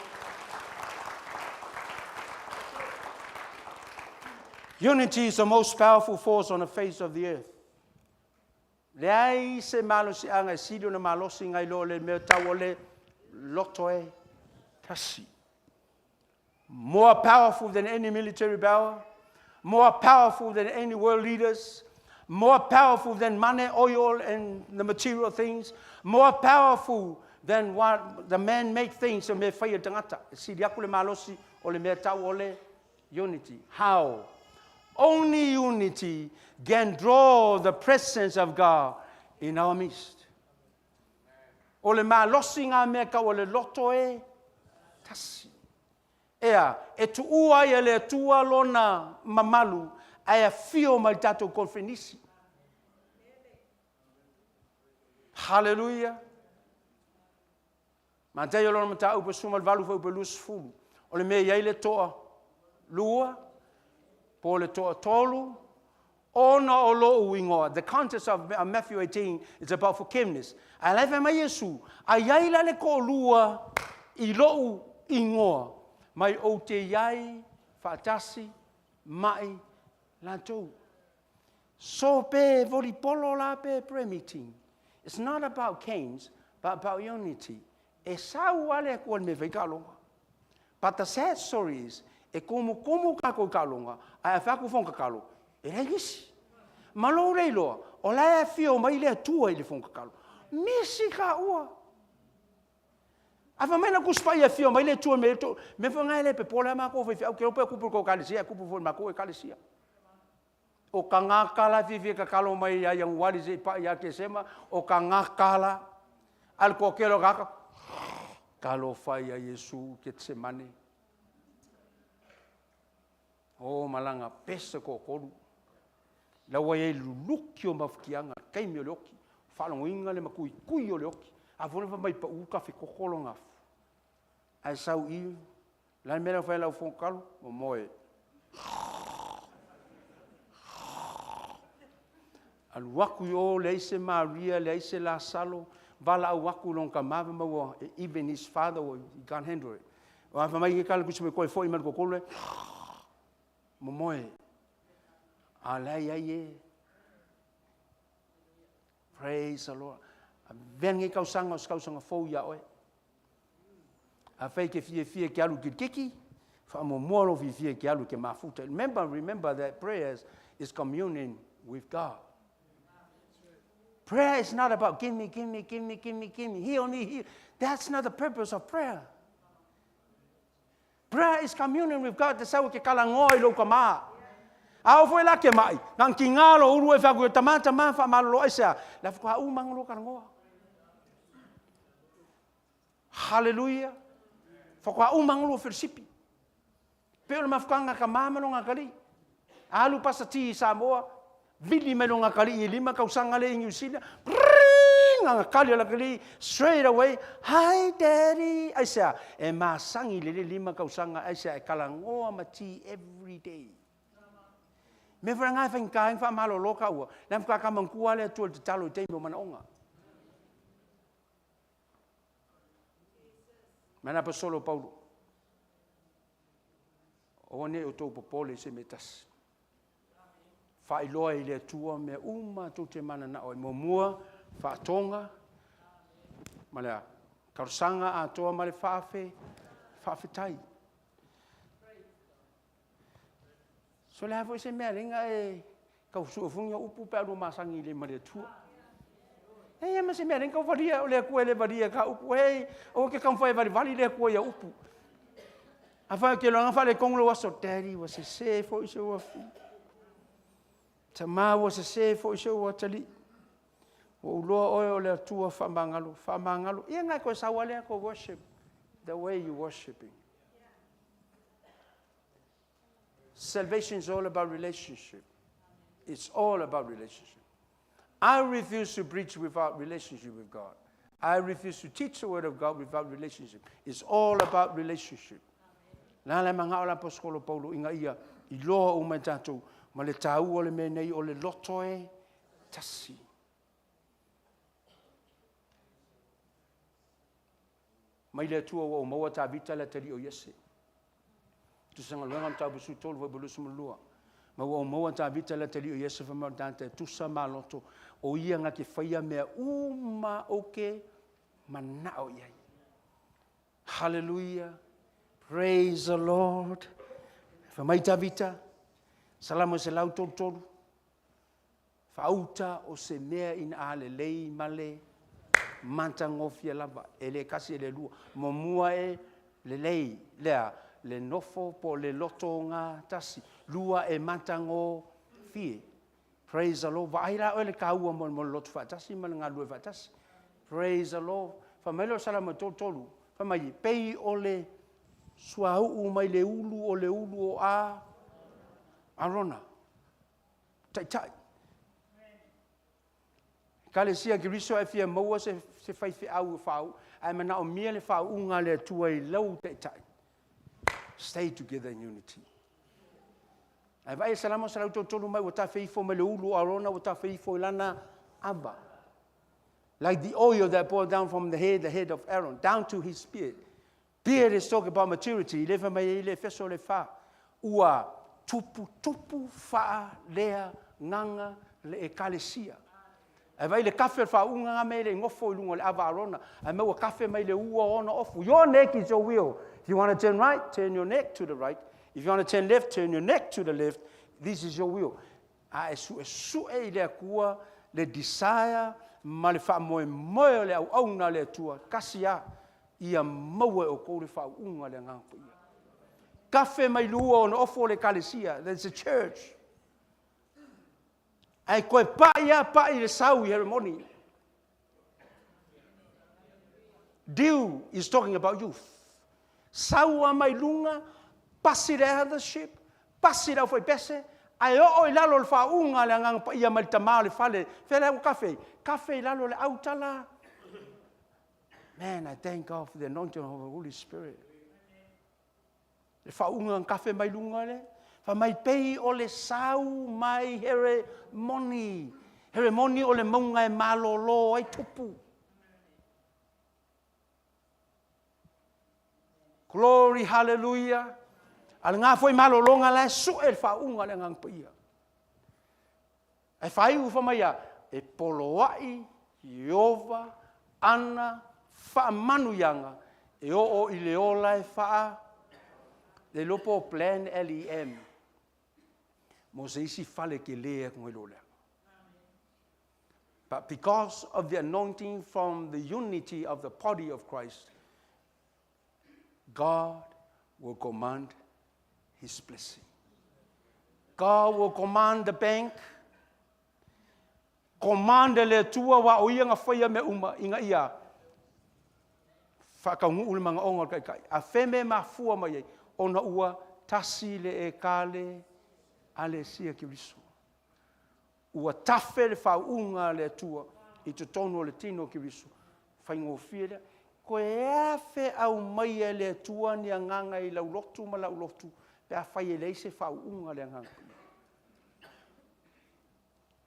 Unity is the most powerful force on the face of the earth. Leai se malosiaga e sili ona malosi nai lo le mea tau o le loto e tasi. More powerful than any military power, more powerful than any world leaders, more powerful than money, oil, and the material things, more powerful than what the man-made things o mea fai e tagata. E sili aku le malosi o le mea tau o le unity. How? Only unity can draw the presence of God in our midst. O le malosi ngā mea kau o le loto e tasi. Ea, e tuua ai e le Atua lona mamalu ae afio mai le tatou konfenisi. Hallelujah. Mataio lona mataupu e 18 fuaiupu e 20. O le mea e i ai le toa lua, po o le toa tolu, ona o lou igoa. The context of Matthew 18 is about forgiveness. Ae la e fai mai Iesu, a i ai la le toalua i lou igoa, mai ou te i ai faatasi mai latou. So pe volipolo la pe prayer meeting. It's not about games, but about unity. E sau lava le Atua i le mea e fai taaloga. But the sad story is, e tumutumu tatou i taaloga, ae a fai atu fono tatalo, e leai nisi. Ma lou le iloa, o la e afio mai le Atua i le fono tatalo. Misi taua. A fai mai la Tusi Paia e afio mai le Atua i mea to, mea foi na e le pepole lava matou faifeau, ke iloa pe tupu i le tou ekalesia, ae tupu foi i le matou ekalesia. O tagata la e fiafia tatalo mai ia Ianuari seia pa'i ia Tesema, o tagata la, a o le toatele o tagata, talofa e ia Iesu i Ketesemane. O malaga pese toatolu. La ua i ai luluki o mafutiaga, taimi o le oti, faalogoina le matuitui o le oti. A foi na fai mai pau tafetoto lona afu. Ae sau i, o le a le mea la e fai e lau fono Momoe. Alu atu i o, leai se Maria, leai se Lasalo, valaau atu i lona tama, fai mai ua, even his father, he can't handle it. Aua fai mai ke kala kusi mai koe foi mai le toatolu le, momoe. A o la e i ai e. Praise the Lord. Avea lenei tausaga o se tausaga fou ia oe. Afai e te fiafia e te alu i kirikiti, faamuamua lou fiafia e te alu e te mafuta. Remember, remember that prayers is communion with God. Prayer is not about give me, give me, give me, give me, give me, heal me, heal. That's not the purpose of prayer. Prayer is communion with God, te sau e ke kalangoa i lou tama. A o foi la ke mai, nang ki ngā lo uru e whaku e tama tama wha malolo ai sea, la whaka u mangalo kalangoa. Hallelujah. Whaka u mangalo whirisipi. Pe o le mafukanga ka māma no ngā kali. Alu pasa ti i Samoa, vili mai lo ngā kali i lima kausanga le i New Zealand. Nga kali o la kali, straight away, hi daddy. Ai sea, e masangi le le lima kausanga, ai sea, e kalangoa ma ti every day. Me whara ngā whainga kāinga wha malolo ka ua. Le amka ka mangkua le atua le te talo i teimi o manaonga. Ma le aposolo Paulo, Aua ne i outou popole i se mea e tasi. Faailoa i le Atua mea uma tou te mananao ai. Muamua, faatoga, ma le a? Talosaga atoa ma le faafe, faafetai. So le a foi se mea lenga e tau suefuga upu pe a lua masani le ma le Atua. E ia ma se mea lenga tau valia o le Atua e le valia ka upu. Hei, o ke taumafai e valivali le Atua ia upu. A fai ke loanga faaletonu lou aso, Daddy ua sese foi se ua fi. Tama ua sese foi se ua atalii. Ua ou loa oe o le Atua faamagalo, faamagalo. Ia ngai koe sau alea ko worship the way you worshiping. Salvation is all about relationship. It's all about relationship. I refuse to preach without relationship with God. I refuse to teach the word of God without relationship. It's all about relationship. La le mangao la aposkolo Paulo inga ia iloa uma e tatou Ma le tāua o le mea nei o le loto e tasi. Mai le Atua ua ou maua Tavita le atalii o Iese. Tusa galuega mataupu 13 fuaiupu 22. Ma ua ou maua Tavita le atalii o Iese fai mai o le tagata e tusa ma loto, o ia na te faia mea uma ou te manao i ai. Hallelujah. Praise the Lord. Fai mai Tavita, Salamo 133, Faauta o se mea ina a lelei ma le matagofie lava, e le tasi e le lua. Muamua e lelei, lea, le nofo po o le loto gatasi. Lua e matagofie. Praise the Lord. Vaai la oe le taua mo le loto faatasi ma le galulue faatasi. Praise the Lord. Fai mai lea o Salamo 33, fai mai, pei o le suauu mai le ulu o le ulu o a Arona. Taitai. Ekalesia Keriso e fia maua se, se faifeau e faauu, ae manaomia le faauuga a le Atua i lau taitai. Stay together in unity. Ae vaai e Salamo 133 mai ua tafe ifo mai le ulu o Arona ua tafe ifo i lana ava. Like the oil that poured down from the head, the head of Aaron, down to his beard. Beard is talking about maturity, i le fai mai ai le Efeso le fa, ua tuputupu faaleagaga le Ekalesia. Ae vaai le kafe o le faauuga nga mea e le i nofo i luga o le ava a Arona, ae mai ua kafe mai le ua ona ofu. Your neck is your will. If you want to turn right, turn your neck to the right. If you want to turn left, turn your neck to the left. This is your will. A e suesue i le Atua le desire ma le faamoemoe o le auauna a le Atua, kasi a, ia maua e outou le faauuga o le Agaga Paia. Kafe mai lua ona ofo o le Ekalesia, there's a church. Ae toe pai a pai le sau i Heremoni. Dew is talking about youth. Sau a mai luga, pasi le eldership, pasi le aufaipese, ae oo i lalo o le faauuga a le Agaga Paia mai le tama o le fale. Fea le au kafe? Kafe i lalo o le autala. Man, I thank God for the anointing of the Holy Spirit. Le faauuga na kafe mai luga le, fa mai pei o le sau mai Heremoni. Heremoni o le mauga e malolo ai tupu. Glory, hallelujah. A le ngā foi malologa la e sue le faauuga le Agaga Paia. Ae faaiu fa mai a, e poloai Ieova ana faamanuiaga e oo i le ola e faa le iloa po o plan LEM mo se isi fale tele atu nai lo lea. But because of the anointing from the unity of the body of Christ, God will command his blessing. God will command the bank, command le Atua wa o ia na faia mea uma ina ia faataunuu le manaoga o le taitai. A feme mafua mai ai, ona ua tasi le ekale a le Sia Keriso. Ua tafe le faauuga a le Atua i totonu o le tino o Keriso. Faigofie lea. Toe afe aumaia e le Atua ni agaga i lau lotu ma lau lotu pe afai e leai se faauuga a le Agaga Paia.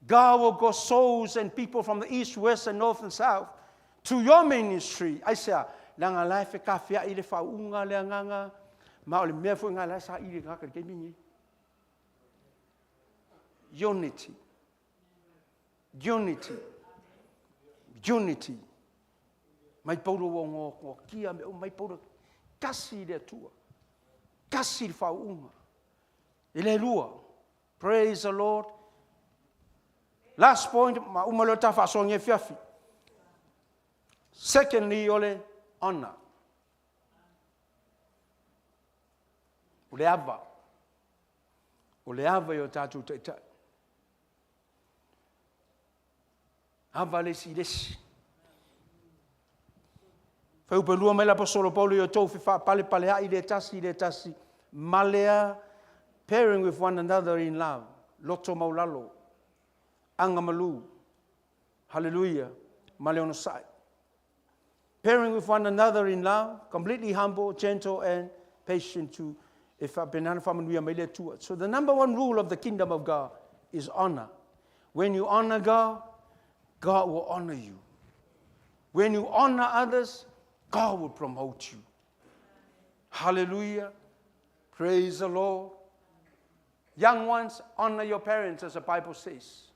God will go souls and people from the east, west and north and south to your ministry. Aisea, leaga la e fekafea'i le faauuga a le Agaga, ma o le mea foi lena la e saili e tagata i le taimi lenei. Unity. Unity. Unity. Mai paulo ua ngoatia me mai paulo tasi le Atua. Tasi le faauuga. E le lua. Praise the Lord. Last point, ma uma leo ta faasoagia e fiafi. Secondly, o le honor. O le ava. O le ava i o tātou taitai. Ava le isi i le isi. Fai lua mai la Aposolo Paulo i o tou fefaapalepaalea'i le tasi i le tasi, malea, pairing with one another in love, loto maulalo, agamalu, hallelujah, ma le onosai. Pairing with one another in love, completely humble, gentle and patient to E faapena ona faamanuia mai le Atua. So the number one rule of the kingdom of God is honor. When you honor God, God will honor you. When you honor others, God will promote you. Hallelujah. Praise the Lord. Young ones, honor your parents as the Bible says.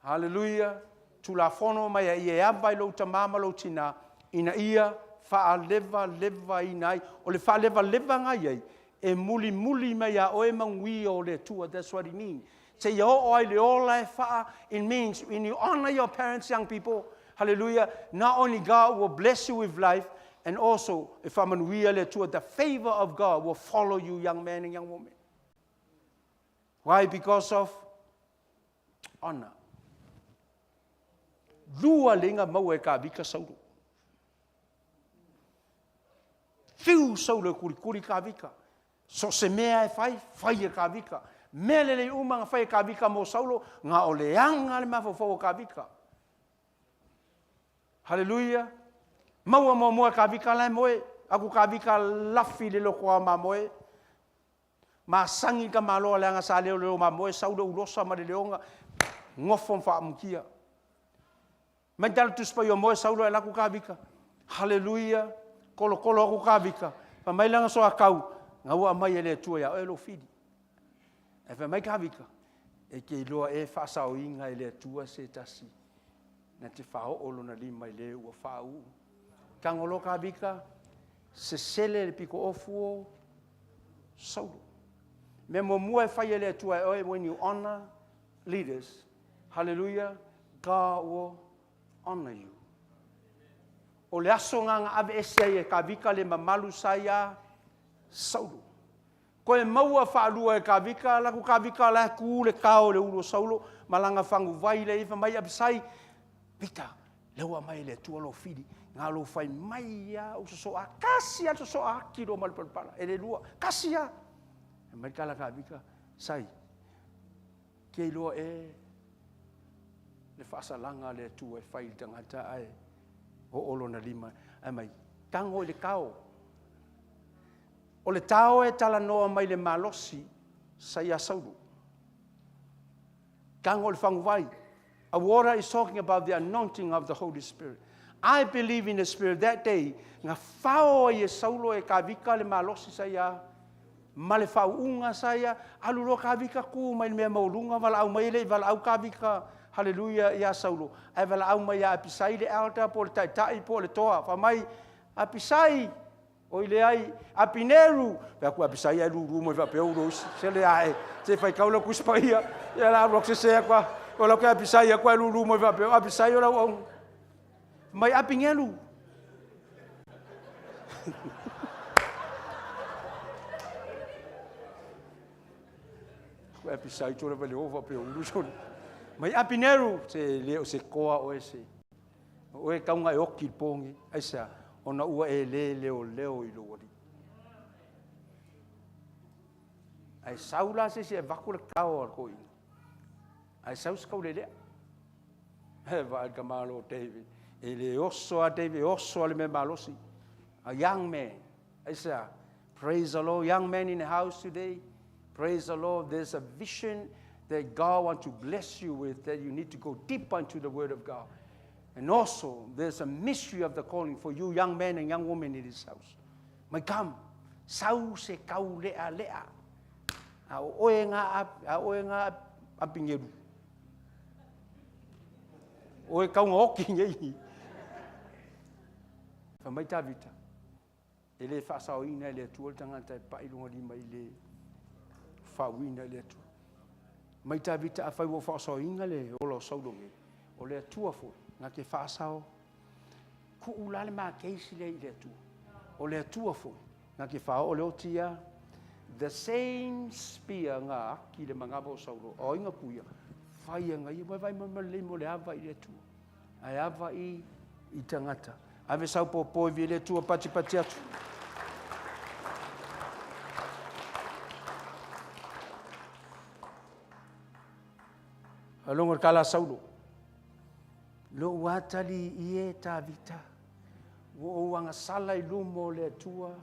Hallelujah. Tulafono mai a ia e ava i lou tamā ma lou tinā, ina ia faalevalevaina ai. O le faalevalevaga ai, e mulimuli mai iā oe manuia o le Atua. That's what it means. Seia oo ai le ola e faa, it means when you honor your parents, young people, hallelujah, not only God will bless you with life, and also, e faamanuia le Atua, the favor of God will follow you, young man and young woman. Why? Because of honor. Lua leiga maua e Kavika Saulo. Fiu Saulo e kulikuli Kavika. So se mea e fai, fai e Kavika. Mea lelei uma nga fai e Kavika mo Saulo, nga o le aga le mafaufau o Kavika. Haleluia! Maua muamua e Kavika la e moe, aku Kavika lafi le loko ao mamoe. Masagi ka maloa leaga sa leoleo mamoe sau le ulosa ma le leoga gofo ma faamukia. Mai tala tusi pai o moe saulo e laku kavika. Haleluia! Kolokolo aku kavika. Fai mai lana soa kau, gaua mai e le Atua ia oe lou fili. Ae fai mai kavika, e te iloa e faasaoina e le Atua se tasi na te faaoo lona lima i le ua faauu. Tago loa kavika, sesele le pito ofu o Saulo. Mea muamua e fai e le Atua e oe, when you honor leaders, hallelujah, God will honor you. O le aso nga na ave ese ai e Kavika le mamalu sa iā Saulo. Koe maua faalua e Kavika, laku Kavika la ku le kao le ulu o Saulo, malanga fangu vai le ifa mai Abisai, Vita, le ua mai le Atua lo fili, nga lo fai mai ia u sosoa, kasi a sosoa aki lo ma le palapala, e le lua, kasi a. E mai kala Kavika, sai, ke iloa e le faasalaga a le Atua e fai i le tagata ae oo lona lima, ae mai, tago i le kao. O le tao e talanoa mai le malosi sa ia Saulo. Tago i le faguvai. A water is talking about the anointing of the Holy Spirit. I believe in the Spirit that day, na fao ai e Saulo e Kavika le malosi sa ia ma le faauuga sa ia, alu loa Kavika ku mai le mea maualuga, valaau mai e le i valaau Kavika, haleluia, ia Saulo, ae valaau mai ia Apisai le elder po o le taitai po o le toa, fai mai, Apisai, oi leai, Apineru, fai atu Apisai ae lulu mai faapea ulo isi, se le ae, se faitau lau Tusi Paia, ia la alu atu sese atu a, o lau ke Apisai atu ae lulu mai faapea, o Apisai o lau auga. Mai Apinelu. Ko Apisai tole vai le ova pe ulu tole. Mai Apineru, se le o se koa o e se. O e kaunga e oki i pongi, aisea, ona ua e le leo leo i lou alii. Ae sau la se isi e vaku le kao a le toeaina. Ae sau se kaulelea. E vaai le tamalo o David. E le oso a David, e oso a le mea malosi. A young man. Aisea, praise the Lord, young man in the house today. Praise the Lord, there's a vision that God wants to bless you with that you need to go deeper into the Word of God. And also, there's a mystery of the calling for you young men and young women in this house. Mai come, sau se kau lea lea. A o oe ngā, a oe ngā apingeru. Oe kau ngā oki ngei. Fa mai Tavita. E le faasaoina e le Atua le tagata e pai lona lima i le faauiina i le Atua. Mai Tavita, afai ua faasaoina le ola o Saulo nei, o le Atua foi na te faasao. Tuu la le makeisi lea i le Atua. O le Atua foi na te faaoo le oti ia. The same spear nga aki le manava o Saulo, o ai nga kuia, fai e nga ia, mai vai mai ma lelei mo le ava i le Atua. Ae ava i i tagata. Ave sau pōpō i vi le Atua patipati atu. Alongo le kala Saulo. Lou atali i e Tavita. Ua ou agasala i luma o le Atua.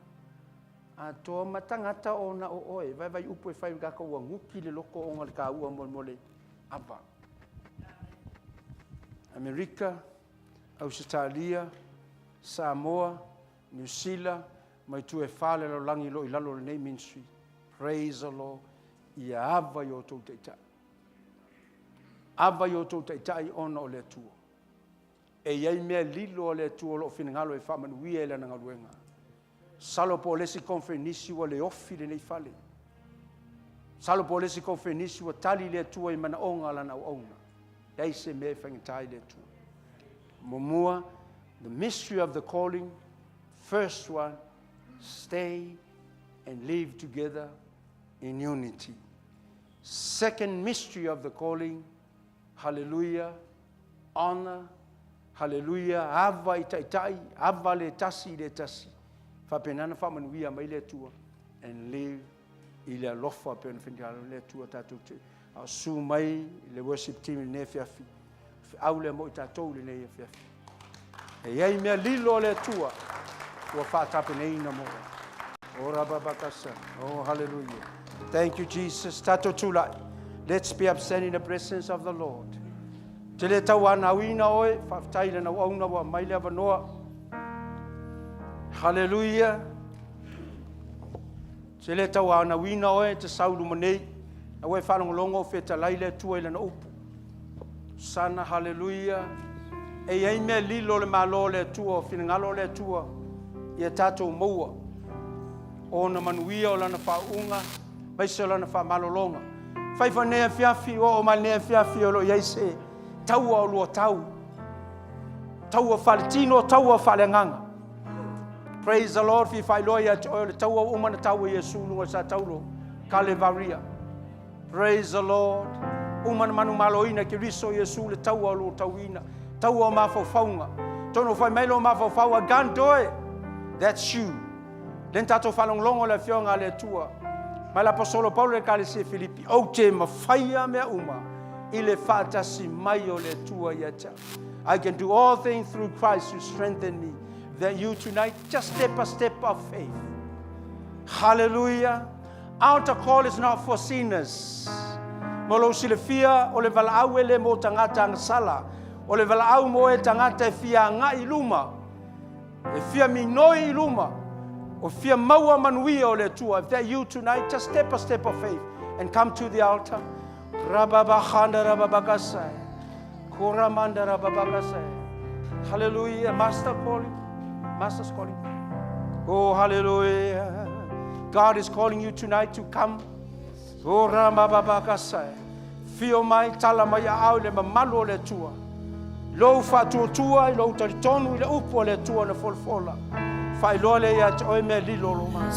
Atoa ma tagata ona o oe. Vaivai upu e fai i tatou ua guti le loto ona o le taua mo le ava. Amerika, Ausetalia, Samoa, Niu Sila, ma itu e fa o le lalolagi o lo o i lalo o lenei ministry. Praise the Lord. Ia ava i o outou taitai. Ava i o outou taitai ona o le Atua. E i ai mea lilo a le Atua o lo o finagalo e faamanuia i Lana galuega. Masalo po o le isi konferenisi ua le ofi lenei fale. Masalo po o le isi konferenisi ua tali le Atua i manaoga a Lana auauna. Leai se mea e faigata ai le Atua. Muamua, the mystery of the calling, first one, stay and live together in unity. Second mystery of the calling, hallelujah, honor, hallelujah, ava i taitai, ava le tasi i le tasi. Faapena ona faamanuia mai le Atua and live i le alofa pei ona finagalo le Atua tatou te a o susu mai le worship team i lenei afiafi. Feau lea mo i tatou i lenei afiafi. E i ai mea lilo a le Atua ua faatapenaina mo oe. O rababakasa. Oh, hallelujah. Thank you, Jesus. Tatou tulai. Let's be upstanding in the presence of the Lord. Te le tauanauina oe, faafetai i le nauauna ua aumai le avanoa. Hallelujah. Te le tauanauina oe e te sau i luma nei. Aua e faalogologo o fetalai le Atua i lana upu. Sana, hallelujah. E i ai mea lilo o le Malo o le Atua, o finagalo o le Atua, ia tatou maua. Ona manuia o lana faauuga, aemaise o lana faamalologa. Fai foi lenei afiafi, ua oo mai lenei afiafi o lo o i ai se taua o lua tau. Taua faaletino, taua faaleagaga. Praise the Lord, fia faailoa ia te oe o le taua ua uma ona tau e Iesu i luga o le sa taulo, Kalevaria. Praise the Lord. Uma na manumaloina e Keriso Iesu le taua o lua tauina, taua o mafaufauga. Tonu fai mai lou mafaufau, I can't do it. That's you. Lea na tatou faalogologo le Afioga a le Atua mai le Aposolo Paulo i le Ekalesia Filipi, ou te mafaia mea uma i le faatasi mai o le Atua ia te au. I can do all things through Christ who strengthen me. That you tonight, just step a step of faith. Hallelujah. Altar call is not for sinners. Mo lou silafia, o le valaau e le mo tagata agasala. O le valaau mo e tagata e fia agai i luma. E fia minoi i luma. O fia maua manuia o le Atua. If that you tonight, just step a step of faith and come to the altar. Rababahanda rababakasai. Koramanda rababakasai. Hallelujah. Master calling. Master's calling. Oh, hallelujah. God is calling you tonight to come. Oh, ramababakasai. Fio mai, tala mai a au i le mamalu o le Atua. Lou faatuatua i lou talitonu i le upu a le Atua na folafola. Faailoa lea ia te oe mea lilo o lou malo.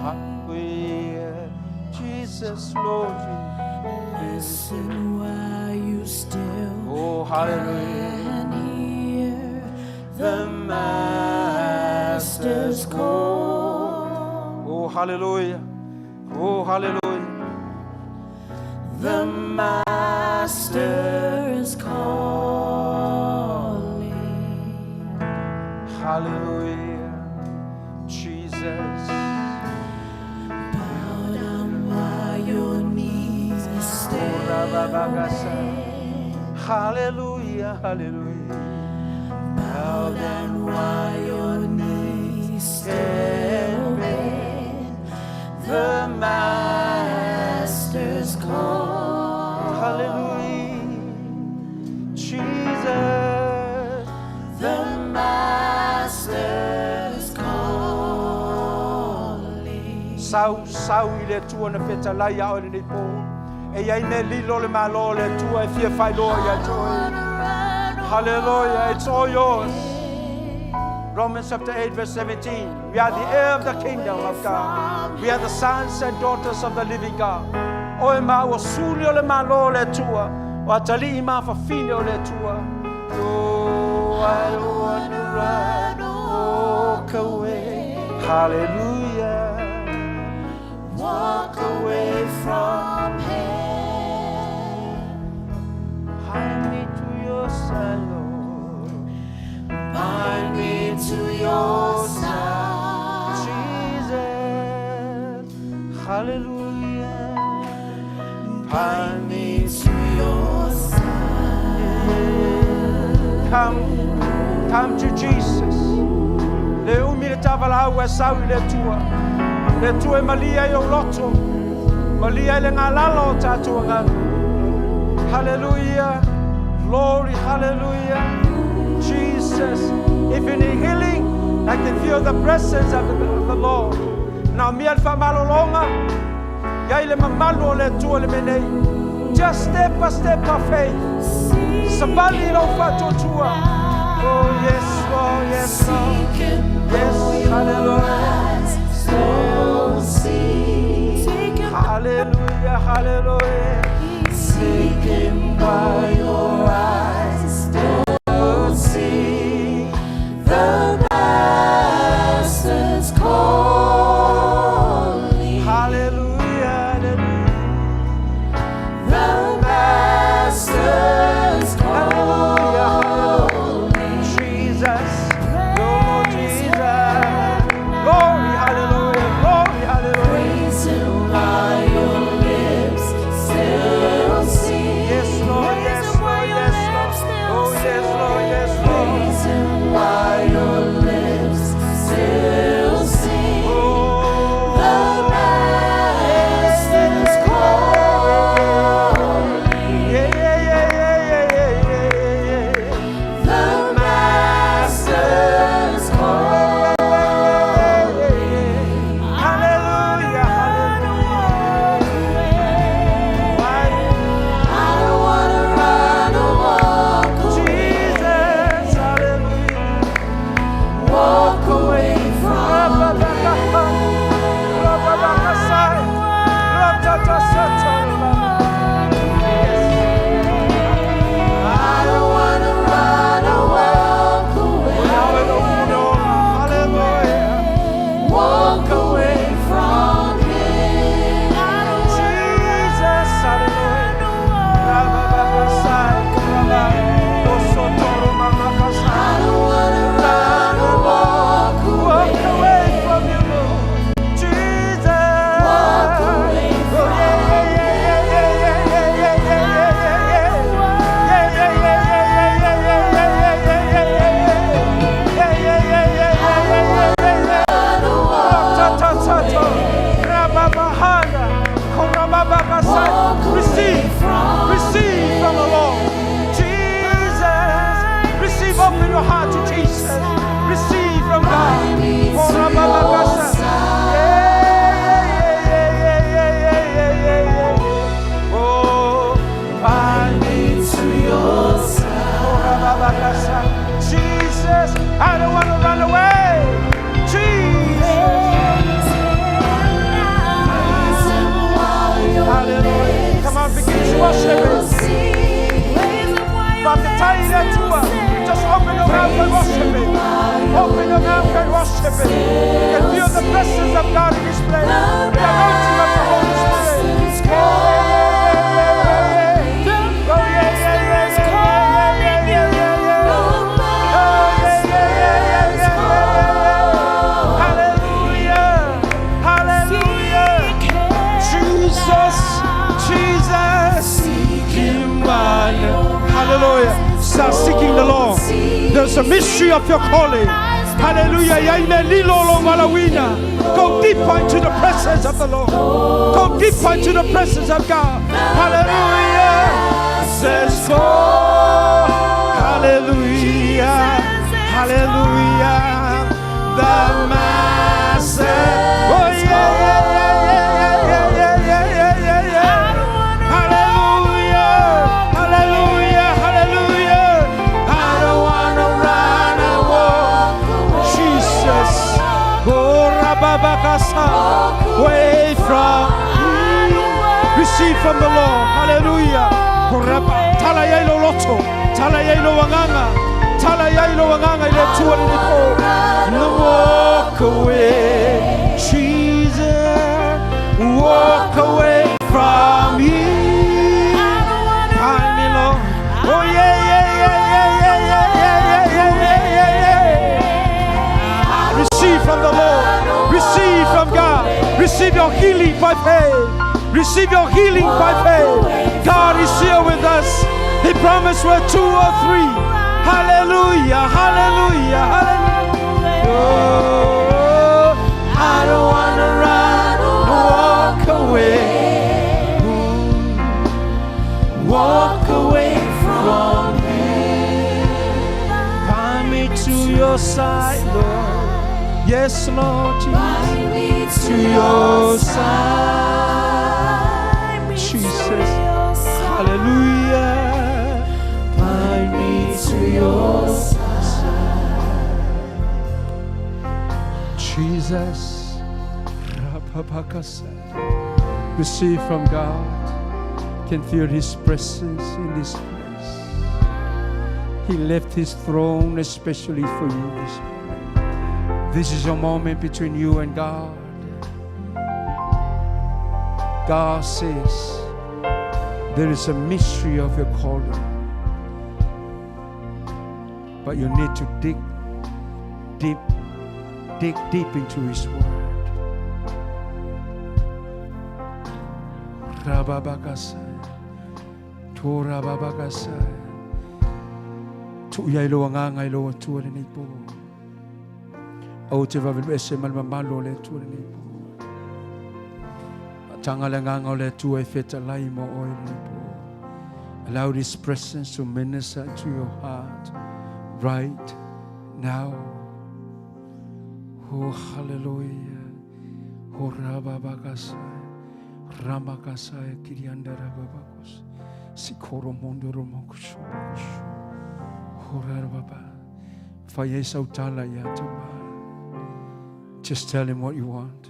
Hallelujah. Jesus, Lord. Listen while you still Oh, hallelujah. can hear the Master's call. Oh, hallelujah. Oh, hallelujah. The Master is calling. Hallelujah. Jesus. Bow down while your knees still bend. Hallelujah, hallelujah. Bow down while your knees still bend. The Master's call. Hallelujah. Jesus. The Master's calling. Sau, sau i le Atua na fetalai ia oe lenei po. E i ai mea lilo o le Malo o le Atua e fia faailoa ia te oe. Hallelujah, it's all yours. Romans chapter 8, verse 17. We are the heir of the kingdom of God. We are the sons and daughters of the living God. Oe ma ua suli o le Malo o le Atua. O atalii ma fafine o le Atua. Oh, I don't want to run, walk away. Hallelujah. Walk away from him. Bind me to your side, Lord. Bind me Come, come to Jesus. Le umi le tavalau e sau i le Atua. Le Atua e malia i ou loto. Malia i le galala o tatou agaga. Hallelujah. Glory, hallelujah. Jesus. If you need healing, I can feel the presence of the Lord. Na mia le faamalologa, ia i le mamalu o le Atua le mea nei. Just step by step of faith. Savali lou faatuatua. Oh yes, Lord, yes, Lord. Yes, hallelujah. Hallelujah, hallelujah. Seek him while your eyes don't see. The Master's calling. Hallelujah, hallelujah. The Master's calling. Jesus, Lord Jesus. Glory, hallelujah, glory, hallelujah. Praise him while your lips still sing. Yes, Lord, yes, Lord, yes, Lord. Oh, yes, Lord, yes, Lord. Praise him while your lips still sing. Oh, The Master's calling. yeah, yeah, yeah, yeah, yeah, yeah, yeah, yeah. The Master's calling. Hallelujah, hallelujah. Why? I don't wanna run or walk away. Jesus, hallelujah. Walk away from I don't wanna run or walk away. Walk away from him. I don't wanna run or walk away. Walk away from Run or walk Walk away Receive, from receive from the Lord. Jesus, receive, open your heart to Jesus. Receive from God. I need to your side. Yeah, yeah, yeah, yeah, yeah, yeah, yeah, yeah. Oh, I need To your side. Jesus, I don't want to run away. Jesus. Praise him while your Hallelujah. Come on, begin to worship lips Him. sing. Baptize Atua. Just open your mouth and worship Him. Open your mouth and worship Him. You can feel the presence of God in this place. The anointing of the Holy Spirit. Yeah, yeah, yeah, yeah, yeah. Oh, yeah, yeah, yeah, yeah, yeah, yeah, yeah, yeah, yeah. Oh, yeah, yeah, yeah, yeah, yeah, yeah, yeah. Hallelujah. Hallelujah. Jesus, Jesus. Hallelujah. Start seeking the Lord. There's a mystery of your calling. Hallelujah. Yaine lilo lo malawina. Go deeper into the presence of the Lord. Go deeper into the presence of God. Hallelujah. Says go. Hallelujah. Hallelujah. The Master. Oh yeah, yeah, yeah, yeah, yeah, yeah, yeah, yeah, yeah. Hallelujah. Hallelujah. Hallelujah. I don't wanna run and walk. Jesus. Oh, Rababakasa. Way from Receive from the Lord. Hallelujah. Koraba. Tala yailo loto. Tala yailo wanganga. Tala yailo wanganga ile tua ni po. No walk away. Jesus. Walk away from me. Find me, Lord. Oh yeah, yeah, yeah, yeah, yeah, yeah, yeah, yeah, yeah, yeah, yeah. Receive from the Lord. Receive from God. Receive your healing by faith. Receive your healing by faith. God is here with us. He promised where two or three Hallelujah, hallelujah, hallelujah. Oh, I don't wanna run, walk away. Walk away from me. Bind me to your side, Lord. Yes, Lord Jesus. To your side, Jesus. Hallelujah. Bind me to your side. Jesus. Rapapakasa. Receive from God. Can feel His presence in this place. He left His throne especially for you this morning. This is your moment between you and God. God says there is a mystery of your calling, but you need to dig deep, dig deep into His Word. Rababakasai, Torababakasai, Tuia i loa nganga i loa tua lenei po. Au te vavelu ese ma le mamalu o le Atua lenei po. Tanga le nganga o le Atua e fetalai mo oe lenei po. Allow this presence to minister to your heart right now. Oh, hallelujah. Oh, rababakasai. Ramakasai kirianda rababakos. Sikoro mondo romokusho. Oh, rababa. Faye sautala ya tama. Just tell him what you want.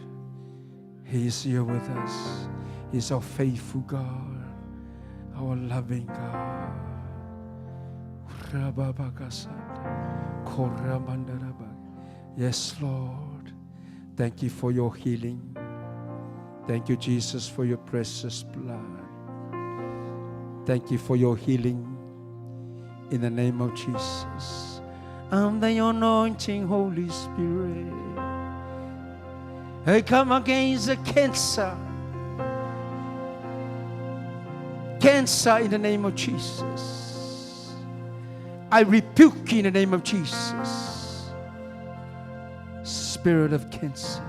He is here with us. He's our faithful God, our loving God. Rababakasanda, koramandaraba. Yes, Lord. Thank you for your healing. Thank you, Jesus, for your precious blood. Thank you for your healing in the name of Jesus. I'm the anointing, Holy Spirit. I come against the cancer. Cancer in the name of Jesus. I rebuke you in the name of Jesus. Spirit of cancer.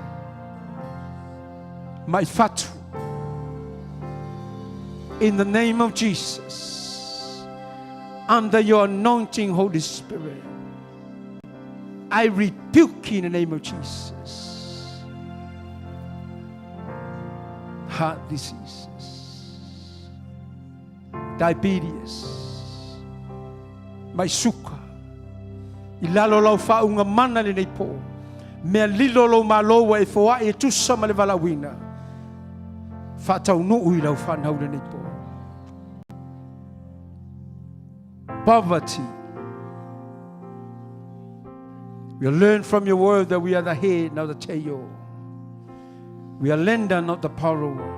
My fatu. In the name of Jesus. Under your anointing, Holy Spirit. I rebuke you in the name of Jesus. Heart diseases, diabetes, mai suka. I lalo lau whaunga mana le nei po. Mea lilo lo malo wa e foa e tusa ma le valawina. Whataunuu i lau whanau le nei po. Poverty. We learn from your word that we are the head, not the tail. We are lender, not the borrower.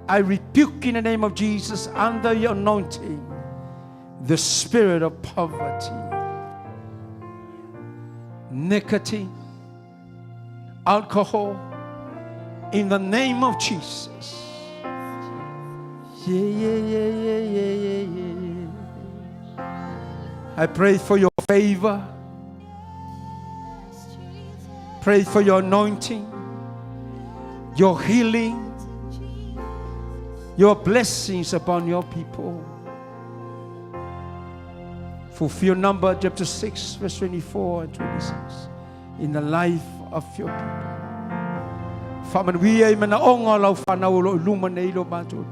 I rebuke in the name of Jesus under your anointing the spirit of poverty, nicotine, alcohol, in the name of Jesus. Yeah, yeah, yeah, yeah, yeah, yeah, yeah. I pray for your favor. Pray for your anointing, your healing, your blessings upon your people. Fulfill number chapter 6, verse 24 and 26 in the life of your people. Whaamanuia i manaonga o lau whanau o lo luma nei lo mātua.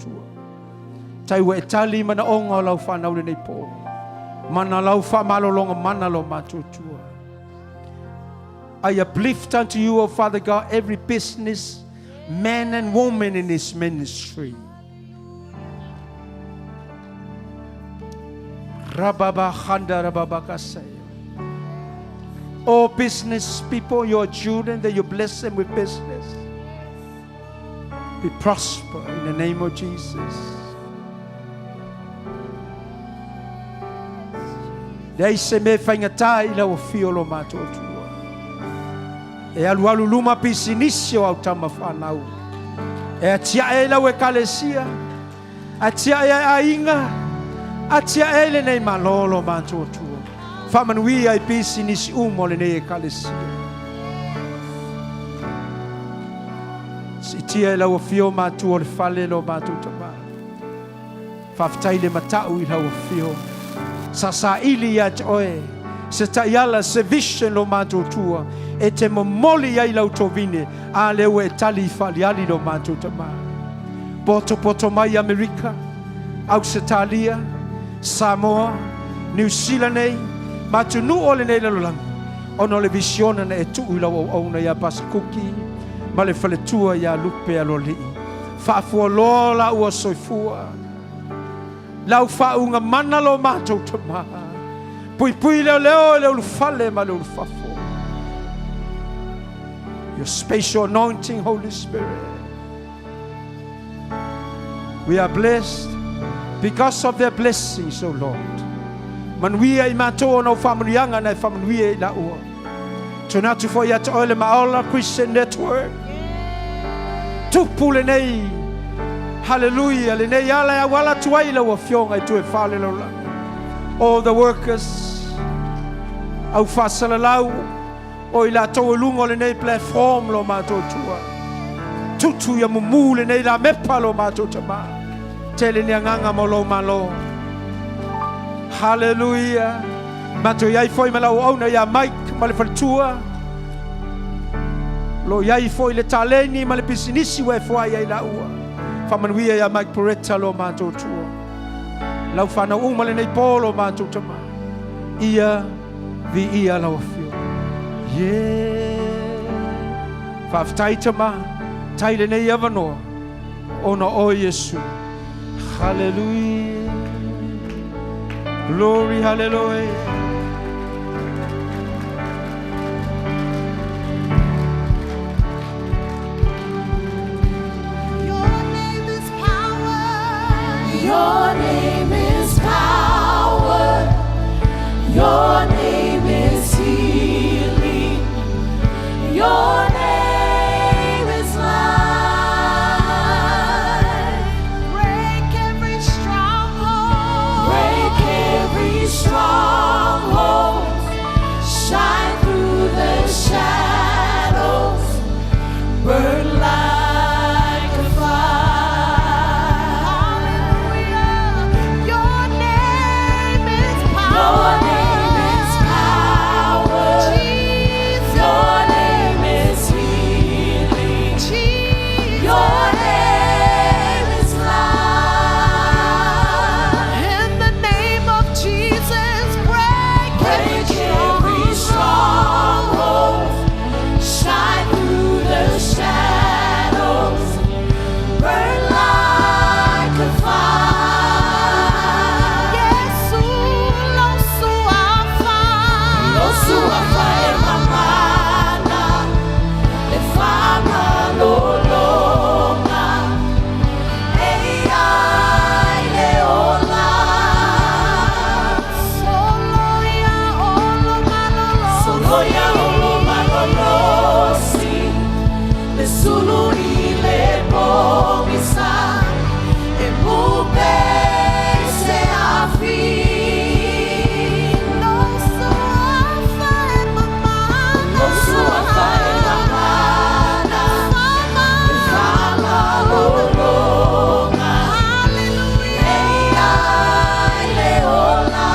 Tai ua e tali manaonga o lau whanau le nei pō. Mana lau whamalolonga mana lo mātua. I uplift unto you, O Father God, every business man and woman in this ministry. Rababa khanda rababa kasaya. All business people, your children, that you bless them with business. Be prosper in the name of Jesus. Leai se mea faigata i lau afio lo matou Atua. E alualu luma pisinisi o au tama whanau. E atiae ai lau ekalesia, atiae ai aiga, atiae ai lenei malo lo matou Atua. Faamanuia i pisinisi uma o lenei Ekalesia. Siitia e lau Afio matua o le fale lo matou tama. Faafetai le matau i lau Afio. Sa saili ia te oe se taiala, se vision lo matou tua e te momoli ai lau tovine, a lea ua e tali i faaliali lo matou tama. Poto mai Amerika, Ausetalia, Samoa, Niu Sila nei, ma atunuu o lenei lalolagi, ona o le visiona na e tuu i lau auauna ia Pasakuki ma le faletua ia Lupe Aloalii. Faafualoa la ua soifua, lau faauuga mana lo matou tama. Puipui leo leo i le ulufale ma le ulufafo. Your special anointing, Holy Spirit. We are blessed because of their blessings, O Lord. Manuia i matou ona o faamanuiaga na e faamanuia i laua. Tuna atu foi ia te oe le Maola Christian Network. Tupu lenei, hallelujah, lenei ala e auala atu ai lau afioga i tue fale lalolagi. All the workers, au faasalalau, o i latou e luga o lenei platform lo matou tua. Tutu ia mumu lenei la mepa lo matou tama. Tele ni agaga mo lou malo. Hallelujah. Matou iai foi ma lau auauna ia Mike ma le faletua. Lo iai foi le taleni ma le pisinisi ua e foai ai laua. Faamanuia ia Mike Poretta lo matou tua. Lau whanau uma lenei pō lo matou tama. Ia viia lau afioga. Yeah. Faafetai tama, tai lenei avanoa, ona o Iesu. Hallelujah. Glory, hallelujah. Your name is power. Your name is healing. Your name is life. Break every stronghold. Break every stronghold. Shine through the shadows. Burn like a fire. Hallelujah. Your name is power. Your name is power. Jesus. Your name is healing. Jesus. Your name is life. In the name of Jesus, break Break every stronghold. Shine through the shadows. Burn like a fire. Yesu, lo suafa. Lo suafa e mamana, le fama lo longa, e ai le ola. Solo ia olo malolo. Solo ia olo malolosi, le sulu i le pogisa, e mupe se afi. Lo suafa e mamana. Lo suafa e mamana, le fama lo longa, Hallelujah. e ai le ola.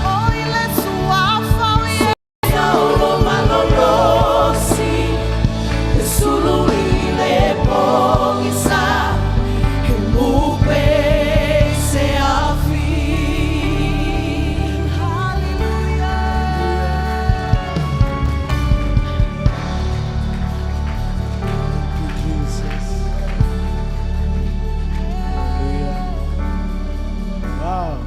Oh, ile suafa o Olo malolosi, le sulu i le pogisa, e mupe se afi. Hallelujah. Thank you, Jesus. Hallelujah. Wow.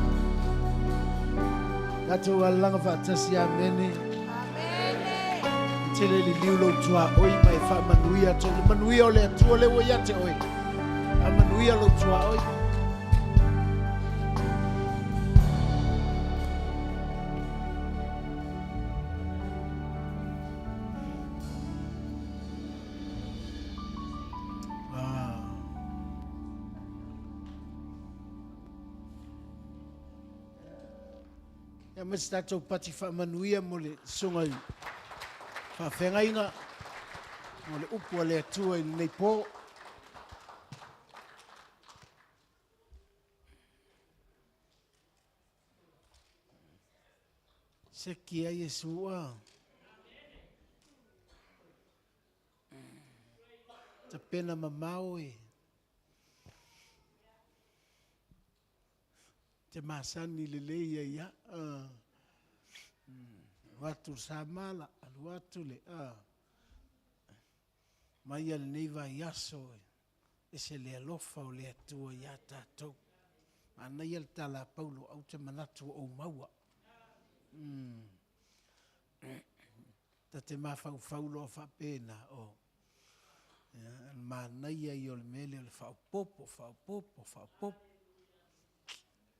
Tatou alalaga faatasi amene. Tele le liu lou tuaoi ma e faamanuia atu. Le manuia o le Atua lea ua ia te oe. Faamanuia lou tuaoi. Wow. Ia ma se tatou pati faamanuia mo le susuga i faafeagaiga mo le upu a le Atua i lenei po. Se kia Iesua. Tapena mamao e. Te masani le lei ia ia. Alu atu le samala, alu atu le. Mai a lenei vai aso e. E se le alofa o le Atua ia tatou. Manaia le tala a Paulo au te manatu o maua. Ta te mafaufau loa faapena o. Ia, manaia ia o le mea lea o le faaopoopo, faaopoopo, faaopoopo.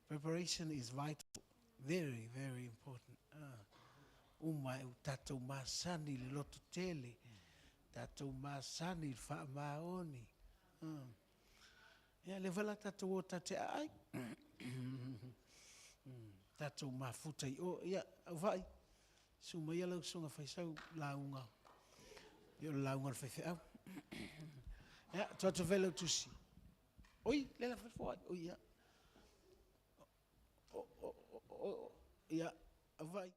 Preparation is vital. Very, very important. Uma e o tatou masani le loto tele. Tatou masani le faamaoni. Ia, le vala tatou o tate ai. Tatou mafuta i o. Ia, au vai. Su mai lau sunga faisau launga. Ia o le lauga o le faifeau. Ia, tuatu fai lau tusi. Oi, le la fai Oi, ia. O, o, o, o, ia, au vai.